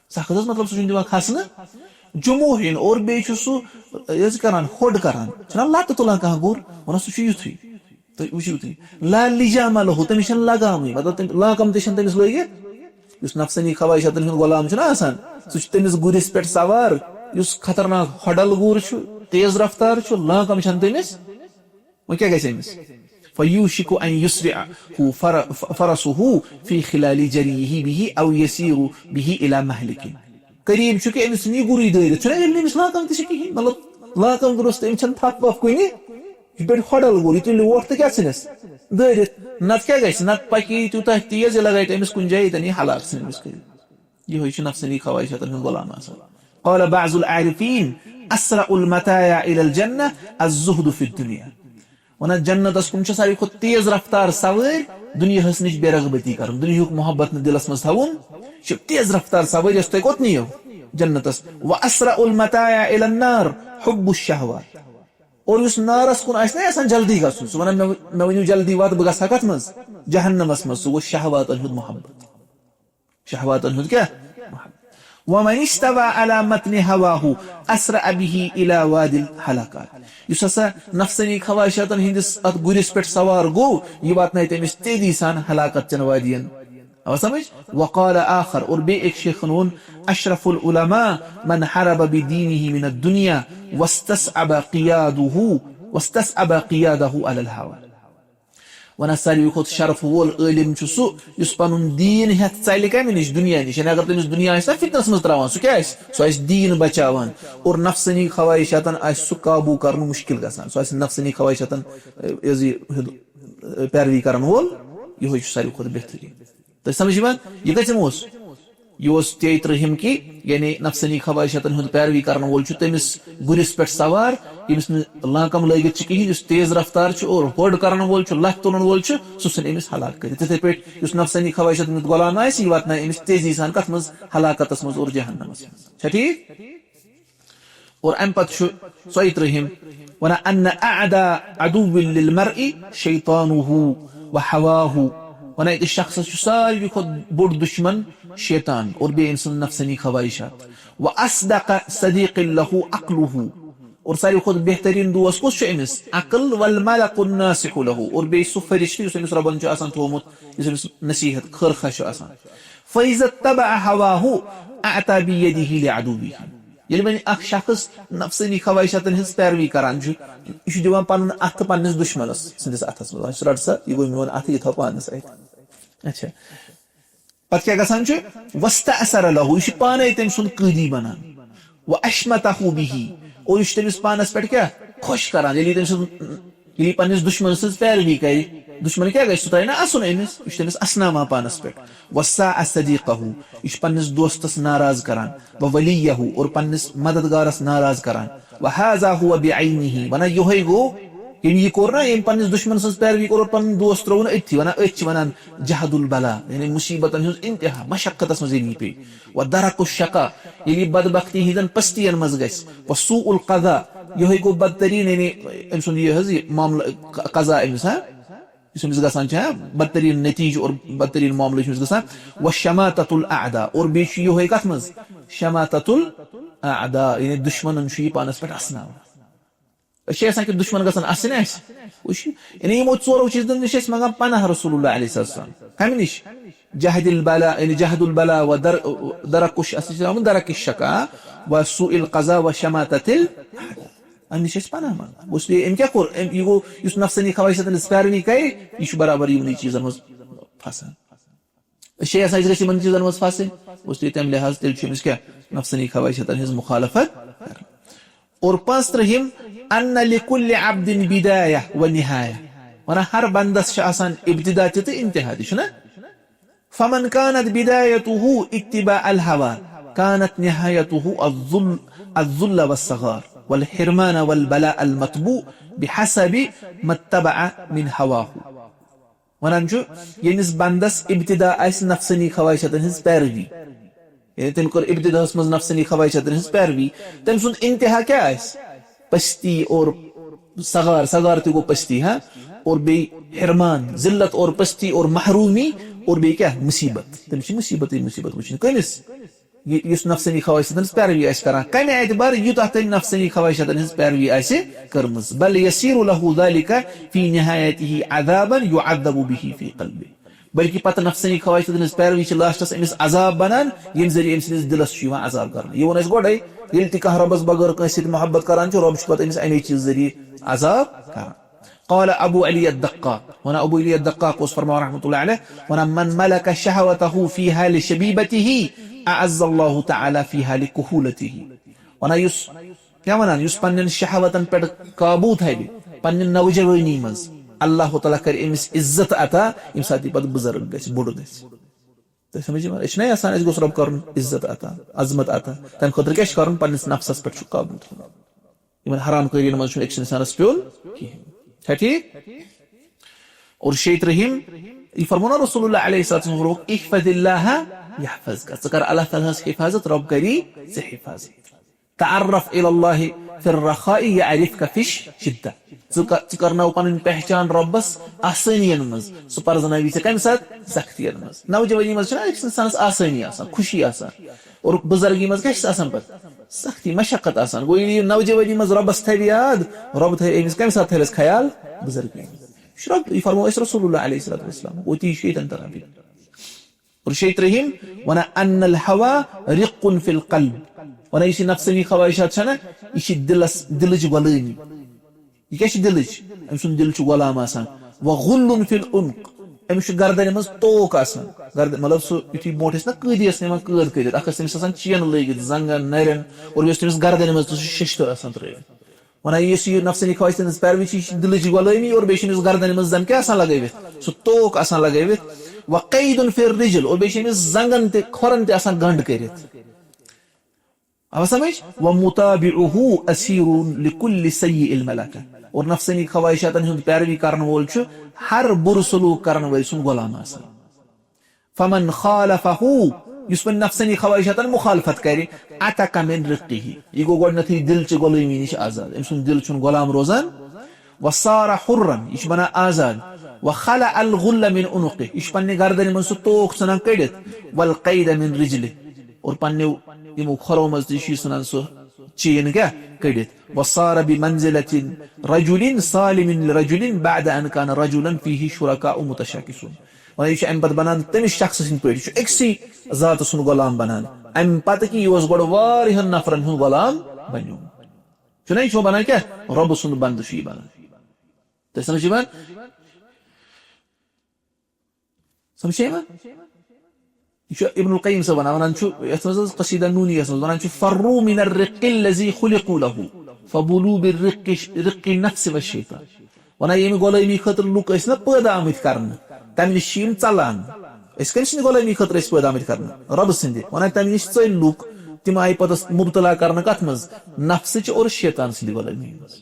سخت حظ، مطلب، سُہ چھُنہٕ دِوان کھسنہٕ۔ جموحین، اور بیٚیہِ چھُ سُہ، یہِ حظ کران، ہوٚڈ کران۔ چھُنہ لتہٕ تُلان کانٛہہ گُر، ونان، سُہ چھُ یُتھُے۔ تُہۍ وٕچھِو تُہۍ۔ لا لجام لہو، تٔمِس چھَنہٕ لگامٕے، مطلب، تٔمۍ، لاکم تہِ چھَنہٕ تٔمِس لٲگِتھ۔ یُس نفسٲنی خواہشاتن ہُنٛد غلام چھُنہ آسان، سُہ چھُ تٔمِس گُرِس پٮ۪ٹھ سوار، یُس خطرناک ہوٚڈل گُر چھُ، تیز رفتار چھُ، لاکم چھَنہٕ تٔمِس۔ وۄنۍ کیٛاہ گژھِ أمِس؟ فَيُوشِكُ أَن يُسْرِعَهُ فَرَ-، فَرَسُهُ فِي خِلَالِ جَرْيِهِ بِهِ أَوْ يَسِيرُ بِهِ إِلَى مَهْلِكٍ۔ قریب چھُ کہِ أمِس ژھٕنہِ یہِ گُرُے دٲرِتھ۔ چھُنہ ییٚلہِ نہٕ أمِس لاکم تہِ چھِ کِہیٖنۍ، مطلب، لاکم گُرس تہٕ أمِس چھَنہٕ تھپھ وپھ کُنہِ۔ یہِ پٮ۪ٹھ ہوٚڈل گُر، یہِ تُلہِ وۄٹھ تہٕ کیٛاہ ژھٕنٮ۪س؟ دٲرِتھ۔ نتہٕ کیٛاہ گژھِ؟ نتہٕ پکہِ یہِ تیوٗتاہ تیز، یہِ لگایہِ تہٕ أمِس کُنہِ جایہِ، ییٚتٮ۪ن یہِ ہلاک ژھٕنہِ أمِس کٔرِتھ۔ یِہوٚے چھُ نفسٲنی خواہشاتن ہُنٛد غلام آسان۔ قال بعض العارفين، أسرع المطايا إلى الجنة الزهد في الدنيا۔ ونان، جنتس کُن چھِ ساروی کھۄتہٕ تیز رفتار سوٲرۍ دُنیاہس نِش بے رغبتی کرُن، دُنیاہُک محبت نہٕ دِلس منٛز تھاوُن۔ یہِ چھِ تیز رفتار سوٲرۍ، یۄس تۄہہِ کوٚت نِیو؟ جنتس۔ وأسرع المطايا إلى النار حب الشهوات۔ اور یُس نارس کُن آسہِ نہ یژھان جلدی گژھُن، سُہ ونان، مےٚ، مےٚ ؤنِو جلدی واتہٕ، بہٕ گژھٕ ہا کتھ منٛز؟ جہنمس منٛز۔ سُہ گوٚو شہواتن ہُنٛد محبت۔ شہواتن ہُنٛد کیٛاہ؟ وَمَنِ اسْتَوَى عَلَى مَتْنِ هَوَاهُ أَسْرَعَ بِهِ إِلَى وَادِ الْهَلَكَاتِ۔ یُس ہسا نفسٲنی خواہشاتن ہٕنٛدِس اتھ گُرِس پٮ۪ٹھ سوار گوٚو، یہِ واتنایہِ تٔمِس تیزی سان ہلاکت چٮ۪ن وادین۔ آو سمجھ؟ وَقَالَ آخَر، اور بیٚیہِ أکۍ شیخن ووٚن، أَشْرَفُ الْعُلَمَاءِ مَنْ هَرَبَ بِدِينِهِ مِنَ الدُّنْيَا وَاسْتَصْعَبَ قِيَادَهُ، وَاسْتَصْعَبَ قِيَادَهُ عَلَى الْهَوَى۔ ونان، ساروی کھۄتہٕ شرف وول عٲلِم چھُ سُہ یُس پنُن دیٖن ہٮ۪تھ ژلہِ کمہِ نِش؟ دُنیا نِش۔ یعنی اگر تٔمِس دُنیا آسہِ نا فتنس منٛز تراوان، سُہ کیٛاہ آسہِ؟ سُہ آسہِ دیٖن بچاوان اور نفسٲنی خواہشاتن آسہِ سُہ قابوٗ کرُن مُشکل گژھان۔ سُہ آسہِ نفسٲنی خواہشاتن، ٲ، یہِ حظ یہِ ہُہ، ٲ، پیروی کرن وول، یِہوٚے چھُ ساروی کھۄتہٕ بہتریٖن۔ تۄہہِ سمجھ یِوان؟ یہِ کتہِ اوس؟ یہِ اوس تیٚیہِ ترٕٛہِم کہِ، یعنی نفسٲنی خواہشاتن ہُنٛد پیروی کرن وول چھُ تٔمِس گُرِس پٮ۪ٹھ سوار، ییٚمِس نہٕ لانکم لٲگِتھ چھِ کِہیٖنۍ، یُس تیز رفتار چھُ اور ہوٚڈ کرن وول چھُ، لتھ تُلن وول چھُ، سُہ ژھُن أمِس ہلاک کٔرِتھ۔ تِتھے پٲٹھۍ یُس نفسٲنی خواہشاتن ہُنٛد غلام آسہِ، یہِ واتنایہِ أمِس تیزی سان کتھ منٛز؟ ہلاکتس منٛز اور جہنمس منٛز۔ چھا ٹھیٖک؟ اور امہِ پتہٕ چھُ ژۄیہِ ترٕٛہِم ونان، أَنَّ أَعْدَى عَدُوٍّ لِلْمَرْءِ شَيْطَانُهُ وَهَوَاهُ۔ ونان، أکِس شخصس چھُ ساروی کھۄتہٕ بوٚڑ دُشمن شیطان اور بیٚیہِ أمۍ سٕنٛز نفسٲنی خواہشات۔ وَأَصْدَقَ صَدِيقٍ لَهُ عَقْلُهُ۔ اور ساروی کھۄتہٕ بہتریٖن دوست کُس چھُ أمِس؟ عقل والملک الناصح له، اور بیٚیہِ سُہ فرشتہٕ یُس أمِس رۄبن چھُ آسان تھوٚومُت، یُس أمِس نصیحت خٲر خواہ چھُ آسان۔ فإذا اتبع هواه أعطى بيده لعدوه۔ ییٚلہِ وۄنۍ اکھ شخص نفسٲنی خواہشاتن ہٕنٛز پیروی کران چھُ، یہِ چھُ دِوان پنُن اتھٕ پننِس دُشمنس سٕنٛدِس اتھس منٛز، دپان چھُس، "رٹ سا، یہِ گوٚو میون اتھٕ، یہِ تھاو پانس اتھِ۔" اچھا، پتہٕ کیٛاہ گژھان چھُ؟ واستأثر له، یہِ چھُ پانے تٔمۍ سُنٛد قٲدی بنان۔ وأشمته به، اور یہِ چھُ تٔمِس پانس پٮ۪ٹھ کیٛاہ؟ خۄش کران، ییٚلہِ یہِ تٔمۍ سُنٛد، ییٚلہِ یہِ پننِس دُشمن سٕنٛز پیروی کرِ، دُشمن کیٛاہ گژھِ؟ سُہ ترٛایہِ نا اسُن أمِس، یہِ چھُ تٔمِس اسناوان پانس پٮ۪ٹھ۔ وساء صديقه، یہِ چھُ پننِس دوستس ناراض کران، ووليه، اور پننِس مددگارس ناراض کران۔ وهذا هو بعينه، ونان یِہوٚے گوٚو، ییٚمۍ یہِ کوٚر نا، ییٚمۍ پننِس دُشمن سٕنٛز پیروی کوٚر اور پنُن دوست ترٛوو نہٕ أتھی، ونان أتھۍ چھِ ونان جہد البلا، یعنی مصیبتن ہٕنٛز انتہا، مشقتس منٛز ییٚلہِ یہِ پیٚیہِ۔ ودرك الشقاء، ییٚلہِ یہِ بدبختی ہٕنٛدٮ۪ن پستین منٛز گژھِ۔ وسوء القضاء، یِہوٚے گوٚو بدتریٖن، یعنی أمۍ سُنٛد یہِ حظ یہِ معاملہٕ، ق-، قضا أمِس، ہا؟ یُس أمِس گژھان چھُ، ہا؟ بدتریٖن نتیٖجہٕ اور بدتریٖن معاملہٕ چھُ أمِس گژھان۔ وشماتة الأعداء، اور بیٚیہِ چھُ یِہوٚے کتھ منٛز؟ شماتة الأعداء، یعنی دُشمنن چھُ یہِ پانس پٮ۪ٹھ اسناوان۔ أسۍ چھِ یژھان کہِ دُشمن گژھن آسٕنۍ اَسہِ۔ وٕچھ، یعنی یِمو ژورو چیٖزو نِش چھِ أسۍ منٛگان پناہ رسول اللہ علیہ السلام۔ کمہِ نِش؟ جہد البلا، یعنی جہد البلا و در-، درک الش-، اَتھ چھِ آمُت درک الشقا و سوء القضا و شماتة الأعداء۔ اَمہِ نِش چھِ أسۍ پناہ منٛگان۔ گوٚو اس لیے أمۍ کیٛاہ کوٚر؟ أمۍ، یہِ گوٚو یُس نفسٲنی خواہشاتن ہٕنٛز پیروی کرِ، یہِ چھُ برابر یِمنٕے چیٖزن منٛز پھسان۔ أسۍ چھِ یژھان أسۍ گژھِ یِمن چیٖزن منٛز پھسٕنۍ۔ گوٚو اس لیے تَمہِ لحاظ تیٚلہِ چھُ أمِس کیٛاہ؟ نفسٲنی خواہشاتن ہٕنٛز مخالفت کرٕنۍ۔ اور پانٛژترٕہِم، ان لکل عبد بدایہ و نہایہ، ونان ہر بندس چھِ آسان ابتدا تہِ تہٕ انتہا تہِ، چھُنہ؟ فمن كانت بدايته اتباع الهوى كانت نهايته الذل، الذل والصغار والحرمان والبلاء المطبوع بحسب ما اتبع من هواه۔ ونان چھُ، ییٚمِس بندس ابتدا آسہِ نفسٲنی خواہشاتن ہٕنٛز پیروی، یعنی تٔمۍ کٔر ابتداہس منٛز نفسٲنی خواہشاتن ہٕنٛز پیروی، تٔمۍ سُنٛد انتہا کیٛاہ آسہِ؟ پستی اور صغار، صغار تہِ گوٚو پستی، ہا، اور بیٚیہِ حرمان، ذلت اور پستی اور محرومی اور بیٚیہِ کیٛاہ؟ مصیبت۔ تٔمِس چھِ مصیبتٕے مصیبت وٕچھِنۍ۔ کٔمِس؟ یہِ، یُس نفسٲنی خواہشاتن ہٕنٛز پیروی آسہِ کران۔ کمہِ اعتبار؟ یوٗتاہ تٔمۍ نفسٲنی خواہشاتن ہٕنٛز پیروی آسہِ کٔرمٕژ۔ بل يصير له ذلك في نهايته عذابا يعذب به في قلبه۔ بلکہ پتہٕ نفسٲنی خواہشاتن ہٕنٛز پیروی چھِ لاسٹس أمِس عذاب بنان، ییٚمہِ ذٔریعہٕ أمۍ سٕنٛدِس دِلس چھُ یِوان عذاب کرنہٕ۔ یہِ ووٚن اَسہِ گۄڈے، ییٚلہِ تہِ کانٛہہ رۄبس بغٲر کٲنٛسہِ سۭتۍ محبت کران چھُ، رۄب چھُ پتہٕ أمِس اَمے چیٖزٕ ذٔریعہٕ عذاب کران۔ قال ابو علی الدقاق، ونان ابو علی الدقاق اوس فرماوان رحمۃ اللہ علیہ، ونان من ملك شهوته في حال شبيبته اعز الله تعالى في حال كهولته۔ ونان یُس کیٛاہ ونان، یُس پننٮ۪ن شہوتن پٮ۪ٹھ قابوٗ تھاوِ پننہِ نوجوٲنی منٛز، اللہ تعالیٰ کرِ أمِس عزت عطا، ییٚمہِ ساتہٕ یہِ پتہٕ بُزرگ گژھِ، بوٚڑ گژھِ۔ تُہۍ سمجھ یِوان؟ أسۍ چھِنہ یژھان اَسہِ گوٚژھ رۄب کرُن عزت عطا، عظمت عطا، تمہِ خٲطرٕ کیٛاہ چھُ کرُن؟ پننِس نفسس پٮ۪ٹھ چھُ قابوٗ تھاوُن۔ یِمن حرام کٲرین منٛز چھُنہٕ أکِس انسانس پیوٚن کِہیٖنۍ۔ چھا ٹھیٖک؟ اور شیٚیہِ ترٕٛہِم، یہِ فرموو نا رسول اللہ علیہ الصلوۃ والسلام، فرمووُکھ، "احفظ اللہ یحفظک"، ژٕ کر اللہ تعالیٰ ہس حفاظت، رۄب کری ژےٚ حفاظت۔ تعرف الی اللہ فی الرخاء یعرفک فی الشدہ۔ ژٕ کر-، ژٕ کرناو پنٕنۍ پہچان رۄبس آسٲنین منٛز، سُہ پرزناوی ژےٚ کمہِ ساتہٕ؟ سختین منٛز۔ نوجوانی منٛز چھنہ أکِس انسانس آسٲنی آسان، خوشی آسان، اور بزرگی منٛز کیٛاہ چھس آسان پتہٕ؟ سختی، مشقت آسان۔ گوٚو ییٚلہِ یہِ نوجوانی منٛز رۄبس تھاوِ یاد، رۄب تھاوِ أمِس کمہِ ساتہٕ تھاوٮ۪س خیال؟ بزرگی منٛز۔ یہِ چھُ رۄب، یہِ فرموو اَسہِ رسول اللہ علیہ الصلوۃ والسلام۔ گوٚو تی چھُ ییٚتٮ۪ن تران فِکرِ۔ اور شیٚیہِ ترٕٛہِم ونان، ان الہوی رق فی القلب، ونان یُس یہِ نفسٲنی خواہشات چھنہ، یہِ چھِ دِلس، دِلٕچ غلٲمی۔ یہِ کیٛاہ چھِ دِلٕچ؟ أمۍ سُنٛد دِل چھُ غلام آسان۔ وغل فی العنق، أمِس چھُ گردنہِ منٛز توک آسان۔ گردن، مطلب سُہ یُتھُے برونٛٹھ ٲسۍ نہ قٲدی ٲسۍ نِوان قٲد کٔرِتھ، اکھ ٲس تٔمِس آسان چین لٲگِتھ زنٛگن، نرٮ۪ن، اور بیٚیہِ اوس تٔمِس گردنہِ منٛز تہِ سُہ شیشتٕر آسان ترٲوِتھ۔ ونان یُس یہِ نفسٲنی خواہش تٔمِس پیروی چھِ، یہِ چھِ دِلٕچ غلٲمی، اور بیٚیہِ چھِ أمِس گردنہِ منٛز زن کیٛاہ آسان لگٲوِتھ؟ سُہ توک آسان لگٲوِتھ۔ وقید فی الرجل، اور بیٚیہِ چھِ أمِس زنٛگن تہِ، کھۄرن تہِ آسان گنٛڈ کٔرِتھ۔ آو سمجھ؟ ومتابعہ اسیر لکل سیئ الملکہ، اور نفسانی خواہشاتن ہُنٛد پیروی کرن وول چھُ ہر بُرٕ سلوک کرن وٲلۍ سُنٛد غلام آسان۔ فمن خالفہ، یُس وۄنۍ نفسانی خواہشاتن مخالفت کرِ، عتق من رقہ، یہِ گوٚو گۄڈٕنیتھٕے دِلچہِ غلٲمی نِش آزاد، أمۍ سُنٛد دِل چھُنہٕ غلام روزان۔ وصار حرا، یہِ چھُ بنان آزاد۔ وخلع الغل من عنقہ، یہِ چھُ پننہِ گردنہِ منٛز سُہ توک ژھٕنان کٔڑِتھ۔ والقید من رجلہ، اور پننیو یِمو کھۄرو منٛز تہِ چھُ یہِ ژھٕنان سُہ چین کیٛاہ کٔڑِتھ۔ وصار بمنزلة رجل سالم لرجل بعد أن كان رجلا فيه شركاء متشاكسون۔ وَنان، یہِ چھُ اَمہِ پتہٕ بنان تٔمِس شخصہٕ سٕنٛدۍ پٲٹھۍ، یہِ چھُ أکسٕے ذاتہٕ سُنٛد غلام بنان، اَمہِ پتہٕ کہِ یہِ اوس گۄڈٕ واریاہن نفرن ہُنٛد غلام بنیومُت۔ چھُنہ یہِ چھُ بنان کیٛاہ؟ رۄبہٕ سُنٛد بندٕ چھُ یہِ بنان۔ تۄہہِ سمجھ یِوان؟ سمجھ یِوان؟ یہِ چھُ ابن القیم صٲب ونان، ونان چھُ یتھ منٛز حظ قصیدہ نونیس منٛز ونان چھُ، "فروا من الرق الذي خلقوا له، فبلوا بالرق، رق النفس والشيطان۔" ونان، ییٚمہِ غلٲمی خٲطرٕ لُکھ ٲسۍ نہ پٲدٕ آمٕتۍ کرنہٕ، تمہِ نِش چھِ یِم ژلان۔ أسۍ کٔمۍ سٕنٛدِ غلٲمی خٲطرٕ ٲسۍ پٲدٕ آمٕتۍ کرنہٕ؟ رۄبہٕ سٕنٛدِ۔ ونان، تمہِ نِش ژٔلۍ لُکھ، تِم آیہِ پتہٕ مبتلا کرنہٕ کتھ منٛز؟ نفسٕچ اور شیطان سٕنٛدِ غلٲمی منٛز۔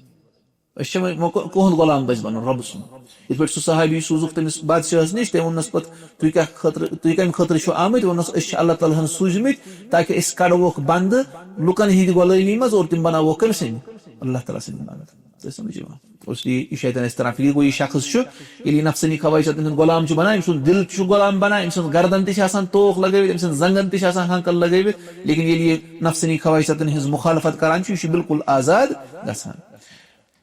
أسۍ چھِ وۄنۍ، وۄنۍ کُ-، کُہُنٛد غلام پَزِ بَنُن؟ رۄبہٕ سُنٛد۔ یِتھ پٲٹھۍ سُہ صحابی سوٗزُکھ تٔمِس بادشاہَس نِش، تٔمۍ ووٚننَس پَتہٕ، "تُہۍ کیٛاہ خٲطرٕ، تُہۍ کَمہِ خٲطرٕ چھِو آمٕتۍ؟" ووٚننَس، "أسۍ چھِ اللہ تعالیٰ ہَن سوٗزمٕتۍ تاکہِ أسۍ کَڑوکھ بَندٕ لُکَن ہِنٛدِ غلٲمی منٛز اور تِم بَناووکھ کٔمۍ سٕنٛدِ؟ اللہ تعالیٰ سٕنٛدِ بَندٕ۔" تُہۍ سَمجھِو؟ اس لیے یہِ چھُ اَتٮ۪ن اَسہِ تَران فِکرِ، گوٚو یہِ شخص چھُ، ییٚلہِ یہِ نفسٲنی خواہشاتَن ہُنٛد غلام چھُ بَنان، أمۍ سُنٛد دِل چھُ غلام بَنان، أمۍ سٕنٛز گردَن تہِ چھِ آسان توک لَگٲوِتھ، أمۍ سٕنٛز زنٛگَن تہِ چھِ آسان ہانٛکَل لَگٲوِتھ، لیکن ییٚلہِ یہِ نفسٲنی خواہشاتَن ہِنٛز مُخالفت کَران چھُ، یہِ چھُ بالکل آزاد گژھان۔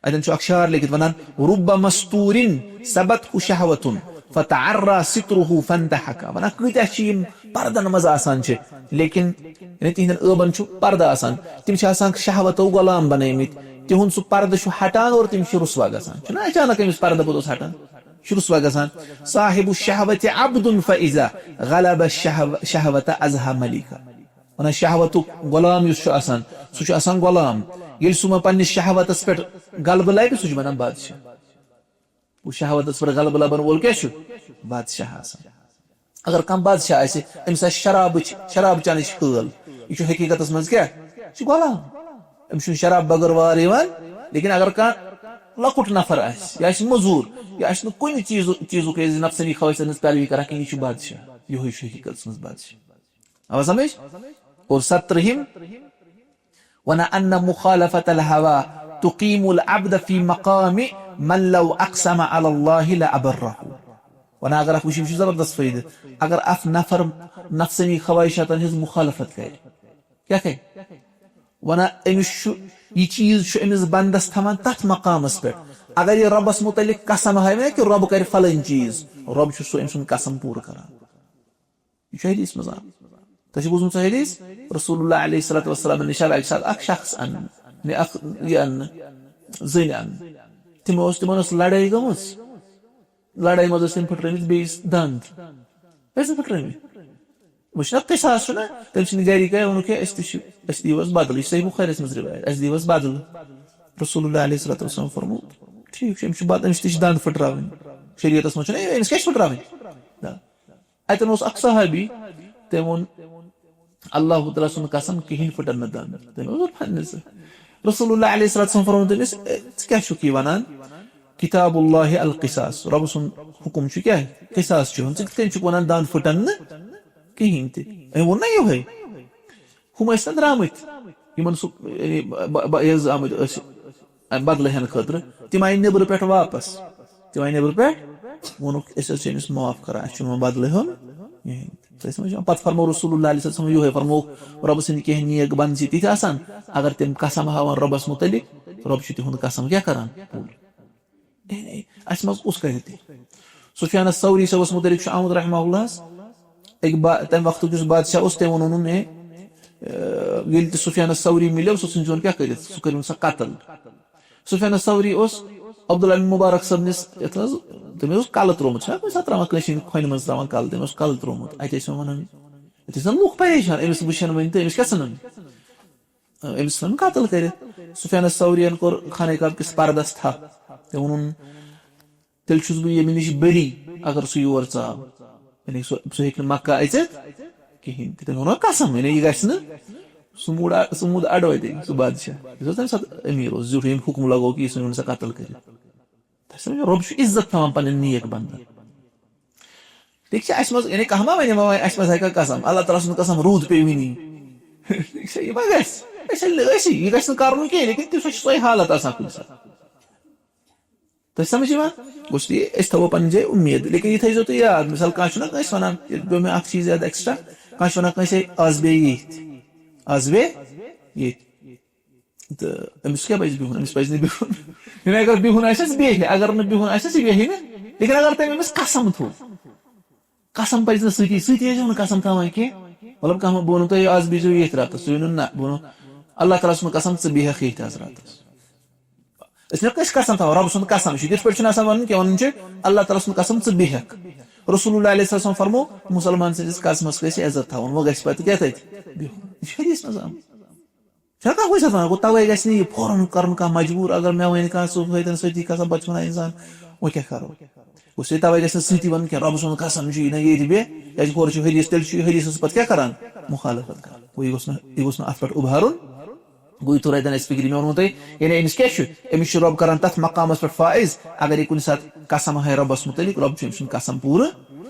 اتٮ۪ن چھُ اکھ شعر لیکھِتھ ونان، "رب مستور سبته شهوة فتعرى ستره فانتهك"، ونان کۭتیاہ چھِ یِم پردن منٛز آسان چھِ، لیکن یعنی تِہنٛدٮ۪ن ٲبن چھُ پردٕ آسان، تِم چھِ آسان شہوتو غلام بنٲومٕتۍ، تِہُنٛد سُہ پردٕ چھُ ہٹان اور تِم چھِ رسوا گژھان۔ چھُنہ اچانک أمِس پردٕ بوٚدُس ہٹان، یہِ چھُ رسوا گژھان۔ "صاحب الشهوة عبد فإذا غلب الشهو-، الشهوة أضحى مليكا"۔ ونان شہوتُک غلام یُس چھُ آسان، سُہ چھُ آسان غلام۔ ییٚلہِ سُہ وۄنۍ پننِس شہوتس پٮ۪ٹھ غلبہٕ لبہِ، سُہ چھُ بنان بادشاہ۔ گوٚو شہوتس پٮ۪ٹھ غلبہٕ لبن وول کیٛاہ چھُ؟ بادشاہ آسان۔ اگر کانٛہہ بادشاہ آسہِ، أمِس آسہِ شرابٕچ، شراب چٮ۪نٕچ حٲل، یہِ چھُ حقیٖقتس منٛز کیٛاہ؟ یہِ چھُ غلام۔ أمِس چھُنہٕ شراب بغٲر وار یِوان، لیکن اگر کانٛہہ لۄکُٹ نفر آسہِ، یہِ آسہِ مٔزوٗر، یہِ آسہِ نہٕ کُنہِ چیٖزُک، چیٖزُک یہِ زِ نفسٲنی خواہشن ہٕنٛز پیروی کران کِہیٖنۍ، یہِ چھُ بادشاہ۔ یِہوٚے چھُ حقیٖقتس منٛز بادشاہ۔ آو سمجھ؟ اور سترہم، ونان، "ان مخالفة الهوى تقيم العبد في مقام من لو اقسم على الله لأبره"۔ ونان، اگر اکھ وٕچھِو، یہِ چھُ زبردست فٲیدٕ۔ اگر اکھ نفر نفسٲنی خواہشاتن ہٕنٛز مخالفت کرِ، کیٛاہ کرِ؟ ونان، أمِس چھُ، یہِ چیٖز چھُ أمِس بندس تھاوان تتھ مقامس پٮ۪ٹھ، اگر یہِ رۄبس متعلق قسم ہاوِ نا کہِ رۄب کرِ فلٲنۍ چیٖز، رۄب چھُ سُہ أمۍ سُنٛد قسم پوٗرٕ کران۔ یہِ چھُ حدیث منٛز آمُت۔ تۄہہِ چھُ بوٗزمُت سُہ حدیث؟ رسول اللہ علیہ الصلوۃ والسلام نِش آو اکہِ ساتہٕ اکھ شخص اننہٕ، یعنی اکھ یہِ اننہٕ، زٔنۍ اننہٕ۔ تِمو اوس، تِمن ٲس لڑٲے گٔمٕژ۔ لڑٲے منٛز ٲسۍ تٔمۍ پھٕٹرٲومٕتۍ بیٚیِس دند۔ ٲسۍ نہٕ پھٕٹرٲومٕتۍ؟ وۄنۍ چھُنہ قصاص چھُنہ، تٔمۍ سٕنٛدِ گرِکۍ آیہِ ووٚنُکھ، "ہے، أسۍ تہِ چھِ، أسۍ دِیِو حظ بدل۔" یہِ چھُ صحیح بخاریس منٛز رِوایت، "اَسہِ دِیِو حظ بدل۔" رسول اللہ علیہ الصلوۃ والسلام فرموو، "ٹھیٖک چھُ، أمِس چھُ بد-، أمِس تہِ چھِ دند پھٕٹراوٕنۍ۔" شریعتس منٛز چھُنہ، أمِس کیٛاہ چھِ پھٕٹراوٕنۍ؟ نہ۔ اتٮ۪ن اوس اکھ صحابی، تٔمۍ ووٚن، "اللہ تعالیٰ سُنٛد قسم، کِہیٖنۍ پھٕٹن نہٕ دند۔" تٔمۍ ووٚن پننِس۔ رسول اللہ علیہ الصلوۃ والسلام فرموو تٔمِس، "اے، ژٕ کیٛاہ چھُکھ یہِ ونان؟ کتاب اللہ القصاص، رۄبہٕ سُنٛد حُکم چھُ کیٛاہ؟ قصاص چھُ۔ ژٕ کِتھ کٔنۍ چھُکھ ونان دند پھٕٹن نہٕ کِہیٖنۍ تہِ؟" أمۍ ووٚن نا یِہوٚے۔ ہُم ٲسۍ نا درٛامٕتۍ، یِمن سُہ، یعنی، ب-، ب-، ب-، یہِ حظ آمٕتۍ ٲسۍ اَمہِ بدلہٕ ہٮ۪نہٕ خٲطرٕ۔ تِم آیہِ نیٚبرٕ پٮ۪ٹھ واپس۔ تِم آیہِ نیٚبرٕ پٮ۪ٹھ، ووٚنُکھ، "أسۍ حظ چھِ أمِس معاف کران، اَسہِ چھُنہٕ وۄنۍ بدلہٕ ہیوٚن کِہیٖنۍ تہِ۔" تۄہہِ سمجھ یِوان؟ پتہٕ فرموو رسول اللہ علیہ وسلم یِہوٚے، فرمووُکھ، رۄبہٕ سٕنٛدۍ کینٛہہ نیک بندٕ چھِ تِتھۍ آسان، اگر تِم قسم ہاوان رۄبس متعلق، رۄب چھُ تِہُنٛد قسم کیٛاہ کران؟ پوٗرٕ۔ اے، اے، اَسہِ منٛز کُس کرِ تہِ؟ سفیان الثوری صٲبس متعلق چھُ آمُت رحمہ اللہس، أکۍ با-، تَمہِ وقتُک یُس بادشاہ اوس، تٔمۍ ووٚن، ووٚنُن، "اے، اے، ییٚلہِ تہِ سفیان الثوری مِلیو، سُہ ژھٕنۍزِہون کیٛاہ کٔرِتھ، سُہ کٔرِہون سا قتل۔" سفیان الثوری اوس عبداللہ بن مبارک صٲبنِس یَتھ حظ، تٔمۍ اوس کلہٕ ترٛوومُت، چھُنہ کُنہِ ساٹہٕ ترٛاوان کٲنٛسہِ ہِنٛدِ کھۄنہِ منٛز ترٛاوان کلہٕ، تٔمۍ اوس کلہٕ ترٛوومُت۔ اَتہِ ٲسۍ وۄنۍ وَنان، اَتہِ ٲسۍ زَن لُکھ پریشان، أمِس وٕچھن وۄنۍ تہٕ أمِس کیٛاہ ژھٕنن؟ أمِس ژھٕنُن قتل کٔرِتھ۔ سفیان الثوریَن کوٚر خانہ کعبہٕ کِس پردس تھپھ۔ تٔمۍ ووٚنُن، "تیٚلہِ چھُس بہٕ ییٚمہِ نِش بٔری، اگر سُہ یور ژاو۔" یعنی سُہ، سُہ ہیٚکہِ نہٕ مکہ أژِتھ کِہیٖنۍ تہِ۔ تٔمۍ ووٚن، "قسم، یعنی یہِ گژھِ نہٕ۔" سُہ موٗد اَ-، سُہ موٗد اَڈوَے تٔمۍ، سُہ بادشاہ۔ یُس حظ تَمہِ ساتہٕ أمیٖر اوس، زیُٹھ ییٚمۍ حُکُم لگوو کہِ یہِ ژھٕنِو سا قتل کٔرِتھ۔ تۄہہِ سمجھو، رۄب چھُ عزت تھاوان پنٕنٮ۪ن نیک بندن۔ ٹھیٖک چھا، اَسہِ منٛز، یعنی کانٛہہ ما وَنہِ، ما وَنہِ، اَسہِ منٛز ہٮ۪کا قسم، اللہ تعالیٰ سُنٛد قسم، روٗد پیٚیہِ وٕنی۔ ٹھیٖک چھا، یہِ ما گژھِ؟ أسۍ چھِ، أسۍ چھِ، یہِ گژھِ نہٕ کَرُن کینٛہہ، لیکن تِژھ چھِ سۄے حالت آسان کُنہِ ساتہٕ۔ تۄہہِ سمجھ یِوان؟ گوٚژھ یہِ، أسۍ تھاوو پنٕنۍ جایہِ اُمید، لیکن یہِ تھٲیزیو تُہۍ یاد، مثال کانٛہہ چھُنہ کٲنٛسہِ وَنان، ییٚلہِ پیوٚو مےٚ اَکھ چیٖز یاد extra، کانٛہہ چھُ وَنان کٲنٛسہِ، "آز بیٚیہِ ییٚتھۍ، آز بیٚیہِ ییٚتھۍ۔" تہٕ أمِس کیٛاہ پَزِ بِہُن؟ أمِس پَزِ نہٕ بِہُن۔ یعنی اگر بِہُن آسٮ۪س، بیٚہہِ۔ اگر نہٕ بِہُن آسٮ۪س، یہِ بیٚہہِ نہٕ۔ لیکن اگر تٔمۍ أمِس قسم تھوٚو، قسم پَزِ نہٕ سۭتی، سۭتی ٲسۍ نہٕ قسم تھاوان کینٛہہ۔ مطلب، کانٛہہ، بہٕ وَنو تۄہہِ، آز بِہزیو ییٚتھۍ راتَس، تُہۍ ؤنِو نہ، بہٕ وَنو، اللہ تعالیٰ سُنٛد قسم، ژٕ بیٚہَکھ ییٚتھۍ آز راتَس۔ أسۍ نہ کٲنٛسہِ قسم تھاوو، رۄبہٕ سُنٛد قسم چھُ۔ یِتھ پٲٹھۍ چھُنہٕ آسان وَنُن کینٛہہ، وَنُن چھُ، اللہ تعالیٰ سُنٛد قسم، ژٕ بیٚہَکھ۔ رسول اللہ علیہ السلام فرمو، مُسلمان سٕنٛدِس قسمس گژھِ عزت تھاوُن، وۄنۍ گژھِ پَتہٕ کیٛاہ تَتہِ بِہُن؟ یہِ چھُ حدیث منٛز آمُت۔ چھُنہ کانٛہہ کُنہِ ساتہٕ وَنان، گوٚو تَوَے گژھِ نہٕ یہِ فوراً کَرُن کانٛہہ مجبوٗر، اگر مےٚ وَنہِ کانٛہہ، سُہ سۭتۍ سۭتی قسم، پَتہٕ چھُ وَنان اِنسان، وۄنۍ کیٛاہ کَرو؟ گوٚو سُہ تَوَے گژھِ نہٕ سۭتی وَنُن کینٛہہ، رۄبہٕ سُنٛد قسم چھُ یہِ نہ ییٚتہِ بیٚہہ، کیٛازِ ہورٕ چھُ حدیث، تیٚلہِ چھُ یہِ حدیثَس پَتہٕ کیٛاہ کَران؟ مُخالفت کَران۔ گوٚو یہِ گوٚژھ نہٕ، یہِ گوٚژھ نہٕ اَتھ پٮ۪ٹھ اُبھارُن۔ گوٚو یہِ توٚر اَتٮ۪ن اَسہِ فِکرِ، مےٚ ووٚنمو تۄہہِ، یعنی أمِس کیٛاہ چھُ؟ أمِس چھُ رۄب کَران تَتھ مقامَس پٮ۪ٹھ فٲیض، اگر یہِ کُنہِ ساتہٕ قسم ہاوِ رۄبَس مُتعلِق، رۄب چھُ أمۍ سُنٛد قسم پوٗرٕ۔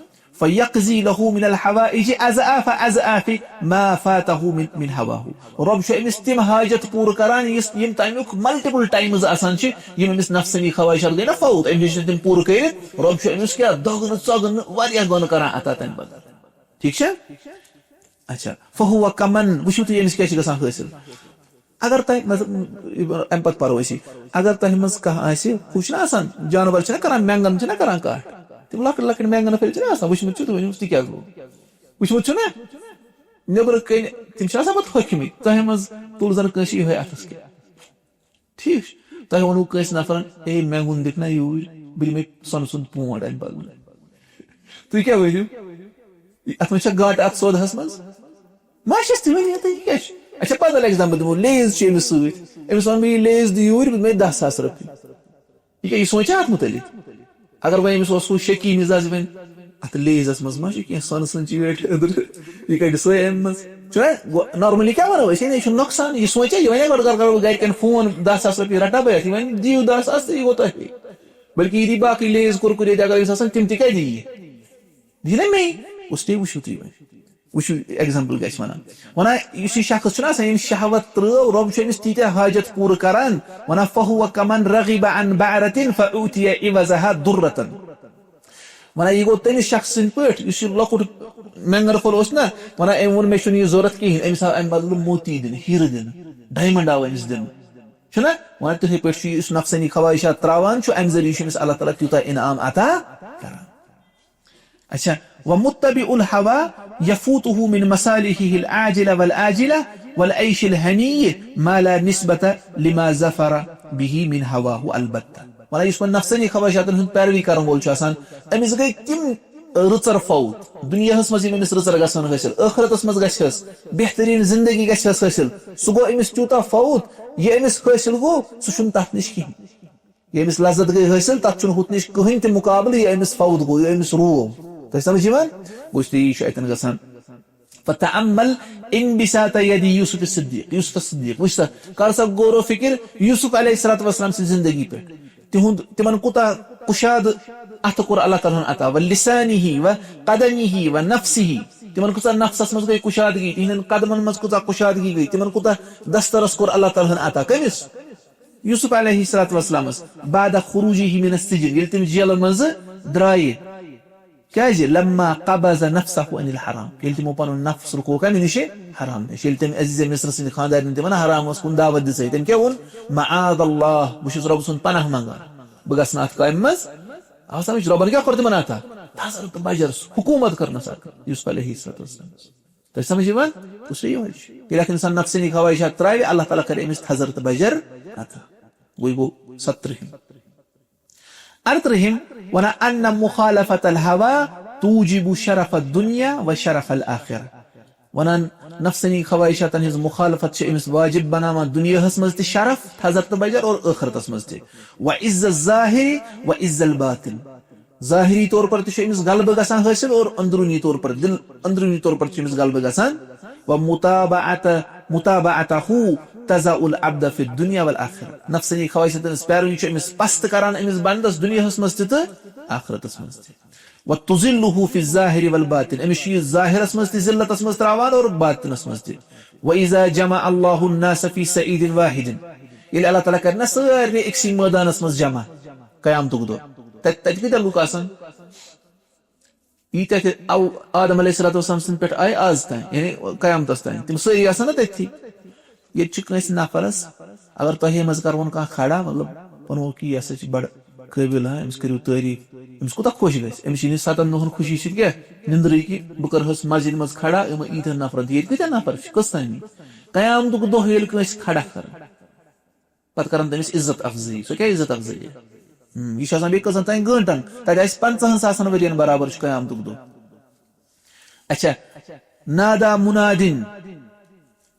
فَيَقْضِي لَهُ مِنَ الْحَوَائِجِ أَضْعَافَ أَضْعَافِ مَا فَاتَهُ مِنْ، مِنْ هَوَاهُ۔ رۄب چھُ أمِس تِم حاجت پوٗرٕ کَران، یُس، یِم تَمیُک multiple times آسان چھِ، یِم أمِس نفسٲنی خواہشات گٔے نہ فوت، أمۍ ہیٚچھ نہٕ تِم پوٗرٕ کٔرِتھ، رۄب چھُ أمِس کیٛاہ دۄگنہٕ ژۄگنہٕ واریاہ گۄنہٕ کَران عطا تَمہِ بدلہٕ۔ ٹھیٖک چھا؟ اچھا، فہو کمن، وٕچھِو تُہۍ أمِس کیٛاہ چھِ گژھان حٲصِل۔ اگر تۄہہِ، مطلب، اَمہِ پتہٕ پرو أسۍ یہِ۔ اگر تۄہہِ منٛز کانٛہہ آسہِ، ہُہ چھُنہ آسان، جانور چھِنہ کران، مٮ۪نٛگن چھِنہ کران کَٹھ۔ تِم لۄکٕٹۍ لۄکٕٹۍ مٮ۪نٛگن پھٔلۍ چھِنہ آسان، وٕچھمٕتۍ چھِو تُہۍ، ؤنِو تُہۍ کیٛاہ گوٚو؟ وٕچھمُت چھُنہ؟ نیٚبرٕ کَنہِ تِم چھِ آسان پتہٕ ہوٚکھمٕتۍ، تۄہہِ منٛز تُل زن کٲنٛسہِ یِہوٚے اَتھس کیٛاہ؟ ٹھیٖک چھُ۔ تۄہہِ ووٚنوُ کٲنٛسہِ نفرن، "اے، مٮ۪نٛگُن دِکھ نا یوٗرۍ، بہٕ دِمے سۄنہٕ سُنٛد پونٛڈ اَمہِ بدلہٕ۔" تُہۍ کیٛاہ ؤنِو؟ اَتھ منٛز چھا گاٹہٕ اَتھ سودہَس منٛز؟ ما چھَس تہِ ؤنِو، تُہۍ کیٛاہ چھُ؟ اچھا، بدل example دِمو، لیز چھِ أمِس سۭتۍ۔ أمِس وَنہٕ بہٕ، "یہِ لیز دِ یوٗرۍ، بہٕ دِمے دَہ ساس رۄپیہِ۔" یہِ کیٛاہ، یہِ سونٛچا اَتھ مُتعلِق؟ اگر وۄنۍ أمِس اوس ہُہ شکی مِزاز، یہِ وَنہِ، "اَتھ لیزَس منٛز ما چھُ کینٛہہ سۄنہٕ سٕنٛز چیٖٹۍ أدرٕ؟ یہِ کَڑِ سۄے اَمہِ منٛز۔" چھُنہ، گۄ-، normally کیٛاہ وَنو أسۍ؟ ہے، یہِ چھُنہٕ نۄقصان، یہِ سونٛچے، یہِ وَنے، "گۄڈٕ کَرٕ، کَرٕ بہٕ گَرِکٮ۪ن فون، دَہ ساس رۄپیہِ رَٹا بہٕ اَتھ؟" یہِ وَنہِ، "دِیِو دَہ ساس تہٕ یہِ گوٚو تۄہہِ۔" بٔلکہِ یہِ دی باقٕے لیز، کُرکُرے تہِ اگر أمِس آسان، تِم تہِ کیٛاہ دِیہِ یہِ؟ دِیہِ نا مے؟ گوٚژھ تی وٕچھِو تُہۍ وۄنۍ۔ وٕچھِو، example گژھِ وَنان۔ وَنان، یُس یہِ شخص چھُنہ آسان، ییٚمِس شہوت ترٲو، رۄب چھُ أمِس تیٖتیٛاہ حاجت پوٗرٕ کران۔ وَنان، "فَهُوَ كَمَنْ رَغِبَ عَنْ بَعْرَةٍ فَأُعْطِيَ عِوَضَهَا دُرَّةً۔" وَنان، یہِ گوٚو تٔمِس شخص سٕنٛدۍ پٲٹھۍ، یُس یہِ لۄکُٹ مٮ۪نٛگَر پھوٚل اوس نہ، وَنان، أمۍ ووٚن، "مےٚ چھُنہٕ یہِ ضوٚرَتھ کِہیٖنۍ۔" أمِس آو اَمہِ بدلہٕ موتی دِنہٕ، ہیٖرٕ دِنہٕ، diamond آو أمِس دِنہٕ۔ چھُنہ؟ وَنان، تِتھَے پٲٹھۍ چھُ یہِ، یُس نفسٲنی خواہشات ترٛاوان چھُ، اَمہِ ذٔریعہٕ چھُ أمِس اللہ تعالیٰ تیوٗتاہ انعام عطا کران۔ اچھا، وَمُتَّبِعُ الْهَوَى يَفُوتُهُ مِنْ مَصَالِحِهِ الْعَاجِلَةِ وَالْآجِلَةِ وَالْعَيْشِ الْهَنِيِّ مَا لَا نِسْبَةَ لِمَا ظَفِرَ بِهِ مِنْ هَوَاهُ الْبَتَّةَ۔ وَنان، یُس وۄنۍ نفسٲنی خواہشاتن ہُنٛد پیروی کرن وول چھُ آسان، أمِس گٔے تِم رٕژر فوت، دُنیاہس منٛز یِم أمِس رٕژر گژھن حٲصِل، ٲخرتس منٛز گژھِ ہس بہتریٖن زندگی گژھِ ہس حٲصِل، سُہ گوٚو أمِس تیوٗتاہ فوت، یہِ أمِس حٲصِل گوٚو، سُہ چھُنہٕ تتھ نِش کِہیٖنۍ۔ یہِ أمِس لذت گٔے حٲصِل، تتھ چھُنہٕ ہُتھ نِش کٕہٕنۍ تہِ مُقابلہٕ، یہِ أمِس فوت گوٚو، یہِ أمِس روو۔ تۄہہِ سمجھ یِوان؟ گوٚو، یہِ چھُ اَتٮ۪ن گژھان۔ فتأمل انبساط يد يوسف الصديق، یوسف الصدیق، وٕچھ سا، کر سا غور و فکر یوسف علیہ الصلوۃ والسلام سٕنٛز زندگی پٮ۪ٹھ۔ تِہُنٛد، تِمن کوٗتاہ کُشادٕ اَتھٕ کوٚر اللہ تعالیٰ ہن عطا، ولسانه وقدمه ونفسه، تِمن کۭژاہ نفسس منٛز گٔے کُشادگی، تِہنٛدٮ۪ن قدمن منٛز کۭژاہ کُشادگی گٔے، تِمن کوٗتاہ دسترس کوٚر اللہ تعالیٰ ہن عطا۔ کٔمِس؟ یوسف علیہ الصلوۃ والسلامس۔ بعد خروجه من السجن، ییٚلہِ تِم جیلہٕ منٛزٕ درٛایہِ۔ کیازِ؟ لما قبض نفسه عن الحرام، ییٚلہِ تِمو پنُن نفس رُکو کمہِ نِش؟ حرام نِش۔ ییٚلہِ تٔمۍ عزیز مصر سٕنٛدِ خاندارنہِ تِمن حرام اوس کُن دعوت دِژے، تٔمۍ کیٛاہ ووٚن؟ معاذ اللہ، بہٕ چھُس رۄب سُنٛد پناہ منٛگان، بہٕ گژھٕ نہٕ اتھ کامہِ منٛز۔ آو سمجھ؟ رۄبن کیٛاہ کوٚر تِمن عطا؟ تھزر تہٕ بجر، حکوٗمت کٔرنس عطا یوسف علیہ الصلوۃ والسلامس۔ تۄہہِ سمجھ یِوان؟ کُس یہِ یِوان چھُ؟ ییٚلہِ اکھ انسان نفسٲنی خواہشات ترٛاوِ، اللہ تعالیٰ کرِ أمِس تھزر تہٕ بجر عطا۔ گوٚو یہِ گوٚو ستترٕہِم۔ ارترہم، ونان، ان مخالفت الہوا توجب شرف الدنیا و شرف الآخرہ۔ ونان، نفسانی خواہشاتن ہنز مخالفت چھِ أمِس واجب بناوان دنیاہس منٛز تہِ شرف، تھزر تہٕ بجر، اور ٲخرتس منٛز تہِ۔ و عز الظاہر و عز الباطن۔ ظاہری طور پر تہِ چھُ أمِس غلبہٕ گژھان حٲصِل اور اندروٗنی طور پر، دل، اندروٗنی طور پر چھُ أمِس غلبہٕ گژھان۔ و متابعت، متابعتہ تضع العبد فی الدنیا والآخرہ۔ نفسانی خواہشاتن ہنز پیروی چھِ أمِس پست کران أمِس بندس دنیاہس منٛز تہِ تہٕ آخرتس منٛز تہِ۔ وتذلہ فی الظاہر والباطن، أمِس چھُ یہِ ظاہرس منٛز تہِ ذلتس منٛز تراوان اور باطنس منٛز تہِ۔ وَإِذَا جَمَعَ اللَّهُ النَّاسَ فِي صَعِيدٍ وَاحِدٍ، ییٚلہِ اللہ تعالیٰ کرِ نا سٲرنٕے أکسٕے مٲدانس منٛز جمع قیامتُک دۄہ، تتہِ، تتہِ کۭتیاہ لُکھ آسن؟ ییٖتیٛاہ تہِ او-، آدم علیہ الصلوۃ والسلام سٕنٛدِ پٮ۪ٹھ آیہِ آز تام، یعنی قیامتس تام، تِم سٲری آسن نا تٔتھی۔ ییٚتہِ چھُ کٲنٛسہِ نفرس اگر تۄہے منٛز کرون کانٛہہ کھڑا، مطلب، ونو کہِ یہِ ہسا چھِ بڑٕ قٲبِل، ہاں، أمِس کٔرِو تعریٖف، أمِس کوٗتاہ خۄش گژھِ؟ أمِس یی نہٕ ستن دۄہن خوشی سۭتۍ کینٛہہ نِندرٕے کہِ بہٕ کرہس مسجدِ منٛز کھڑا، یِمن ییٖتیٛاہ نفرن تہِ، ییٚتہِ کۭتیٛاہ نفر چھِ، کٔژ تام یی؟ قیامتُک دۄہ ییٚلہِ کٲنٛسہِ کھڑا کرن، پتہٕ کرن تٔمِس عزت افضٲیی۔ سۄ کیٛاہ عزت افضٲیی؟ ہم، یہِ چھُ آسان بیٚیہِ کٔژن تام گٲنٛٹن، تتہِ آسہِ پنٛژاہن ساسن ؤرین برابر چھُ قیامتُک دۄہ۔ اچھا، نادا منادن،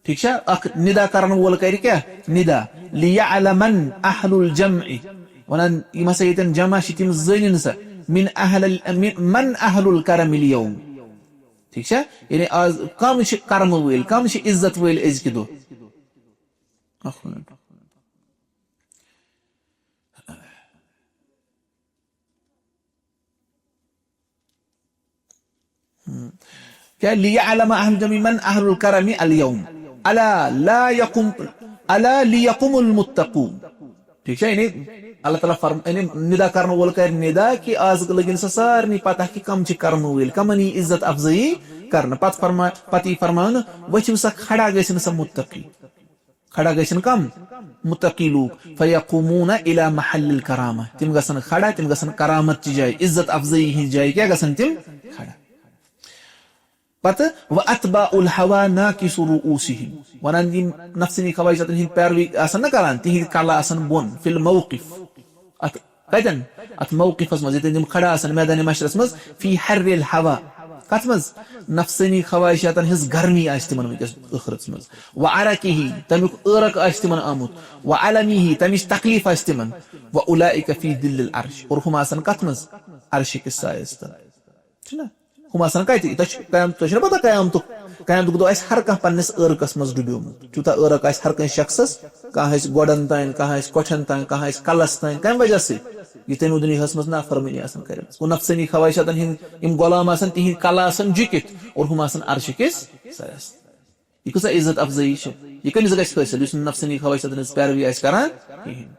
ٹھیک چھا؟ اکھ ندا کرن وول کرِ کیا؟ ندا۔ لیعلمن اہل الجمع، ونان یِم ہسا ییٚتٮ۪ن جمع چھِ تِم زٲنِن سا، من اہل ال-، من، من اہل الکرم الیوم، ٹھیک چھا؟ یعنی آز کم چھِ کرمہٕ وٲلۍ، کم چھِ عزت وٲلۍ أزکہِ دۄہ؟ اکھ منٹ۔ کیا؟ لیعلم اہل الجمع من اہل الکرم الیوم، الا لا یقم، الا لیقم المتقون۔ ٹھیک چھا؟ یعنی اللہ تعالیٰ فرم، یعنی ندا کرن وول کرِ ندا کہ آز لگن سا سارنی پتہ کہ کم چھ کرن وٲلۍ، کمن یی عزت افضٲیی کرنہٕ۔ پتہٕ فرما، پتہٕ یی فرماونہٕ، ؤتھِو سا کھڑا گژھن سا متقی۔ کھڑا گژھن کم؟ متقی لوٗکھ۔ فیقومون الی محل الکرامہ، تِم گژھن کھڑا، تِم گژھن کرامت چہِ جایہِ، عزت افضٲیی ہٕنٛز جایہِ کیٛاہ گژھن تِم؟ کھڑا۔ پتہٕ و اتباع الہوی ناکس رؤوسہم، ونان یِم نفسانی خواہشاتن ہٕنٛدۍ پیروی آسن نہ کران، تِہنٛدۍ کلہٕ آسن بۄن، فی الموقف، اتھ کتٮ۪ن؟ اتھ موقفس منٛز، ییٚتٮ۪ن تِم کھڑا آسن میدان محشرس منٛز، فی حر الہوی۔ کتھ منٛز؟ نفسانی خواہشاتن ہٕنٛز گرمی آسہِ تِمن وٕنکیٚس ٲخرتس منٛز۔ و عرقہ، تمیُک عرق آسہِ تِمن آمُت۔ و المہ، تمِچ تکلیف آسہِ تِمن۔ و اولئک فی ظل العرش، اور ہُم آسن کتھ منٛز؟ عرشہِ کِس سایس تل۔ چھُنہ؟ ہُم آسن کتہِ؟ تۄہہِ چھُ قیام-، تۄہہِ چھُنہ پتہ قیامتُک؟ قیامتُک دۄہ آسہِ ہر کانٛہہ پننِس عرقس منٛز ڈُبیومُت۔ تیوٗتاہ عرق آسہِ ہر کٲنٛسہِ شخصس، کانٛہہ آسہِ گۄڈن تام، کانٛہہ آسہِ کۄٹھٮ۪ن تام، کانٛہہ آسہِ کلس تام، کمہِ وجہ سۭتۍ؟ یہِ تٔمۍ دُنیاہس منٛز نافرمٲنی آسن کٔرمٕژ۔ گوٚو نفسانی خواہشاتن ہٕنٛدۍ یِم غلام آسن، تِہنٛدۍ کلہٕ آسن جُکِتھ اور ہُم آسن عرشہِ کِس سایس۔ یہِ کۭژاہ عزت افضٲیی چھِ! یہِ کٔمِس گژھِ حٲصِل؟ یُس نہٕ نفسانی خواہشاتن ہٕنٛز پیروی آسہِ کران کِہینۍ۔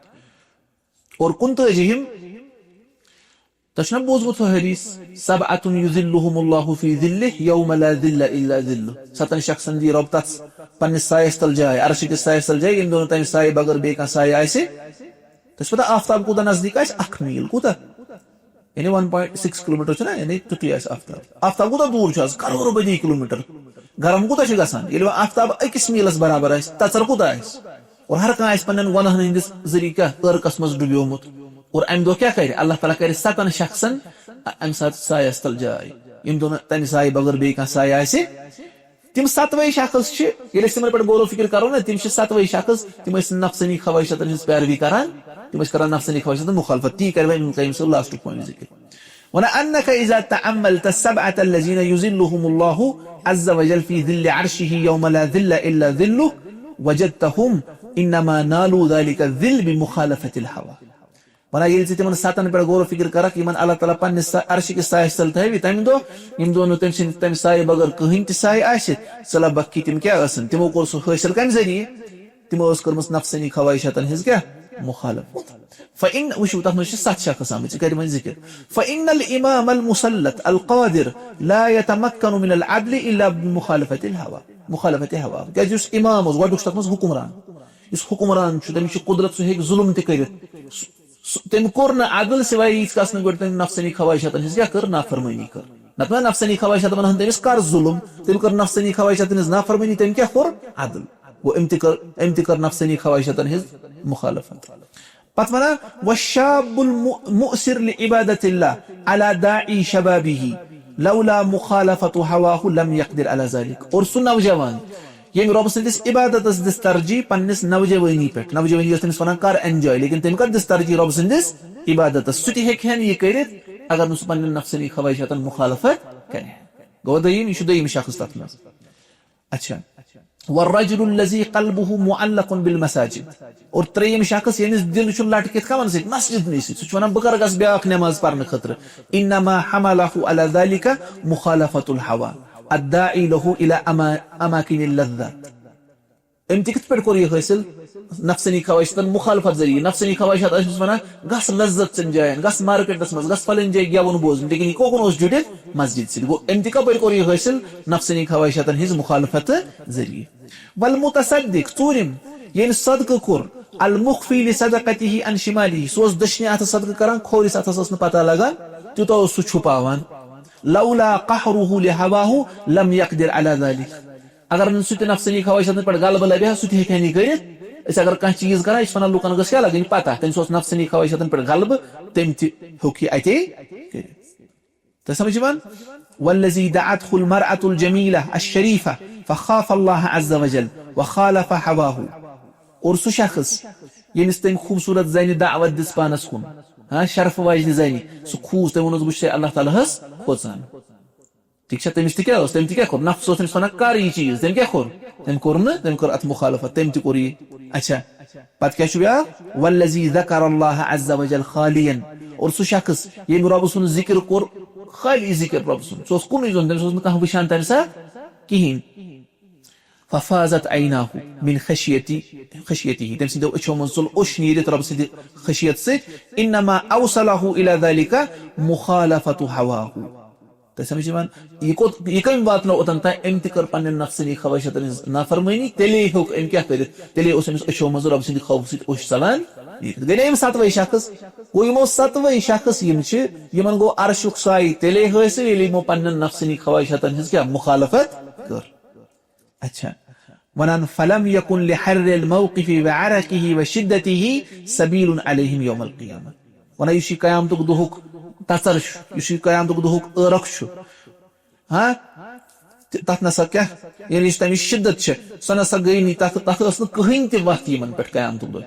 اور کُنتٲجِہِم، تۄہہِ چھُنہ بوٗزمُت سُہ حدیث، سبعة یظلهم اللہ فی ظلہ یوم لا ظل الا ظلہ، ستن شخصن دی رۄب تتھ پننِس سایس تل جاے، عرشہِ کِس سایس تل جاے، ییٚمہِ دۄہ نہٕ تمہِ سایہِ بغٲر بیٚیہِ کانٛہہ سایہِ آسہِ۔ تۄہہِ چھُ پتہ آفتاب کوٗتاہ نزدیٖک آسہِ؟ اکھ میٖل۔ کوٗتاہ؟ یعنی ون پوینٹ سکس کلوٗمیٹر چھُنہ، یعنی تیُتُے آسہِ آفتاب۔ آفتاب کوٗتاہ دوٗر چھُ آز؟ کرور بدی کلوٗمیٹر۔ گرم کوٗتاہ چھُ گژھان ییٚلہِ وۄنۍ آفتاب أکِس میٖلس برابر آسہِ؟ تژر کوٗتاہ آسہِ؟ اور ہر کانٛہہ آسہِ پننٮ۪ن گۄناہن ہٕنٛدِس ذٔریعہٕ کیٛاہ؟ عرقس منٛز ڈُبیومُت۔ اور امہِ دۄہ کیٛاہ کرِ؟ اللہ تعالیٰ کرِ ستن شخصن امہِ ساتہٕ سایس تل جاے، ییٚمہِ دۄہ نہٕ تمہِ سایہِ بغٲر بیٚیہِ کانٛہہ سایہِ آسہِ۔ تِم ستوے شخص چھِ، ییٚلہِ أسۍ تِمن پٮ۪ٹھ غور و فکر کرو نا، تِم چھِ ستوے شخص، تِم ٲسۍ نفسانی خواہشاتن ہٕنٛز پیروی کران، تِم ٲسۍ کران نفسانی خواہشاتن مخالفت۔ تی کرِ وۄنۍ ابن قیم صٲب لاسٹُک پوینٹ ذکر۔ ونان انک اذا تأملت السبعة الذین یظلهم اللہ عز وجل فی ظل عرشه یوم لا ظل الا ظلہ وجدتهم انما نالوا ذلك الظل بمخالفة الهوى۔ ونان ییٚلہِ ژٕ تِمن ستن پٮ۪ٹھ غور و فکر کرکھ، یِمن اللہ تعالیٰ پننِس سا-، عرشہِ کِس سایس تل تھٲوِ تمہِ دۄہ، ییٚمہِ دۄہ نہٕ تٔمۍ سٕنٛدِ تمہِ سایہِ بغٲر کٕہٕنۍ تہِ سایہِ آسہِ، ژٕ لبکھ کہِ تِم کیٛاہ ٲسن؟ تِمو کوٚر سُہ حٲصِل کمہِ ذٔریعہٕ؟ تِمو ٲس کٔرمٕژ نفسانی خواہشاتن ہٕنٛز کیٛاہ؟ مخالفت۔ فإن، وٕچھِو، تتھ منٛز چھِ ستھ شخص آمٕتۍ، ژٕ کر وۄنۍ ذکر۔ فإن الإمام المسلط القادر لا يتمكن من العدل إلا بمخالفة الهوى، مخالفة الهوى۔ کیٛازِ یُس امام اوس، گۄڈٕ اوس تتھ منٛز حکمران۔ یُس حکمران چھُ، تٔمِس چھُ قدرت، سُہ ہیٚکہِ ظلم تہِ کٔرِتھ۔ سُہ، سُہ، تٔمۍ کوٚر نہٕ عدل سوائے ییٖتِس کالس نہٕ گۄڈٕ تٔمۍ نفسانی خواہشاتن ہٕنٛز کیٛاہ کٔر؟ نافرمٲنی کٔر۔ نتہٕ ما نفسانی خواہشاتن ونہن تٔمِس کر ظلم؟ تٔمۍ کٔر نفسانی خواہشاتن ہٕنٛز نافرمٲنی، تٔمۍ کیٛاہ کوٚر؟ عدل۔ گوٚو أمۍ تہِ کٔر، أمۍ تہِ کٔر نفسانی خواہشاتن ہٕنٛز مخالفت۔ پتہٕ ونان، والشاب المؤثر لعبادة الله على داعي شبابه لولا مخالفة هواه لم يقدر على ذلك۔ اور سُہ نوجوان ییٚمۍ رۄب سٕنٛدِس عبادتس دِژ ترجیح پننِس نوجوٲنی پٮ۪ٹھ۔ نوجوٲنی ٲس تٔمِس ونان، کر انجوائے، لیکن تٔمۍ کر دِژ ترجیح رۄب سٕنٛدِس عبادتس۔ سُہ تہِ ہیٚکہِ ہا نہٕ یہِ کٔرِتھ اگر نہٕ سُہ پننٮ۪ن نفسانی خواہشاتن مخالفت کرِ۔ گوٚو دوٚیِم، یہِ چھُ دوٚیِم شخص تتھ منٛز۔ اچھا۔ والرجل الذي قلبه معلق بالمساجد۔ اور ترٛیٚیِم شخص ییٚمِس دِل چھُ لٹکِتھ کمن سۭتۍ؟ مسجدنٕے سۭتۍ۔ سُہ چھُ ونان، بہٕ کر گژھٕ بیٛاکھ نماز پرنہٕ خٲطرٕ۔ انما حمله على ذلك مخالفة الهوى الداعي له إلى أما-، أماكن اللذات۔ أمۍ تہِ کِتھ پٲٹھۍ کوٚر یہِ حٲصِل؟ نفسانی خواہشاتن مخالفت ذٔریعہٕ۔ نفسانی خواہشات ٲسۍ أمِس ونان، گژھ لذت چٮ۪ن جاین، گژھ مارکیٹس منٛز، گژھ فلٲنۍ جایہِ گٮ۪وُن بوزُن، لیکن یہِ کوکُن اوس جُڑِتھ؟ مسجد سۭتۍ۔ گوٚو أمۍ تہِ کپٲرۍ کوٚر یہِ حٲصِل؟ نفسانی خواہشاتن ہٕنٛز مخالفت ذٔریعہٕ۔ والمتصدق، ژوٗرِم، ییٚمۍ صدقہٕ کوٚر، المخفي لصدقته عن شماله، سُہ اوس دٔچھنہِ اَتھٕ صدقہٕ کران، کھوورِس اَتھس ٲس نہٕ پتہ لگان، تیوٗتاہ اوس سُہ چھُپاوان۔ لولا قهره لهواه لم يقدر على ذلك۔ اگر نہٕ سُہ تہِ نفسٲنی خواہشاتن پٮ۪ٹھ غلبہٕ لبہِ ہا، سُہ تہِ ہیٚکہِ ہا نہٕ یہِ کٔرِتھ۔ أسۍ اگر کانٛہہ چیٖز کران، أسۍ چھِ ونان لُکن گٔژھ کیٛاہ لگٕنۍ پتہ، تٔمِس اوس نفسٲنی خواہشاتن پٮ۪ٹھ غلبہٕ، تٔمۍ تہِ ہیوٚک یہِ اتے کٔرِتھ۔ تۄہہِ سمجھ یِوان؟ والذي دعته المرأة الجميلة الشريفة فخاف الله عز وجل وخالف هواه۔ اور سُہ شخص، ییٚمِس تٔمۍ خوٗبصوٗرت زنہِ دعوت دِژ پانس کُن، ہاں، شرفہٕ واجنہِ زنہِ، سُہ کھوٗژ، تٔمۍ ووٚنُس، "بہٕ چھُسے اللہ تعالیٰ ہس کھوژان۔" ٹھیٖک چھا؟ تٔمِس تہِ کیٛاہ اوس؟ تٔمۍ تہِ کیٛاہ کوٚر؟ نفس اوس تٔمِس ونان، "کر یہِ چیٖز؟" تٔمۍ کیٛاہ کوٚر؟ تٔمۍ کوٚر نہٕ، تٔمۍ کٔر اتھ مخالفت، تٔمۍ تہِ کوٚر یہِ۔ اچھا، پتہٕ کیٛاہ چھُ بیٛاکھ؟ والذي ذكر الله عز وجل خاليا، اور سُہ شخص، ییٚمۍ رۄبہٕ سُنٛد ذکر کوٚر، خٲلی ذکر رۄبہٕ سُنٛد، سُہ اوس کُنُے زوٚن، تٔمِس اوس نہٕ کانٛہہ وٕچھان تَمہِ ساتہٕ کِہیٖنۍ۔ ففاضت عيناه من خشية، خشيته، تٔمۍ سٕنٛدیو أچھو منٛز ژوٚل اوٚش نیٖرِتھ رۄبہٕ سٕنٛدِ خشیت سۭتۍ۔ انما اوصله الى ذلك مخالفة هواه۔ تۄہہِ سمجھ یِوان؟ یہِ کوٚت، یہِ کٔمۍ واتنٲو اوٚتن تام؟ أمۍ تہِ کٔر پننٮ۪ن نفسٲنی خواہشاتن ہٕنٛز نافرمٲنی، تیٚلے ہیوٚک أمۍ کیٛاہ کٔرِتھ؟ تیٚلے اوس أمِس أچھو منٛز رۄبہٕ سٕنٛدِ خوفہٕ سۭتۍ اوٚش ژلان نیٖرِتھ۔ گٔے نا یِم ستوَے شخص؟ گوٚو یِمو ستوَے شخص یِم چھِ، یِمن گوٚو عرشُک سایہِ تیٚلے حٲصِل، ییٚلہِ یِمو پننٮ۪ن نفسٲنی خواہشاتن ہٕنٛز کیٛاہ مخالفت کٔر؟ اچھا، ونان، فلم يكن لحر الموقف وعرقه وشدته سبيل عليهم يوم القيامة۔ ونان، یُس یہِ قیامتُک دۄہُک تژر چھُ، یُس یہِ قیامتُک دۄہُک عٲرق چھُ، ہاں، تہِ-، تتھ نسا کیٛاہ، یعنی یُس تمِچ شدت چھِ، سۄ نسا گٔے نہٕ، تتھ، تتھ ٲس نہٕ کٕہٕنۍ تہِ وتھ یِمن پٮ۪ٹھ قیامتُک دۄہ۔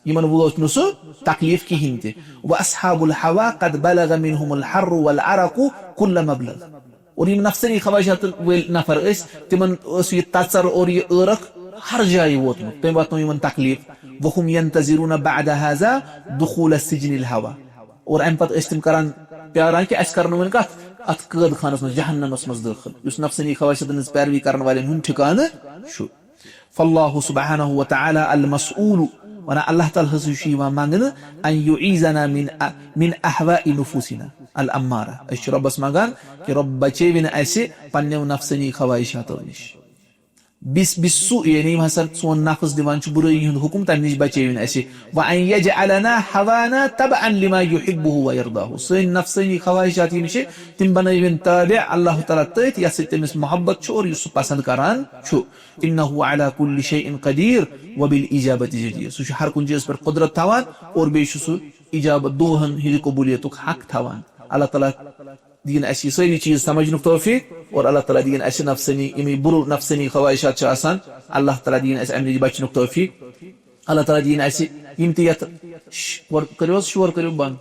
یِمن ووت نہٕ سُہ تکلیف کِہیٖنۍ تہِ۔ واصحاب الهوى قد بلغ منهم الحر والعرق كل مبلغ۔ اور یِم نفسٲنی خواہشات وٲلۍ نفر ٲسۍ، تِمن اوس یہِ تژر اور یہِ عٲرق ہر جایہِ ووتمُت، تٔمۍ واتنوو یِمن تکلیف۔ وهم ينتظرون بعد هذا دخول سجن الهوى۔ اور امہِ پتہٕ ٲسۍ تِم کران، پیاران کہِ اسہِ کرنہٕ وۄنۍ کتھ اتھ قٲد خانس منٛز، جہنمس منٛز دٲخل، یُس نفسٲنی خواہشاتن ہٕنٛز پیروی کرن والٮ۪ن ہُنٛد ٹھکانہٕ چھُ۔ فاللہ سبحانہ و تعالی المسؤول، ونان اللہ تعالیٰ ہس چھُ یِوان منگنہٕ، ان یعیذنا من، من اہواء نفوسنا الامارہ۔ أسۍ چھِ رۄبس منگان کہِ رۄب بچٲوِن اسہِ پننیو نفسٲنی خواہشاتو نِش۔ بِس، بِس سوء، یعنی یِم ہسا سون نفس دِوان چھُ بُرٲیی ہُنٛد حُکم، تَمہِ نِش بچٲوِن اَسہِ۔ وَأَن يَجْعَلَنَا هَوَانَا تَبْعًا لِمَا يُحِبُّهُ وَيَرْضَاهُ۔ سٲنۍ نفسٲنی خواہشات یِم چھِ، تِم بنٲوِن تابع اللہ تعالیٰ تٔتھۍ، یَتھ سۭتۍ تٔمِس محبت چھُ اور یُس سُہ پسنٛد کران چھُ۔ إِنَّهُ عَلَى كُلِّ شَيْءٍ قَدِيرٌ وَبِالْإِجَابَةِ جَدِيرٌ۔ سُہ چھُ ہر کُنہِ چیٖزَس پٮ۪ٹھ قۄدرت تھاوان اور بیٚیہِ چھُ سُہ اِجابت، دُعاہَن ہٕنٛدِ قبوٗلیتُک حق تھاوان۔ اللہ تعالیٰ دِیِن اَسہِ یہِ سٲری چیٖز سمجھنُک توفیٖق اور اللہ تعالیٰ دِیِن اَسہِ نفسٲنی، یِم یہِ بُرٕ نفسٲنی خواہشات چھِ آسان، اللہ تعالیٰ دِیِن اَسہِ اَمہِ نِش بچنُک توفیٖق۔ اللہ تعالیٰ دِیِن اَسہِ یِم تہِ یَتھ ش-، کٔرِو حظ شور، کٔرِو بنٛد۔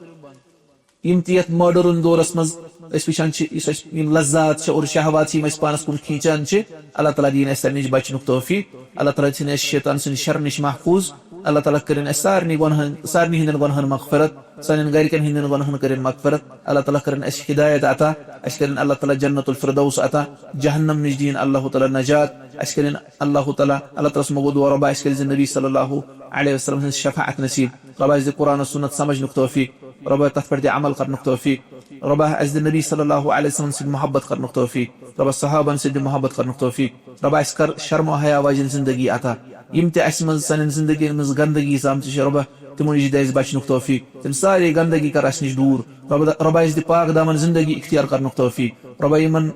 یِم تہِ یَتھ ماڈٲرٕن دورَس منٛز أسۍ وٕچھان چھِ، یُس اَسہِ یِم لذات چھِ اور شہوات چھِ، یِم اَسہِ پانَس کُن کھینچان چھِ، اللہ تعالیٰ دِیِن اَسہِ تَمہِ نِش بچنُک توفیٖق۔ اللہ تعالیٰ تھٲیِن اَسہِ شیطان سٕنٛدِ شرٕ نِش محفوٗظ۔ اللہ تعالیٰ کٔرِن اَسہِ سارنٕے گۄنہَن، سارنٕے ہٕنٛدٮ۪ن گۄنہَن مغفرت۔ سانٮ۪ن گرِکٮ۪ن ہٕنٛدٮ۪ن گۄنہَن کٔرِن مغفرت۔ اللہ تعالیٰ کٔرِن اَسہِ ہدایت عطا۔ اَسہِ کٔرِن اللہ تعالیٰ جنت الفردوس عطا۔ جہنم نِش دِیِن اللہ تعالیٰ نجات۔ اَسہِ کٔرِن اللہ تعالیٰ، اللہ تعالیٰ سُنٛد مگو دُعا، رۄبا اَسہِ کٔرۍ زِ نبی صلی اللہ علیہ وسلم سٕنٛز شفاعت نصیٖب۔ رۄبا اَسہِ دِ قرآن و سنت سمجھنُک توفیٖق۔ رۄبا تَتھ پٮ۪ٹھ دِ عمل کرنُک توفیٖق۔ رۄبا اَسہِ دِ نبی صلی اللہ علیہ وسلم سۭتۍ محبت کرنُک توفیٖق۔ رۄبا صحابن سۭتۍ دِ محبت کرنُک توفیٖق۔ رۄبا اَسہِ کر شرم و حیا واجٮ۪ن زندگی عطا۔ یِم تہِ اَسہِ منٛز سانٮ۪ن زندگین منٛز گندگی زامژٕ چھِ، رۄبا تِمو نِش دِ اَسہِ بچنُک توفیٖق۔ تِم سارے گندگی کر اَسہِ نِش دوٗر۔ رۄبا، رۄبا اَسہِ دِ پاک دامن زندگی اختیار کرنُک توفیٖق۔ رۄبا یِمن،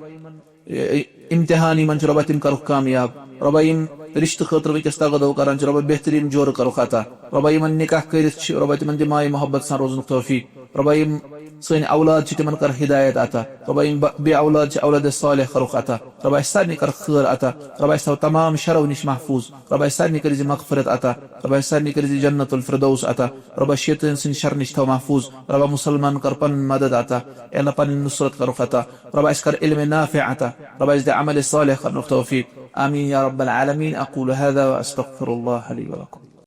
اے، اے، امتحان یِمن چھِ، رۄبا تِم کرُکھ کامیاب۔ رۄبا یِم رشتہٕ خٲطرٕ وٕنکیٚس تگو دو کران چھِ، رۄبا بہتریٖن جورٕ کرُکھ عطا۔ رۄبا یِمن نکاح کٔرِتھ چھِ، رۄبا تِمن دِ ماے محبت سان روزنُک توفیٖق۔ رۄبا یِم سٲنۍ اولاد چھِ، تِمن کر ہدایت عطا۔ رۄبا یِم ب-، بے اولاد چھِ، اولاد صالح کرُکھ عطا۔ رۄبا اَسہِ سارنٕے کر خٲر عطا۔ رۄبا اَسہِ تھاو تمام شرو نِش محفوٗظ۔ رۄبا اَسہِ سارنٕے کٔرۍ زِ مغفرت عطا۔ رۄبا اَسہِ سارنٕے کٔرۍ زِ جنت الفردوس عطا۔ رۄبا شیطان سٕنٛدِ شرٕ نِش تھاو محفوٗظ۔ رۄبا مُسلمان کر پنُن مدد عطا۔ اے اللہ پنٕنۍ نصرت کرُکھ عطا۔ رۄبا اَسہِ کر علم نافع عطا۔ رۄبا اَسہِ دِ عمل صالح کرنُک توفیٖق۔ آمین یا رب العالمین۔ اقول هذا واستغفر الله لي ولكم۔